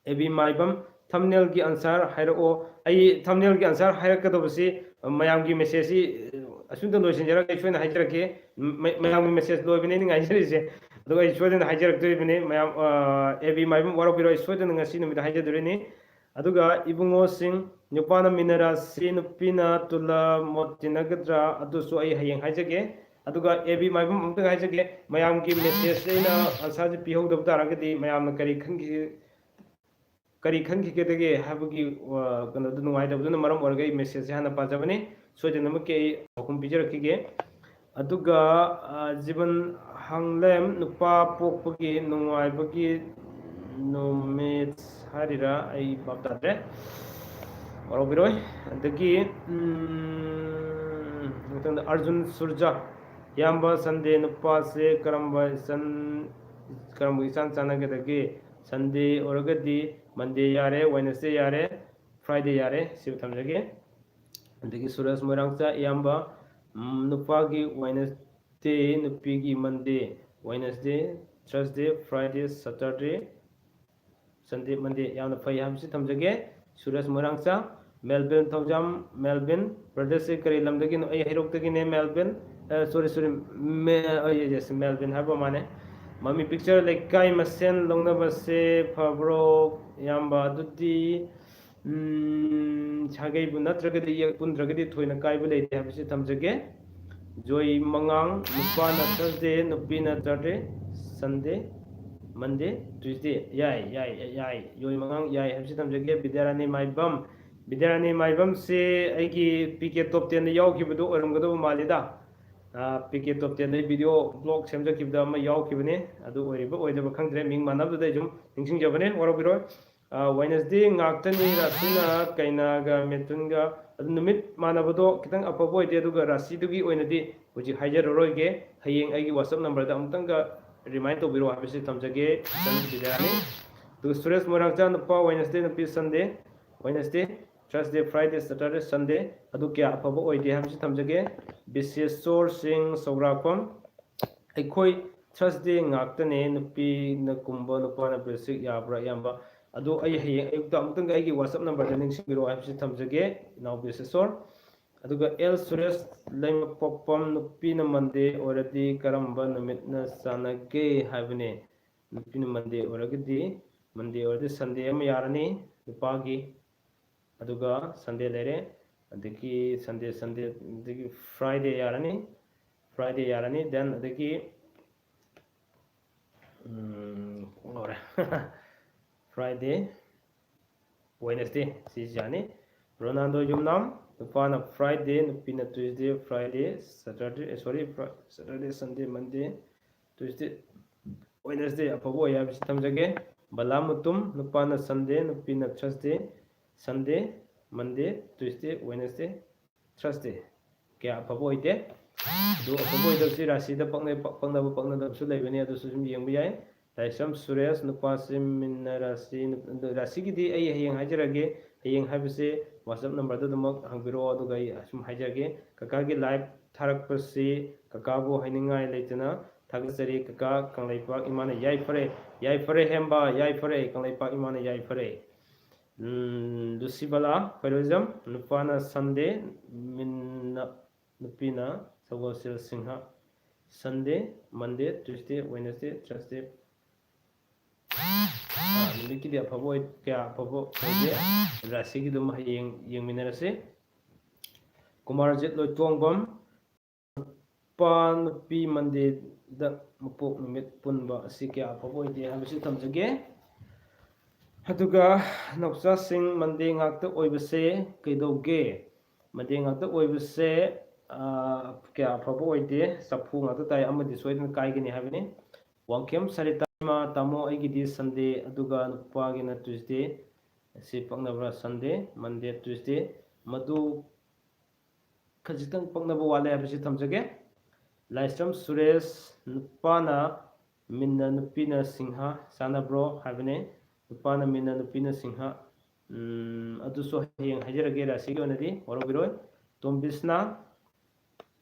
ꯑꯦ ꯕꯤ ꯃꯥꯏꯕꯝ, thumbnailꯒꯤ answer ꯍꯥꯏꯔꯛꯑꯣ꯫ ꯑꯩ thumbnailꯒꯤ answer ꯍꯥꯏꯔꯛꯀꯗꯧꯕꯁꯤ, ꯃꯌꯥꯝꯒꯤ messageꯁꯤ, ꯑ, ꯑꯁꯨꯝꯇ ꯂꯣꯏꯁꯤꯟꯖꯔꯒ ꯑꯩ ꯁꯣꯏꯅ ꯍꯥꯏꯖꯔꯛꯀꯦ꯫ ꯃ-, ꯃꯌꯥꯝꯒꯤ message ꯂꯣꯏꯕꯅꯦ ꯑꯩꯅ ꯉꯥꯏꯖꯔꯤꯁꯦ꯫ ꯑꯗꯨꯒ ꯑꯩ ꯁꯣꯏꯗꯅ ꯍꯥꯏꯖꯔꯛꯇꯣꯔꯤꯕꯅꯤ꯫ ꯃꯌꯥꯝ, ꯑ, ꯑꯦ ꯕꯤ ꯃꯥꯏꯕꯝ ꯋꯥꯔꯧꯕꯤꯔꯣꯏ, ꯑꯩ ꯁꯣꯏꯗꯅ ꯉꯁꯤ ꯅꯨꯃꯤꯠꯇ ꯍꯥꯏꯖꯗꯣꯔꯤꯅꯤ꯫ ꯑꯗꯨꯒ ꯏꯕꯨꯡꯉꯣꯁꯤꯡ, ꯅꯨꯄꯥꯅ ꯃꯤꯅꯔꯥꯁꯤ, ꯅꯨꯄꯤꯅ ꯇꯨꯂ ꯃꯣꯠ ꯇꯤꯟꯅꯒꯗ꯭ꯔꯥ? ꯑꯗꯨꯁꯨ ꯑꯩ ꯍꯌꯦꯡ ꯍꯥꯏꯖꯒꯦ꯫ ꯑꯗꯨꯒ ꯑꯦ ꯕꯤ ꯃꯥꯏꯕꯝ ꯑꯃꯨꯛꯇꯪ ꯍꯥꯏꯖꯒꯦ, ꯃꯌꯥꯝꯒꯤ messageꯁꯦ ꯑꯩꯅ answerꯁꯦ ꯄꯤꯍꯧꯗꯕ ꯇꯥꯔꯒꯗꯤ ꯃꯌꯥꯝꯅ ꯀꯔꯤ ꯈꯟꯈꯤ-, ꯀꯔꯤ ꯈꯟꯈꯤꯒꯗꯒꯦ ꯍꯥꯏꯕꯒꯤ, ꯑ, ꯀꯩꯅꯣꯗꯨ ꯅꯨꯡꯉꯥꯏꯇꯕꯗꯨꯅ ꯃꯔꯝ ꯑꯣꯏꯔꯒ ꯑꯩ messageꯁꯦ ꯍꯥꯟꯅ ꯄꯥꯖꯕꯅꯤ꯫ ꯁꯣꯏꯗꯅꯃꯛꯀꯤ ꯑꯩ ꯄꯥꯎꯈꯨꯝ ꯄꯤꯖꯔꯛꯈꯤꯒꯦ꯫ ꯑꯗꯨꯒ, ꯑ, ꯖꯤꯕꯟ ꯍꯥꯡꯂꯦꯝ, ꯅꯨꯄꯥ ꯄꯣꯛꯄꯒꯤ ꯅꯨꯡꯉꯥꯏꯕꯒꯤ ꯅꯨꯃꯤꯠ ꯍꯥꯏꯔꯤꯔꯥ, ꯑꯩ ꯚꯥꯞ ꯇꯥꯗ꯭ꯔꯦ, ꯋꯥꯔꯧꯕꯤꯔꯣꯏ꯫ ꯑꯗꯒꯤ ꯎꯝ, ꯃꯊꯪꯗ ꯑꯔꯖꯨꯟ ꯁꯨꯔꯖꯥ, ꯏꯌꯥꯝꯕ, ꯁꯟꯗꯦ ꯅꯨꯄꯥꯁꯦ ꯀꯔꯝꯕ ꯏꯆꯟ ꯀꯔꯝꯕ ꯏꯆꯥꯟ ꯆꯥꯟꯅꯒꯗꯒꯦ? ꯁꯟꯗꯦ ꯑꯣꯏꯔꯒꯗꯤ ꯃꯟꯗꯦ ꯌꯥꯔꯦ, ꯋꯦꯅꯁꯗꯦ ꯌꯥꯔꯦ, ꯐ꯭ꯔꯥꯏꯗꯦ ꯌꯥꯔꯦ, ꯁꯤꯕꯨ ꯊꯝꯖꯒꯦ꯫ ꯑꯗꯒꯤ ꯁꯨꯔꯖ ꯃꯣꯏꯔꯥꯡꯆꯥ, ꯏꯌꯥꯝꯕ, ꯎꯝ, ꯅꯨꯄꯥꯒꯤ ꯋꯦꯅꯁꯗꯦ, ꯅꯨꯄꯤꯒꯤ ꯃꯟꯗꯦ, ꯋꯦꯅꯁꯗꯦ, ꯊꯔꯁꯗꯦ, ꯐ꯭ꯔꯥꯏꯗꯦ, ꯁꯇꯔꯗꯦ, ꯁꯟꯗꯦ, ꯃꯟꯗꯦ꯫ ꯌꯥꯝꯅ ꯐꯩ ꯍꯥꯏꯕꯁꯤ ꯊꯝꯖꯒꯦ꯫ ꯁꯨꯔꯖ ꯃꯣꯏꯔꯥꯡꯆꯥ, ꯃꯦꯜꯕꯤꯟ ꯊꯧꯖꯥꯝ, ꯃꯦꯜꯕꯤꯟ, ꯕ꯭ꯔꯗꯔꯁꯦ ꯀꯔꯤ ꯂꯝꯗꯒꯤꯅꯣ? ꯑꯩ ꯍꯩꯔꯣꯛꯇꯒꯤꯅꯦ, ꯃꯦꯜꯕꯤꯟ꯫ ꯑ, ꯁꯣꯔꯤ, ꯁꯣꯔꯤ, ꯃꯦ-, ꯑ, ꯌꯦꯁ, ꯌꯦꯁ, ꯃꯦꯜꯕꯤꯟ ꯍꯥꯏꯕ ꯃꯥꯅꯦ꯫ ꯃꯃꯤ ꯄꯤꯛꯆꯔ ꯂꯩꯀꯥꯏ ꯃꯁꯦꯟ ꯂꯧꯅꯕꯁꯦ ꯐꯕ꯭ꯔꯣ, ꯏꯌꯥꯝꯕ? ꯑꯗꯨꯗꯤ, ꯎꯝ, ꯁꯥꯒꯩꯕꯨ ꯅꯠꯇ꯭ꯔꯒꯗꯤ ꯌꯦꯛ ꯄꯨꯟꯗ꯭ꯔꯒꯗꯤ ꯊꯣꯏꯅ ꯀꯥꯏꯕ ꯂꯩꯇꯦ ꯍꯥꯏꯕꯁꯤ ꯊꯝꯖꯒꯦ꯫ ꯖꯣꯏ ꯃꯉꯥꯡ, ꯅꯨꯄꯥꯅ ꯊꯔꯁꯗꯦ, ꯅꯨꯄꯤꯅ ꯁꯇꯔꯗꯦ, ꯁꯟꯗꯦ, ꯃꯟꯗꯦ, ꯇ꯭ꯌꯨꯁꯗꯦ꯫ ꯌꯥꯏ, ꯌꯥꯏ, ꯌꯥꯏ꯫ ꯖꯣꯏ ꯃꯉꯥꯡ ꯌꯥꯏ ꯍꯥꯏꯕꯁꯤ ꯊꯝꯖꯒꯦ꯫ ꯕꯤꯗ꯭ꯌꯥꯔꯥꯅꯤ ꯃꯥꯏꯕꯝ, ꯕꯤꯗ꯭ꯌꯥꯔꯥꯅꯤ ꯃꯥꯏꯕꯝꯁꯦ ꯑꯩꯒꯤ ꯄꯤ ꯀꯦ ꯇꯣꯞ ꯇꯦꯟꯗ ꯌꯥꯎꯈꯤꯕꯗꯨ ꯑꯣꯏꯔꯝꯒꯗꯧꯕ ꯃꯥꯜꯂꯤꯗ꯫ ꯑ, ꯄꯤ ꯀꯦ ꯇꯣꯞ ꯇꯦꯟꯗ ꯚꯤꯗꯤꯑꯣ ꯕ꯭ꯂꯣꯛ ꯁꯦꯝꯖꯈꯤꯕꯗ ꯑꯃ ꯌꯥꯎꯈꯤꯕꯅꯤ꯫ ꯑꯗꯨ ꯑꯣꯏꯔꯤꯕ ꯑꯣꯏꯗꯕ ꯈꯪꯗ꯭ꯔꯦ, ꯃꯤꯡ ꯃꯥꯟꯅꯕꯗꯨꯗ ꯑꯩ ꯁꯨꯝ ꯅꯤꯡꯁꯤꯡꯖꯕꯅꯤ, ꯋꯥꯔꯧꯕꯤꯔꯣꯏ꯫ ꯑ, ꯋꯦꯅꯁꯗꯦ ꯉꯥꯛꯇꯅꯤ ꯔꯥꯁꯤꯅ ꯀꯩꯅꯥꯒ ꯃꯤꯊꯨꯟꯒ, ꯑꯗꯨ ꯅꯨꯃꯤꯠ ꯃꯥꯟꯅꯕꯗꯣ ꯈꯤꯇꯪ ꯑꯐꯕ ꯑꯣꯏꯗꯦ꯫ ꯑꯗꯨꯒ ꯔꯥꯁꯤꯗꯨꯒꯤ ꯑꯣꯏꯅꯗꯤ ꯍꯧꯖꯤꯛ ꯍꯥꯏꯖꯔꯔꯣꯏꯒꯦ, ꯍꯌꯦꯡ ꯑꯩꯒꯤ WhatsApp ꯅꯝꯕꯔꯗ ꯑꯃꯨꯛꯇꯪꯒ ꯔꯤꯃꯥꯏꯟ ꯇꯧꯕꯤꯔꯛꯑꯣ ꯍꯥꯏꯕꯁꯤ ꯊꯝꯖꯒꯦ꯫ ꯏꯆꯟ ꯕꯤꯗ꯭ꯌꯥꯔꯥꯅꯤ꯫ ꯑꯗꯨꯒ ꯁꯨꯔꯦꯁ ꯃꯣꯏꯔꯥꯡꯆꯥ, ꯅꯨꯄꯥ, ꯋꯦꯅꯁꯗꯦ, ꯅꯨꯄꯤ ꯁꯟꯗꯦ, ꯋꯦꯅꯁꯗꯦ, ꯊꯔꯁꯗꯦ, ꯐ꯭ꯔꯥꯏꯗꯦ, ꯁꯇꯔꯗꯦ, ꯁꯟꯗꯦ, ꯑꯗꯨ ꯀꯌꯥ ꯑꯐꯕ ꯑꯣꯏꯗꯦ ꯍꯥꯏꯕꯁꯤ ꯊꯝꯖꯒꯦ꯫ ꯕꯤꯁꯦꯁꯣꯔ ꯁꯤꯡ ꯁꯧꯒ꯭ꯔꯥꯛꯄꯝ, ꯑꯩꯈꯣꯏ ꯊꯔꯁꯗꯦ ꯉꯥꯛꯇꯅꯦ, ꯅꯨꯄꯤꯅ ꯀꯨꯝꯕ, ꯅꯨꯄꯥꯅ ꯕꯦꯁꯤꯛ ꯌꯥꯕ꯭ꯔꯥ, ꯏꯌꯥꯝꯕ? ꯑꯗꯨ ꯑꯩ ꯍꯌꯦꯡ ꯑꯌꯨꯛꯇ ꯑꯃꯨꯛꯇꯪꯒ ꯑꯩꯒꯤ WhatsApp ꯅꯝꯕꯔꯗ ꯅꯤꯡꯁꯤꯡꯕꯤꯔꯛꯑꯣ ꯍꯥꯏꯕꯁꯤ ꯊꯝꯖꯒꯦ, ꯏꯅꯥꯎ ꯕꯤꯁꯦꯁꯣꯔ꯫ ꯑꯗꯨꯒ ꯑꯦꯜ ꯁꯨꯔꯦꯁ ꯂꯩꯃꯄꯣꯛꯄꯝ, ꯅꯨꯄꯤꯅ ꯃꯟꯗꯦ ꯑꯣꯏꯔꯗꯤ ꯀꯔꯝꯕ ꯅꯨꯃꯤꯠꯅ ꯆꯥꯟꯅꯒꯦ ꯍꯥꯏꯕꯅꯦ? ꯅꯨꯄꯤꯅ ꯃꯟꯗꯦ ꯑꯣꯏꯔꯒꯗꯤ, ꯃꯟꯗꯦ ꯑꯣꯏꯔꯗꯤ ꯁꯟꯗꯦ ꯑꯃ ꯌꯥꯔꯅꯤ ꯅꯨꯄꯥꯒꯤ, ꯑꯗꯨꯒ ꯁꯟꯗꯦ ꯂꯩꯔꯦ, ꯑꯗꯒꯤ ꯁꯟꯗꯦ, ꯁꯟꯗꯦ, ꯑꯗꯒꯤ ꯐ꯭ꯔꯥꯏꯗꯦ ꯌꯥꯔꯅꯤ, ꯐ꯭ꯔꯥꯏꯗꯦ ꯌꯥꯔꯅꯤ, then ꯑꯗꯒꯤ, ꯎꯝ, ꯂꯣꯏꯔꯦ꯫ ꯐ꯭ꯔꯥꯏꯗꯦ, ꯋꯦꯅꯁꯗꯦ, ꯁꯤꯁꯨ ꯌꯥꯅꯤ꯫ ꯔꯣꯅꯥꯜꯗꯣ ꯌꯨꯝꯅꯥꯝ, ꯅꯨꯄꯥꯅ ꯐ꯭ꯔꯥꯏꯗꯦ, ꯅꯨꯄꯤꯅ ꯇ꯭ꯌꯨꯁꯗꯦ, ꯐ꯭ꯔꯥꯏꯗꯦ, ꯁꯇꯔꯗꯦ, ꯑꯦ, ꯁꯣꯔꯤ, ꯐ꯭ꯔꯥ-, ꯁꯇꯔꯗꯦ, ꯁꯟꯗꯦ, ꯃꯟꯗꯦ, ꯇ꯭ꯌꯨꯁꯗꯦ, ꯋꯦꯅꯁꯗꯦ ꯑꯐꯕ ꯑꯣꯏ ꯍꯥꯏꯕꯁꯤ ꯊꯝꯖꯒꯦ꯫ ꯕꯂꯥꯃꯨꯇꯨꯝ, ꯅꯨꯄꯥꯅ Sunday, ꯅꯨꯄꯤꯅ Thursday, Sunday, Monday, Tuesday, Wednesday, Thursday꯫ ꯀꯌꯥ ꯑꯐꯕ ꯑꯣꯏꯗꯦ꯫ ꯑꯗꯨ ꯑꯐꯕ ꯑꯣꯏꯗꯕꯁꯤ ꯔꯥꯁꯤꯗ ꯄꯛꯅ-, ꯄꯛꯅꯕ ꯄꯛꯅꯗꯕꯁꯨ ꯂꯩꯕꯅꯤ, ꯑꯗꯨꯁꯨ ꯁꯨꯝ ꯌꯦꯡꯕ ꯌꯥꯏ꯫ ꯂꯥꯏꯁ꯭ꯔꯝ ꯁꯨꯔꯦꯁ, ꯅꯨꯄꯥꯁꯤ ꯃꯤꯟꯅ ꯔꯥꯁꯤ, ꯅꯨ-, ꯔꯥꯁꯤꯒꯤꯗꯤ ꯑꯩ ꯍꯌꯦꯡ ꯍꯥꯏꯖꯔꯒꯦ꯫ ꯍꯌꯦꯡ ꯍꯥꯏꯕꯁꯦ WhatsApp number-ꯗ ꯑꯗꯨꯃꯛ ꯍꯪꯕꯤꯔꯛꯑꯣ, ꯑꯗꯨꯒ ꯑꯩ ꯑꯁꯨꯝ ꯍꯥꯏꯖꯔꯒꯦ꯫ ꯀꯀꯥꯒꯤ live ꯊꯥꯔꯛꯄꯁꯤ ꯀꯀꯥꯕꯨ ꯍꯥꯏꯅꯤꯡꯉꯥꯏ ꯂꯩꯇꯅ ꯊꯥꯒꯠꯆꯔꯤ꯫ ꯀꯀꯥ ꯀꯪꯂꯩꯄꯥꯛ ꯏꯃꯥꯅ ꯌꯥꯏꯐꯔꯦ, ꯌꯥꯏꯐꯔꯦ ꯍꯦꯝꯕ, ꯌꯥꯏꯐꯔꯦ, ꯀꯪꯂꯩꯄꯥꯛ ꯏꯃꯥꯅ ꯌꯥꯏꯐꯔꯦ꯫ ꯎꯝ, ꯂꯨꯁꯤꯕꯂꯥ ꯈꯣꯏꯔꯣꯏꯖꯝ, ꯅꯨꯄꯥꯅ Sunday, ꯃꯤꯟꯅ, ꯅꯨꯄꯤꯅ ꯁꯒꯣꯜꯁꯦꯜ Singh. Sunday, Monday, Tuesday, Wednesday, Thursday꯫ ꯑꯥ, ꯅꯨꯃꯤꯠꯀꯤꯗꯤ ꯑꯐꯕ ꯑꯣꯏ-, ꯀꯌꯥ ꯑꯐꯕ ꯑꯣꯏꯗꯦ꯫ ꯔꯥꯁꯤꯒꯤꯗꯨꯝ ꯍꯌꯦꯡ ꯌꯦꯡꯃꯤꯟꯅꯔꯁꯤ꯫ ꯀꯨꯃꯥꯔꯖꯤꯠ ꯂꯣꯏꯇꯣꯡꯕꯝ, ꯅꯨꯄꯥ ꯅꯨꯄꯤ Monday-ꯗ ꯃꯄꯣꯛ ꯅꯨꯃꯤꯠ ꯄꯨꯟꯕ ꯑꯁꯤ ꯀꯌꯥ ꯑꯐꯕ ꯑꯣꯏꯗꯦ ꯍꯥꯏꯕꯁꯤ ꯊꯝꯖꯒꯦ꯫ ꯑꯗꯨꯒ ꯅꯥꯎꯆꯥꯁꯤꯡ, Monday ꯉꯥꯛꯇ ꯑꯣꯏꯕꯁꯦ ꯀꯩꯗꯧꯒꯦ? Monday ꯉꯥꯛꯇ ꯑꯣꯏꯕꯁꯦ, ꯑꯥ, ꯀꯌꯥ ꯑꯐꯕ ꯑꯣꯏꯗꯦ꯫ ꯆꯐꯨ ꯉꯥꯛꯇ ꯇꯥꯏ, ꯑꯃꯗꯤ ꯁꯣꯏꯗꯅ ꯀꯥꯏꯒꯅꯤ ꯍꯥꯏꯕꯅꯤ꯫ ꯋꯥꯡꯈꯦꯝ ꯁꯔꯤꯇꯥ ꯏꯃꯥ, ꯇꯥꯃꯣ, ꯑꯩꯒꯤꯗꯤ Sunday, ꯑꯗꯨꯒ ꯅꯨꯄꯥꯒꯤꯅ Tuesday꯫ ꯑꯁꯤ ꯄꯛꯅꯕ꯭ꯔꯥ? Sunday, Monday, Tuesday꯫ ꯃꯗꯨ ꯈꯖꯤꯛꯇꯪ ꯄꯛꯅꯕ ꯋꯥꯠꯂꯦ ꯍꯥꯏꯕꯁꯤ ꯊꯝꯖꯒꯦ꯫ ꯂꯥꯏꯁ꯭ꯔꯝ ꯁꯨꯔꯦꯁ, ꯅꯨꯄꯥꯅ ꯃꯤꯟꯅ, ꯅꯨꯄꯤꯅ ꯁꯤꯡꯍ ꯆꯥꯟꯅꯕ꯭ꯔꯣ ꯍꯥꯏꯕꯅꯦ꯫ ꯅꯨꯄꯥꯅ ꯃꯤꯟꯅ, ꯅꯨꯄꯤꯅ ꯁꯤꯡꯍ꯫ ꯎꯝ, ꯑꯗꯨꯁꯨ ꯍꯌꯦꯡ ꯍꯥꯏꯖꯔꯒꯦ, ꯔꯥꯁꯤꯒꯤ ꯑꯣꯏꯅꯗꯤ ꯋꯥꯔꯧꯕꯤꯔꯣꯏ꯫ ꯇꯣꯝꯕꯤꯁꯅꯥ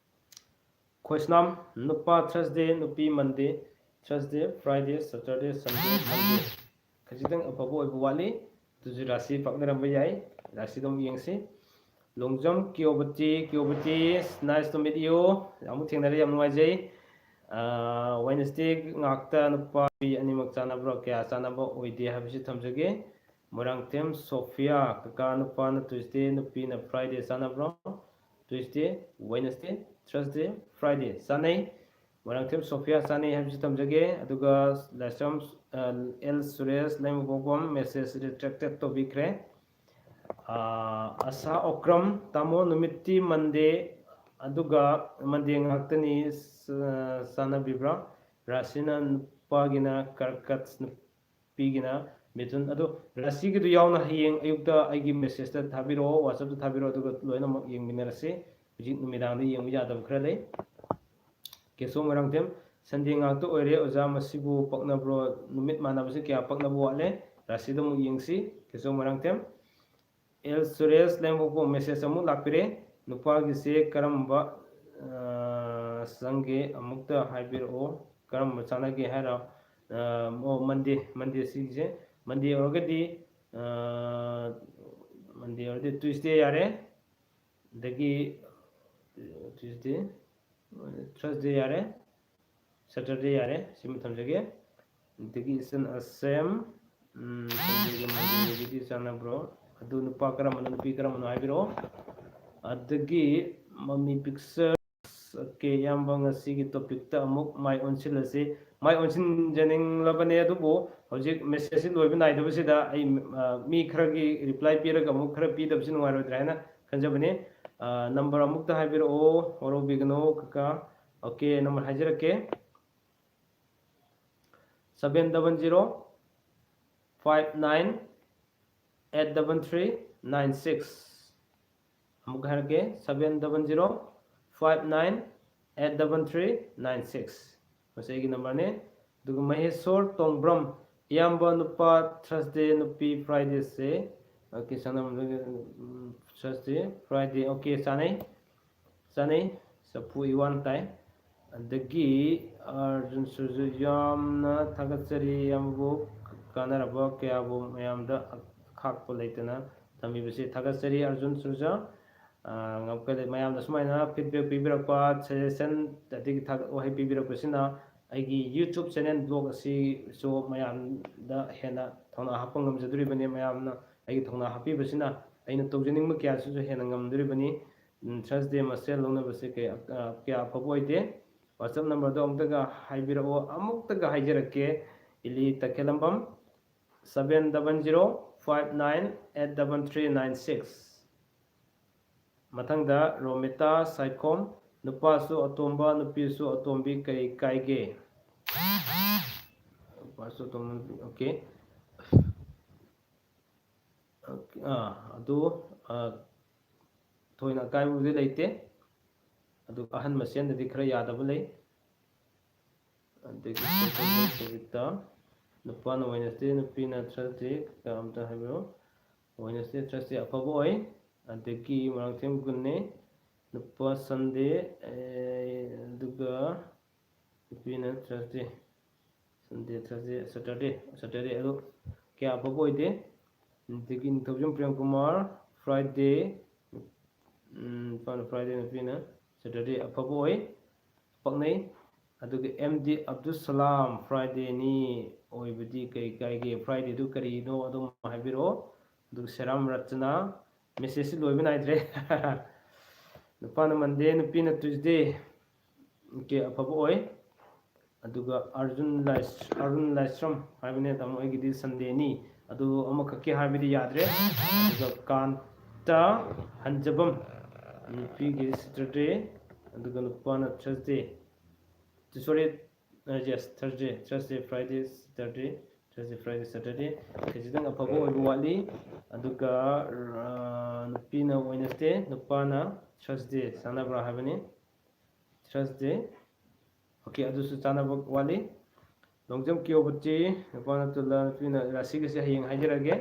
ꯈꯣꯏꯁꯅꯥꯝ, ꯅꯨꯄꯥ Thursday, ꯅꯨꯄꯤ Monday, Thursday, Friday, Saturday, Sunday, Monday꯫ ꯈꯖꯤꯛꯇꯪ ꯑꯐꯕ ꯑꯣꯏꯕ ꯋꯥꯠꯂꯤ꯫ ꯑꯗꯨꯁꯨ ꯔꯥꯁꯤ ꯄꯛꯅꯔꯝꯕ ꯌꯥꯏ꯫ ꯔꯥꯁꯤꯗꯣ ꯑꯃꯨꯛ ꯌꯦꯡꯁꯤ꯫ Longjam ꯀꯤꯌꯣꯕꯇꯤ, ꯀꯤꯌꯣꯕꯇꯤ, nice to meet you꯫ ꯑꯃꯨꯛ ꯊꯦꯡꯅꯔꯦ, ꯌꯥꯝ ꯅꯨꯡꯉꯥꯏꯖꯩ꯫ ꯑꯥ, Wednesday ꯉꯥꯛꯇ ꯅꯨꯄꯥ ꯅꯨꯄꯤ ꯑꯅꯤꯃꯛ ꯆꯥꯟꯅꯕ꯭ꯔꯣ? ꯀꯌꯥ ꯆꯥꯟꯅꯕ ꯑꯣꯏꯗꯦ ꯍꯥꯏꯕꯁꯤ ꯊꯝꯖꯒꯦ꯫ ꯃꯣꯏꯔꯥꯡꯊꯦꯝ ꯁꯣꯐꯤꯌꯥ, ꯀꯀꯥ ꯅꯨꯄꯥꯅ Tuesday, ꯅꯨꯄꯤꯅ Friday ꯆꯥꯟꯅꯕ꯭ꯔꯣ? Tuesday, Wednesday, Thursday, Friday ꯆꯥꯟꯅꯩ꯫ ꯃꯣꯏꯔꯥꯡꯊꯦꯝ ꯁꯣꯐꯤꯌꯥ ꯆꯥꯟꯅꯩ ꯍꯥꯏꯕꯁꯤ ꯊꯝꯖꯒꯦ꯫ ꯑꯗꯨꯒ ꯂꯥꯏꯁ꯭ꯔꯝ, ꯑ, ꯑꯦꯜ ꯁꯨꯔꯦꯁ ꯂꯩꯃꯕꯣꯛꯄꯝ message retracted ꯇꯧꯕꯤꯈ꯭ꯔꯦ꯫ ꯑ, ꯑꯁꯥ ꯑꯣꯀ꯭ꯔꯝ, ꯇꯥꯃꯣ ꯅꯨꯃꯤꯠꯇꯤ Monday, ꯑꯗꯨꯒ Monday ꯉꯥꯛꯇꯅꯤ, ꯑ, ꯆꯥꯟꯅꯕꯤꯕ꯭ꯔꯥ? ꯔꯥꯁꯤꯅ ꯅꯨꯄꯥꯒꯤꯅ ꯀꯔꯀꯠ, ꯅꯨ-, ꯅꯨꯄꯤꯒꯤꯅ ꯃꯤꯊꯨꯟ꯫ ꯑꯗꯣ ꯔꯥꯁꯤꯒꯤꯗꯨ ꯌꯥꯎꯅ ꯍꯌꯦꯡ ꯑꯌꯨꯛꯇ ꯑꯩꯒꯤ message ꯇ ꯊꯥꯕꯤꯔꯛꯑꯣ, WhatsApp ꯇ ꯊꯥꯕꯤꯔꯛꯑꯣ, ꯑꯗꯨꯒ ꯂꯣꯏꯅꯃꯛ ꯌꯦꯡꯃꯤꯟꯅꯔꯁꯤ꯫ ꯍꯧꯖꯤꯛ ꯅꯨꯃꯤꯗꯥꯡꯗ ꯌꯦꯡꯕ ꯌꯥꯗꯕ ꯈꯔ ꯂꯩ꯫ ꯀꯦꯁꯣ ꯃꯣꯏꯔꯥꯡꯊꯦꯝ, Sunday ꯉꯥꯛꯇ ꯑꯣꯏꯔꯦ ꯑꯣꯖꯥ, ꯃꯁꯤꯕꯨ ꯄꯛꯅꯕ꯭ꯔꯣ? ꯅꯨꯃꯤꯠ ꯃꯥꯟꯅꯕꯁꯤ ꯀꯌꯥ ꯄꯛꯅꯕ ꯋꯥꯠꯂꯦ? ꯔꯥꯁꯤꯗ ꯑꯃꯨꯛ ꯌꯦꯡꯁꯤ꯫ ꯀꯦꯁꯣ ꯃꯣꯏꯔꯥꯡꯊꯦꯝ꯫ ꯑꯦꯜ ꯁꯨꯔꯦꯁ ꯂꯦꯡꯕꯣꯛꯄ message ꯑꯃꯨꯛ ꯂꯥꯛꯄꯤꯔꯦ꯫ ꯅꯨꯄꯥꯒꯤꯁꯦ ꯀꯔꯝꯕ, ꯑ, ꯆꯪꯒꯦ ꯑꯃꯨꯛꯇ ꯍꯥꯏꯕꯤꯔꯛꯑꯣ꯫ ꯀꯔꯝꯕ ꯆꯥꯟꯅꯒꯦ ꯍꯥꯏꯔꯣ? ꯑ, ꯑꯣ, Monday, Monday ꯁꯤꯒꯤꯁꯦ꯫ Monday ꯑꯣꯏꯔꯒꯗꯤ, ꯑ, Monday ꯑꯣꯏꯔꯗꯤ Tuesday ꯌꯥꯔꯦ꯫ ꯑꯗꯒꯤ Tuesday, Thursday ꯌꯥꯔꯦ, Saturday ꯌꯥꯔꯦ, ꯁꯤꯃ ꯊꯝꯖꯒꯦ꯫ ꯑꯗꯒꯤ ꯏꯆꯟ ꯑꯁꯦꯝ, ꯎꯝ, Sundayꯒ Mondayꯒꯗꯤ ꯆꯥꯟꯅꯕ꯭ꯔꯣ? ꯑꯗꯨ ꯅꯨꯄꯥ ꯀꯔꯝꯕꯅꯣ, ꯅꯨꯄꯤ ꯀꯔꯝꯕꯅꯣ ꯍꯥꯏꯕꯤꯔꯛꯑꯣ꯫ ꯑꯗꯒꯤ ꯃꯃꯤ picture, okay, ꯏꯌꯥꯝꯕ ꯉꯁꯤꯒꯤ topic ꯇ ꯑꯃꯨꯛ ꯃꯥꯏ ꯑꯣꯟꯁꯤꯜꯂꯁꯤ꯫ ꯃꯥꯏ ꯑꯣꯟꯁꯤꯟꯖꯅꯤꯡꯂꯕꯅꯦ, ꯑꯗꯨꯕꯨ ꯍꯧꯖꯤꯛ message ꯁꯤ ꯂꯣꯏꯕ ꯅꯥꯏꯗꯕꯁꯤꯗ ꯑꯩ, ꯑ, ꯃꯤ ꯈꯔꯒꯤ reply ꯄꯤꯔꯒ ꯑꯃꯨꯛ ꯈꯔ ꯄꯤꯗꯕꯁꯤ ꯅꯨꯡꯉꯥꯏꯔꯣꯏꯗ꯭ꯔꯥ ꯍꯥꯏꯅ ꯈꯟꯖꯕꯅꯤ꯫ ꯑ, number ꯑꯃꯨꯛꯇ ꯍꯥꯏꯕꯤꯔꯛꯑꯣ, ꯋꯥꯔꯧꯕꯤꯒꯅꯨ ꯀꯀꯥ꯫ Okay, number ꯍꯥꯏꯖꯔꯛꯀꯦ, seven double zero five nine eight double three nine six꯫ ꯑꯃꯨꯛ ꯍꯥꯏꯔꯛꯀꯦ, seven double zero five nine eight double three nine six꯫ ꯃꯁꯤ ꯑꯩꯒꯤ number ꯅꯦ꯫ ꯑꯗꯨꯒ ꯃꯍꯦꯁꯣꯔ ꯇꯣꯡꯕ꯭ꯔꯝ, ꯏꯌꯥꯝꯕ ꯅꯨꯄꯥ Thursday, ꯅꯨꯄꯤ Friday ꯁꯦ, okay, ꯁꯅꯥꯃꯍꯤ, ꯎꯝ, Thursday, Friday, okay, ꯆꯥꯅꯩ, ꯆꯥꯅꯩ, ꯆꯐꯨ ꯏꯋꯥꯟ ꯇꯥꯏ꯫ ꯑꯗꯒꯤ ꯑꯥꯔꯖꯨꯟ ꯁꯨꯔꯖꯨ, ꯌꯥꯝꯅ ꯊꯥꯒꯠꯆꯔꯤ ꯏꯌꯥꯝꯕꯕꯨ, ꯀꯥꯟꯅꯔꯕ ꯀꯌꯥꯕꯨ ꯃꯌꯥꯝꯗ ꯑꯈꯥꯛꯄ ꯂꯩꯇꯅ ꯊꯝꯕꯤꯕꯁꯤ ꯊꯥꯒꯠꯆꯔꯤ ꯑꯥꯔꯖꯨꯟ ꯁꯨꯔꯖꯨ꯫ ꯑ, ꯉꯝꯈꯩꯗ ꯃꯌꯥꯝꯅ ꯁꯨꯃꯥꯏꯅ feedback ꯄꯤꯕꯤꯔꯛꯄ, suggestion, ꯑꯗꯒꯤ ꯊꯥꯒꯠ ꯋꯥꯍꯩ ꯄꯤꯕꯤꯔꯛꯄꯁꯤꯅ ꯑꯩꯒꯤ YouTube channel, blog ꯑꯁꯤꯁꯨ ꯃꯌꯥꯝꯗ ꯍꯦꯟꯅ ꯊꯧꯅꯥ ꯍꯥꯞꯄ ꯉꯝꯖꯗꯣꯔꯤꯕꯅꯤ꯫ ꯃꯌꯥꯝꯅ ꯑꯩꯒꯤ ꯊꯧꯅꯥ ꯍꯥꯞꯄꯤꯕꯁꯤꯅ ꯑꯩꯅ ꯇꯧꯖꯅꯤꯡꯕ ꯀꯌꯥꯁꯤꯁꯨ ꯍꯦꯟꯅ ꯉꯝꯗꯣꯔꯤꯕꯅꯤ꯫ ꯎꯝ, Thursday ꯃꯁꯦꯜ ꯂꯧꯅꯕꯁꯦ ꯀꯌꯥ, ꯑ, ꯀꯌꯥ ꯑꯐꯕ ꯑꯣꯏꯗꯦ꯫ WhatsApp number ꯗꯣ ꯑꯃꯨꯛꯇꯒ ꯍꯥꯏꯕꯤꯔꯛꯑꯣ, ꯑꯃꯨꯛꯇꯒ ꯍꯥꯏꯖꯔꯛꯀꯦ, ꯏꯂꯤ ꯇꯈꯦꯂꯝꯕꯝ, seven double zero five nine eight double three nine six꯫ ꯃꯊꯪꯗ ꯔꯣꯃꯤꯇꯥ ꯁꯥꯏꯈꯣꯝ, ꯅꯨꯄꯥꯁꯨ ꯑꯇꯣꯝꯕ, ꯅꯨꯄꯤꯁꯨ ꯑꯇꯣꯝꯕꯤ, ꯀꯔꯤ ꯀꯥꯏꯒꯦ? ꯋꯥꯁ ꯑꯣꯇꯣꯃꯣꯕꯥꯏꯜ, ꯑꯣꯀꯦ꯫ ꯑꯣꯀꯦ, ꯑꯥ, ꯑꯗꯨ, ꯑꯥ, ꯊꯣꯏꯅ ꯑꯀꯥꯏꯕꯕꯨꯗꯤ ꯂꯩꯇꯦ꯫ ꯑꯗꯨꯒ ꯑꯍꯟ ꯃꯁꯦꯟꯗꯗꯤ ꯈꯔ ꯌꯥꯗꯕ ꯂꯩ꯫ ꯑꯗꯒꯤ ꯀꯣꯕꯤꯇꯥ, ꯅꯨꯄꯥꯅ ꯋꯦꯅꯁꯗꯦ, ꯅꯨꯄꯤꯅ ꯊꯔꯁꯗꯦ, ꯀꯌꯥ ꯑꯝꯇ ꯍꯥꯏꯕꯤꯔꯣ? ꯋꯦꯅꯁꯗꯦ, ꯊꯔꯁꯗꯦ ꯑꯐꯕ ꯑꯣꯏ꯫ ꯑꯗꯒꯤ ꯃꯣꯏꯔꯥꯡꯊꯦꯝ ꯒꯨꯟꯅꯦ, ꯅꯨꯄꯥ ꯁꯟꯗꯦ, ꯑꯦ, ꯑꯗꯨꯒ ꯅꯨꯄꯤꯅ ꯊꯔꯁꯗꯦ꯫ ꯁꯟꯗꯦ, ꯊꯔꯁꯗꯦ, ꯁꯇꯔꯗꯦ, ꯁꯇꯔꯗꯦ ꯑꯗꯨ ꯀꯌꯥ ꯑꯐꯕ ꯑꯣꯏꯗꯦ꯫ ꯑꯗꯒꯤ ꯅꯤꯡꯊꯧꯖꯝ ꯄ꯭ꯔꯦꯝ ꯀꯨꯃꯥꯔ, ꯐ꯭ꯔꯥꯏꯗꯦ, ꯎꯝ, ꯅꯨꯄꯥꯅ ꯐ꯭ꯔꯥꯏꯗꯦ, ꯅꯨꯄꯤꯅ ꯁꯇꯔꯗꯦ ꯑꯐꯕ ꯑꯣꯏ, ꯄꯛꯅꯩ꯫ ꯑꯗꯨꯒ ꯑꯦꯝ ꯗꯤ ꯑꯕꯗꯨꯜ ꯁꯂꯥꯝ, ꯐ꯭ꯔꯥꯏꯗꯦꯅꯤ ꯑꯣꯏꯕꯗꯤ ꯀꯩ ꯀꯥꯏꯒꯦ? ꯐ꯭ꯔꯥꯏꯗꯦꯗꯨ ꯀꯔꯤꯅꯣ ꯑꯗꯨꯝ ꯍꯥꯏꯕꯤꯔꯛꯑꯣ꯫ ꯑꯗꯨꯒ ꯁꯦꯔꯥꯝ ꯔꯆꯅꯥ, ꯃꯦꯁꯦꯖꯁꯤ ꯂꯣꯏꯕ ꯅꯥꯏꯗ꯭ꯔꯦ꯫ ꯅꯨꯄꯥꯅ ꯃꯟꯗꯦ, ꯅꯨꯄꯤꯅ ꯇ꯭ꯌꯨꯁꯗꯦ꯫ ꯑꯣꯀꯦ, ꯑꯐꯕ ꯑꯣꯏ꯫ ꯑꯗꯨꯒ ꯑꯔꯖꯨꯟ ꯂꯥꯏꯁ-, ꯑꯔꯨꯟ ꯂꯥꯏꯁ꯭ꯔꯝ ꯍꯥꯏꯕꯅꯦ, ꯇꯥꯃꯣ, ꯑꯩꯒꯤꯗꯤ ꯁꯟꯗꯦꯅꯤ꯫ ꯑꯗꯨ ꯑꯃꯈꯛꯀꯤ ꯍꯥꯏꯕꯗꯤ ꯌꯥꯗ꯭ꯔꯦ꯫ ꯑꯗꯨꯒ ꯀꯥꯟꯇ ꯍꯟꯖꯕꯝ, ꯅꯨꯄꯤꯒꯤ ꯁꯇꯔꯗꯦ, ꯑꯗꯨꯒ ꯅꯨꯄꯥꯅ Thursday. Sorry, yes, Thursday, Thursday, Friday, Saturday, Thursday, Friday, Saturday. ꯈꯖꯤꯛꯇꯪ ꯑꯐꯕ ꯑꯣꯏꯕ ꯋꯥꯠꯂꯤ꯫ ꯑꯗꯨꯒ, ꯑ, ꯅꯨꯄꯤꯅ ꯋꯦꯅꯁꯗꯦ, ꯅꯨꯄꯥꯅ ꯊꯔꯁꯗꯦ꯫ ꯆꯥꯟꯅꯕ꯭ꯔꯥ ꯍꯥꯏꯕꯅꯤ꯫ ꯊꯔꯁꯗꯦ꯫ ꯑꯣꯀꯦ, ꯑꯗꯨꯁꯨ ꯆꯥꯟꯅꯕ ꯋꯥꯠꯂꯤ꯫ ꯂꯣꯡꯖꯝ ꯀꯤꯌꯣꯕꯇꯤ, ꯅꯨꯄꯥꯅ ꯇꯨꯂꯥ, ꯅꯨꯄꯤꯅ ꯔꯥꯁꯤꯒꯁꯦ ꯍꯌꯦꯡ ꯍꯥꯏꯖꯔꯒꯦ꯫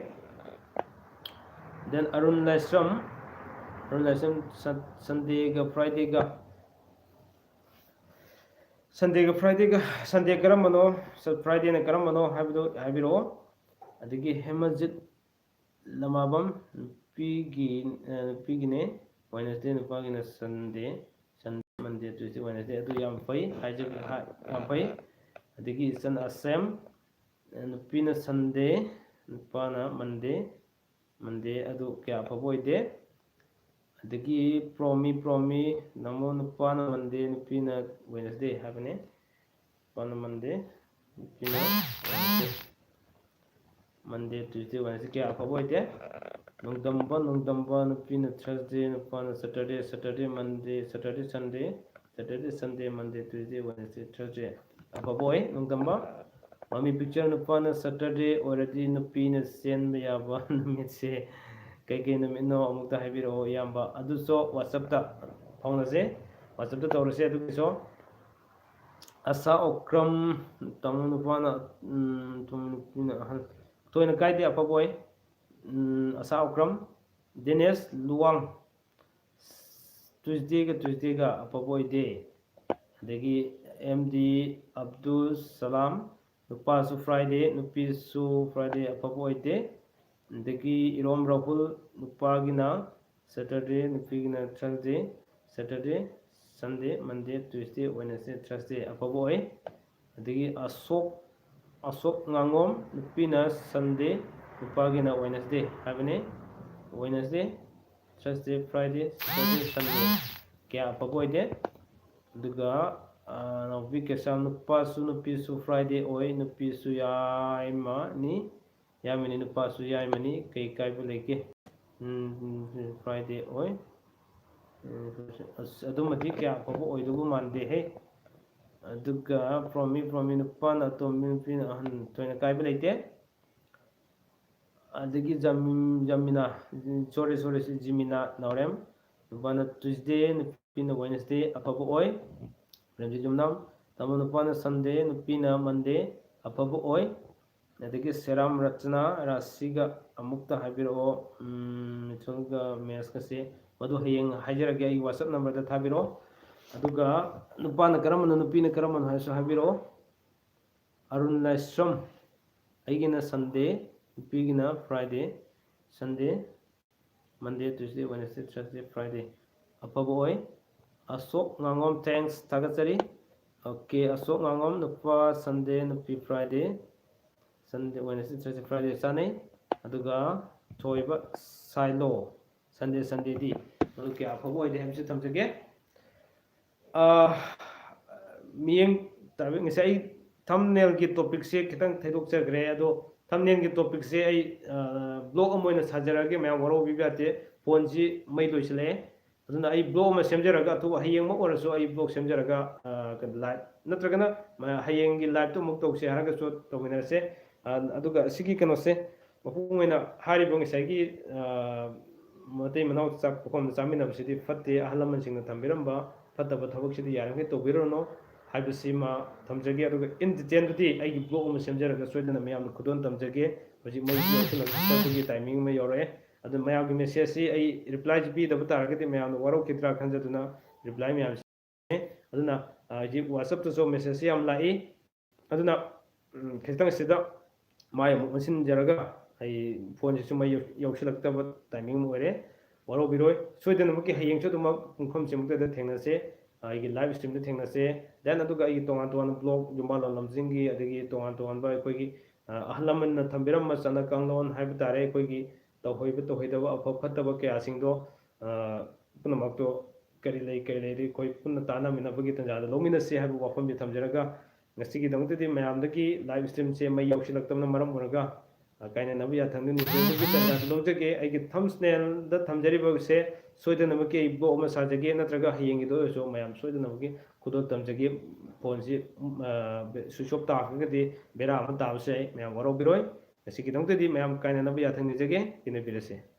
Then ꯑꯔꯨꯟ ꯂꯥꯏꯁ꯭ꯔꯝ, ꯑꯔꯨꯟ ꯂꯥꯏꯁ꯭ꯔꯝ ꯁꯟ-, ꯁꯟꯗꯦꯒ ꯐ꯭ꯔꯥꯏꯗꯦꯒ, ꯁꯟꯗꯦꯒ ꯐ꯭ꯔꯥꯏꯗꯦꯒ, ꯁꯟꯗꯦ ꯀꯔꯝꯕꯅꯣ, ꯁ-, ꯐ꯭ꯔꯥꯏꯗꯦꯅ ꯀꯔꯝꯕꯅꯣ ꯍꯥꯏꯕꯗꯨ ꯍꯥꯏꯕꯤꯔꯛꯑꯣ꯫ ꯑꯗꯒꯤ ꯍꯦꯃꯖꯤꯠ ꯂꯃꯥꯕꯝ, ꯅꯨꯄꯤꯒꯤ, ꯑ, ꯅꯨꯄꯤꯒꯤꯅꯦ ꯋꯦꯅꯁꯗꯦ, ꯅꯨꯄꯥꯒꯤꯅ ꯁꯟꯗꯦ, ꯁꯟꯗꯦ, ꯃꯟꯗꯦ, ꯇ꯭ꯌꯨꯁꯗꯦ, ꯋꯦꯅꯁꯗꯦ꯫ ꯑꯗꯨ ꯌꯥꯝ ꯐꯩ, ꯍꯥꯏꯖ-, ꯍꯥ-, ꯌꯥꯝ ꯐꯩ꯫ ꯑꯗꯒꯤ ꯏꯆꯟ ꯑꯁꯦꯝ, ꯑ, ꯅꯨꯄꯤꯅ ꯁꯟꯗꯦ, ꯅꯨꯄꯥꯅ ꯃꯟꯗꯦ, ꯃꯟꯗꯦ ꯑꯗꯨ ꯀꯌꯥ ꯑꯐꯕ ꯑꯣꯏꯗꯦ꯫ ꯑꯗꯒꯤ ꯄ꯭ꯔꯣꯃꯤ, ꯄ꯭ꯔꯣꯃꯤ, ꯅꯃꯣ, ꯅꯨꯄꯥꯅ ꯃꯟꯗꯦ, ꯅꯨꯄꯤꯅ ꯋꯦꯅꯁꯗꯦ ꯍꯥꯏꯕꯅꯦ꯫ ꯅꯨꯄꯥꯅ ꯃꯟꯗꯦ, ꯅꯨꯄꯤꯅ ꯋꯦꯅꯁꯗꯦ꯫ ꯃꯟꯗꯦ, ꯇ꯭ꯌꯨꯁꯗꯦ, ꯋꯦꯅꯁꯗꯦ ꯀꯌꯥ ꯑꯐꯕ ꯑꯣꯏꯗꯦ꯫ ꯅꯣꯡꯗꯝꯕ, ꯅꯣꯡꯗꯝꯕ, ꯅꯨꯄꯤꯅ ꯊꯔꯁꯗꯦ, ꯅꯨꯄꯥꯅ ꯁꯇꯔꯗꯦ, ꯁꯇꯔꯗꯦ, ꯃꯟꯗꯦ, ꯁꯇꯔꯗꯦ, ꯁꯟꯗꯦ, ꯁꯇꯔꯗꯦ, ꯁꯟꯗꯦ, ꯃꯟꯗꯦ, ꯇ꯭ꯌꯨꯁꯗꯦ, ꯋꯦꯅꯁꯗꯦ, ꯊꯔꯁꯗꯦ ꯑꯐꯕ ꯑꯣꯏ꯫ ꯅꯣꯡꯗꯝꯕ, ꯃꯃꯤ ꯄꯤꯛꯆꯔ ꯅꯨꯄꯥꯅ Saturday ꯑꯣꯏꯔꯗꯤ ꯅꯨꯄꯤꯅ ꯆꯦꯟꯕ ꯌꯥꯕ ꯅꯨꯃꯤꯠꯁꯦ ꯀꯩꯀꯩ ꯅꯨꯃꯤꯠꯅꯣ ꯑꯃꯨꯛꯇ ꯍꯥꯏꯕꯤꯔꯛꯑꯣ ꯏꯌꯥꯝꯕ꯫ ꯑꯗꯨꯁꯨ WhatsApp-ꯇ ꯐꯥꯎꯅꯁꯦ꯫ WhatsApp-ꯇ ꯇꯧꯔꯁꯦ ꯑꯗꯨꯒꯤꯁꯨ꯫ ꯑꯁꯥ ꯑꯣꯀ꯭ꯔꯝ, ꯇꯥꯃꯣ ꯅꯨꯄꯥꯅ, ꯎꯝ, ꯇꯥꯃꯣ ꯅꯨꯄꯤꯅ ꯑꯍꯜ꯫ ꯊꯣꯏꯅ ꯀꯥꯏꯗꯦ, ꯑꯐꯕ ꯑꯣꯏ꯫ ꯎꯝ, ꯑꯁꯥ ꯑꯣꯀ꯭ꯔꯝ, ꯗꯤꯅꯦꯁ ꯂꯨꯋꯥꯡ, Tuesday-ꯒ Tuesday-ꯒ ꯑꯐꯕ ꯑꯣꯏꯗꯦ꯫ ꯑꯗꯒꯤ M D ꯑꯕꯗꯨꯜ ꯁꯂꯥꯝ, ꯅꯨꯄꯥꯁꯨ Friday, ꯅꯨꯄꯤꯁꯨ Friday ꯑꯐꯕ ꯑꯣꯏꯗꯦ꯫ ꯑꯗꯒꯤ ꯏꯔꯣꯝ Rahul, ꯅꯨꯄꯥꯒꯤꯅ Saturday, ꯅꯨꯄꯤꯒꯤꯅ Thursday, Saturday, Sunday, Monday, Tuesday, Wednesday, Thursday ꯑꯐꯕ ꯑꯣꯏ꯫ ꯑꯗꯒꯤ ꯑꯁꯣꯛ, ꯑꯁꯣꯛ ꯉꯥꯉꯣꯝ, ꯅꯨꯄꯤꯅ Sunday, ꯅꯨꯄꯥꯒꯤꯅ Wednesday ꯍꯥꯏꯕꯅꯤ꯫ Wednesday, Thursday, Friday, Saturday, Sunday ꯀꯌꯥ ꯑꯐꯕ ꯑꯣꯏꯗꯦ꯫ ꯑꯗꯨꯒ, ꯑ, ꯅꯥꯎꯕꯤ ꯀꯦꯁꯥꯝ, ꯅꯨꯄꯥꯁꯨ ꯅꯨꯄꯤꯁꯨ Friday ꯑꯣꯏ, ꯅꯨꯄꯤꯁꯨ ꯌꯥꯏꯃꯅꯤ, ꯌꯥꯏꯃꯅꯤ, ꯅꯨꯄꯥꯁꯨ ꯌꯥꯏꯃꯅꯤ, ꯀꯩ ꯀꯥꯏꯕ ꯂꯩꯒꯦ? ꯎꯝ, Friday ꯑꯣꯏ꯫ ꯎꯝ, ꯑꯁ, ꯑꯗꯨꯃꯗꯤ ꯀꯌꯥ ꯑꯐꯕ ꯑꯣꯏꯗꯧꯕ ꯃꯥꯟꯗꯦꯍꯦ꯫ ꯑꯗꯨꯒ ꯄ꯭ꯔꯣꯃꯤ, ꯄ꯭ꯔꯣꯃꯤ ꯅꯨꯄꯥꯅ ꯑꯇꯣꯝꯕꯤ, ꯅꯨꯄꯤꯅ ꯑꯍꯟ, ꯊꯣꯏꯅ ꯀꯥꯏꯕ ꯂꯩꯇꯦ꯫ ꯑꯗꯒꯤ ꯖꯃꯤꯝ-, ꯖꯃꯤꯅꯥ, sorry, sorry, ꯁꯤ ꯖꯤꯃꯤꯅꯥ ꯅꯥꯎꯔꯦꯝ꯫ ꯅꯨꯄꯥꯅ Tuesday, ꯅꯨꯄꯤꯅ Wednesday ꯑꯐꯕ ꯑꯣꯏ꯫ ꯔꯟꯖꯤꯠ ꯌꯨꯝꯅꯥꯝ, ꯇꯥꯃꯣ ꯅꯨꯄꯥꯅ Sunday, ꯅꯨꯄꯤꯅ Monday ꯑꯐꯕ ꯑꯣꯏ꯫ ꯑꯗꯒꯤ ꯁꯦꯔꯥꯝ ꯔꯆꯅꯥ, ꯔꯥꯁꯤꯒ ꯑꯃꯨꯛꯇ ꯍꯥꯏꯕꯤꯔꯛꯑꯣ, ꯎꯝ, ꯃꯤꯊꯨꯜꯒ ꯃꯦꯁꯀꯁꯦ꯫ ꯃꯗꯨ ꯍꯌꯦꯡ ꯍꯥꯏꯖꯔꯒꯦ, ꯑꯩ WhatsApp number-ꯗ ꯊꯥꯕꯤꯔꯛꯑꯣ꯫ ꯑꯗꯨꯒ ꯅꯨꯄꯥꯅ ꯀꯔꯝꯕꯅꯣ, ꯅꯨꯄꯤꯅ ꯀꯔꯝꯕꯅꯣ ꯍꯥꯏꯔꯁꯨ ꯍꯥꯏꯕꯤꯔꯛꯑꯣ꯫ ꯑꯔꯨꯟ ꯂꯥꯏꯁ꯭ꯔꯝ, ꯑꯩꯒꯤꯅ Sunday, ꯅꯨꯄꯤꯒꯤꯅ Friday, Sunday, Monday, Tuesday, Wednesday, Thursday, Friday ꯑꯐꯕ ꯑꯣꯏ꯫ ꯑꯁꯣꯛ ꯉꯥꯉꯣꯝ, thanks, ꯊꯥꯒꯠꯆꯔꯤ꯫ Okay, ꯑꯁꯣꯛ ꯉꯥꯉꯣꯝ, ꯅꯨꯄꯥ Sunday, ꯅꯨꯄꯤ Friday, Sunday, Wednesday, Thursday, Friday ꯆꯥꯅꯩ꯫ ꯑꯗꯨꯒ ꯊꯣꯏꯕ ꯁꯥꯏꯂꯣ, Sunday, Sunday-ꯗꯤ꯫ ꯃꯗꯨ ꯀꯌꯥ ꯑꯐꯕ ꯑꯣꯏꯗꯦ ꯍꯥꯏꯕꯁꯤ ꯊꯝꯖꯒꯦ꯫ ꯑꯥ, ꯃꯤꯠꯌꯦꯡ ꯇꯥꯕꯤ-, ꯉꯁꯥꯏ ꯑꯩ thumbnail-ꯒꯤ topic-ꯁꯦ ꯈꯤꯇꯪ ꯊꯩꯗꯣꯛꯆꯈ꯭ꯔꯦ, ꯑꯗꯣ thumbnail-ꯒꯤ topic-ꯁꯦ ꯑꯩ, ꯑꯥ, vlog ꯑꯃ ꯑꯣꯏꯅ ꯁꯥꯖꯔꯛꯑꯒꯦ, ꯃꯌꯥꯝ ꯋꯥꯔꯧꯕꯤꯕ ꯌꯥꯗꯦ꯫ Phone-ꯁꯤ ꯃꯩ ꯂꯣꯏꯁꯤꯜꯂꯛꯑꯦ꯫ ꯑꯗꯨꯅ ꯑꯩ ꯕ꯭ꯂꯣꯛ ꯑꯃ ꯁꯦꯝꯖꯔꯒ, ꯑꯊꯨꯕ ꯍꯌꯦꯡꯃꯛ ꯑꯣꯏꯔꯁꯨ ꯑꯩ ꯕ꯭ꯂꯣꯛ ꯁꯦꯝꯖꯔꯒ, ꯑ, ꯀꯩꯅꯣ, ꯂꯥꯏꯚ ꯅꯠꯇ꯭ꯔꯒꯅ, ꯑ, ꯍꯌꯦꯡꯒꯤ ꯂꯥꯏꯚꯇꯨ ꯑꯃꯨꯛ ꯇꯧꯁꯦ ꯍꯥꯏꯔꯒꯁꯨ ꯇꯧꯃꯤꯟꯅꯔꯁꯦ꯫ ꯑ, ꯑꯗꯨꯒ ꯑꯁꯤꯒꯤ ꯀꯩꯅꯣꯁꯦ, ꯃꯄꯨꯡ ꯑꯣꯏꯅ ꯍꯥꯏꯔꯤꯕ ꯉꯁꯥꯏꯒꯤ, ꯑ, ꯃꯇꯩ ꯃꯅꯥꯎ ꯆꯥꯛ ꯄꯨꯈꯝꯗ ꯆꯥꯃꯤꯟꯅꯕꯁꯤꯗꯤ ꯐꯠꯇꯦ, ꯑꯍꯜ ꯂꯃꯟꯁꯤꯡꯅ ꯊꯝꯕꯤꯔꯝꯕ ꯐꯠꯇꯕ ꯊꯕꯛꯁꯤꯗꯤ ꯌꯥꯔꯤꯃꯈꯩ ꯇꯧꯕꯤꯔꯨꯔꯅꯨ ꯍꯥꯏꯕꯁꯤꯃ ꯊꯝꯖꯒꯦ꯫ ꯑꯗꯨꯒ in detail-ꯗꯨꯗꯤ ꯑꯩꯒꯤ ꯕ꯭ꯂꯣꯛ ꯑꯃ ꯁꯦꯝꯖꯔꯒ ꯁꯣꯏꯗꯅ ꯃꯌꯥꯝꯅ ꯈꯨꯗꯣꯜ ꯇꯝꯖꯒꯦ꯫ ꯍꯧꯖꯤꯛ ꯃꯩ ꯌꯧꯁꯤꯜꯂꯛꯄꯒꯤ timing ꯑꯃ ꯌꯧꯔꯛꯑꯦ꯫ ꯑꯗꯨ ꯃꯌꯥꯝꯒꯤ message-ꯁꯤ ꯑꯩ reply-ꯁꯤ ꯄꯤꯗꯕ ꯇꯥꯔꯒꯗꯤ ꯃꯌꯥꯝꯅ ꯋꯥꯔꯧꯈꯤꯗ꯭ꯔꯥ ꯈꯟꯖꯗꯨꯅ reply ꯃꯌꯥꯝꯁꯤ, ꯑꯗꯨꯅ, ꯑ, ꯍꯧꯖꯤꯛ WhatsApp-ꯇꯁꯨ message-ꯁꯤ ꯌꯥꯝ ꯂꯥꯛꯏ꯫ ꯑꯗꯨꯅ, ꯎꯝ, ꯈꯤꯇꯪ ꯁꯤꯗ ꯃꯥꯏ ꯑꯃꯨꯛ ꯑꯣꯟꯁꯤꯟꯖꯔꯒ ꯑꯩ phone-ꯁꯤꯁꯨ ꯃꯩ ꯌꯧ-, ꯌꯧꯁꯤꯜꯂꯛꯇꯕ timing ꯑꯃ ꯑꯣꯏꯔꯦ꯫ ꯋꯥꯔꯧꯕꯤꯔꯣꯏ꯫ ꯁꯣꯏꯗꯅꯃꯛꯀꯤ ꯍꯌꯦꯡꯁꯨ ꯑꯗꯨꯃꯛ ꯄꯨꯡꯐꯝꯁꯤꯃꯛꯇꯗ ꯊꯦꯡꯅꯁꯦ꯫ ꯑ, ꯑꯩꯒꯤ live stream-ꯗ ꯊꯦꯡꯅꯁꯦ꯫ Then ꯑꯗꯨꯒ ꯑꯩꯒꯤ ꯇꯣꯉꯥꯟ ꯇꯣꯉꯥꯟꯕ blog, ꯌꯨꯝꯕꯥꯜꯂꯣꯟ ꯂꯝꯖꯤꯡꯒꯤ, ꯑꯗꯒꯤ ꯇꯣꯉꯥꯟ ꯇꯣꯉꯥꯟꯕ ꯑꯩꯈꯣꯏꯒꯤ, ꯑ, ꯑꯍꯜ ꯂꯃꯟꯅ ꯊꯝꯕꯤꯔꯝꯕ ꯆꯠꯅ ꯀꯥꯡꯂꯣꯟ ꯍꯥꯏꯕ ꯇꯥꯔꯦ, ꯑꯩꯈꯣꯏꯒꯤ ꯇꯧꯍꯩꯕ ꯇꯧꯍꯩꯗꯕ, ꯑꯐ ꯐꯠꯇꯕ ꯀꯌꯥꯁꯤꯡꯗꯣ, ꯑ, ꯄꯨꯝꯅꯃꯛꯇꯣ ꯀꯔꯤ ꯂꯩ, ꯀꯔꯤ ꯂꯩꯔꯤ, ꯑꯩꯈꯣꯏ ꯄꯨꯟꯅ ꯇꯥꯟꯅꯃꯤꯟꯅꯕꯒꯤ ꯇꯥꯟꯖꯥꯗ ꯂꯧꯃꯤꯟꯅꯁꯤ ꯍꯥꯏꯕ ꯋꯥꯐꯝꯁꯤ ꯊꯝꯖꯔꯒ, ꯉꯁꯤꯒꯤꯗꯃꯛꯇꯗꯤ ꯃꯌꯥꯝꯗꯒꯤ live stream-ꯁꯦ ꯃꯩ ꯌꯧꯁꯤꯜꯂꯛꯇꯕꯅ ꯃꯔꯝ ꯑꯣꯏꯔꯒ, ꯑ, ꯀꯥꯏꯅꯅꯕ ꯌꯥꯊꯪꯗ ꯅꯤꯡꯁꯤꯡꯕꯒꯤ ꯇꯥꯟꯖꯥꯗ ꯂꯧꯖꯒꯦ꯫ ꯑꯩꯒꯤ thumbnail-ꯗ ꯊꯝꯖꯔꯤꯕꯁꯦ ꯁꯣꯏꯗꯅꯃꯛꯀꯤ ꯑꯩ blog ꯑꯃ ꯁꯥꯖꯒꯦ, ꯅꯠꯇ꯭ꯔꯒ ꯍꯌꯦꯡꯒꯤꯗ ꯑꯣꯏꯔꯁꯨ ꯃꯌꯥꯝ ꯁꯣꯏꯗꯅꯃꯛꯀꯤ ꯈꯨꯗꯣꯜ ꯇꯝꯖꯒꯦ꯫ Phone-ꯁꯤ, ꯎꯝ, ꯑ, switch off ꯇꯥꯈ꯭ꯔꯒꯗꯤ ꯕꯦꯔꯥ ꯑꯃ ꯇꯥꯕꯁꯨ ꯌꯥꯏ, ꯃꯌꯥꯝ ꯋꯥꯔꯧꯕꯤꯔꯣꯏ꯫ ꯉꯁꯤꯒꯤꯗꯃꯛꯇꯗꯤ ꯃꯌꯥꯝ ꯀꯥꯏꯅꯅꯕ ꯌꯥꯊꯪ ꯅꯤꯖꯒꯦ, ꯇꯤꯟꯅꯕꯤꯔꯁꯦ꯫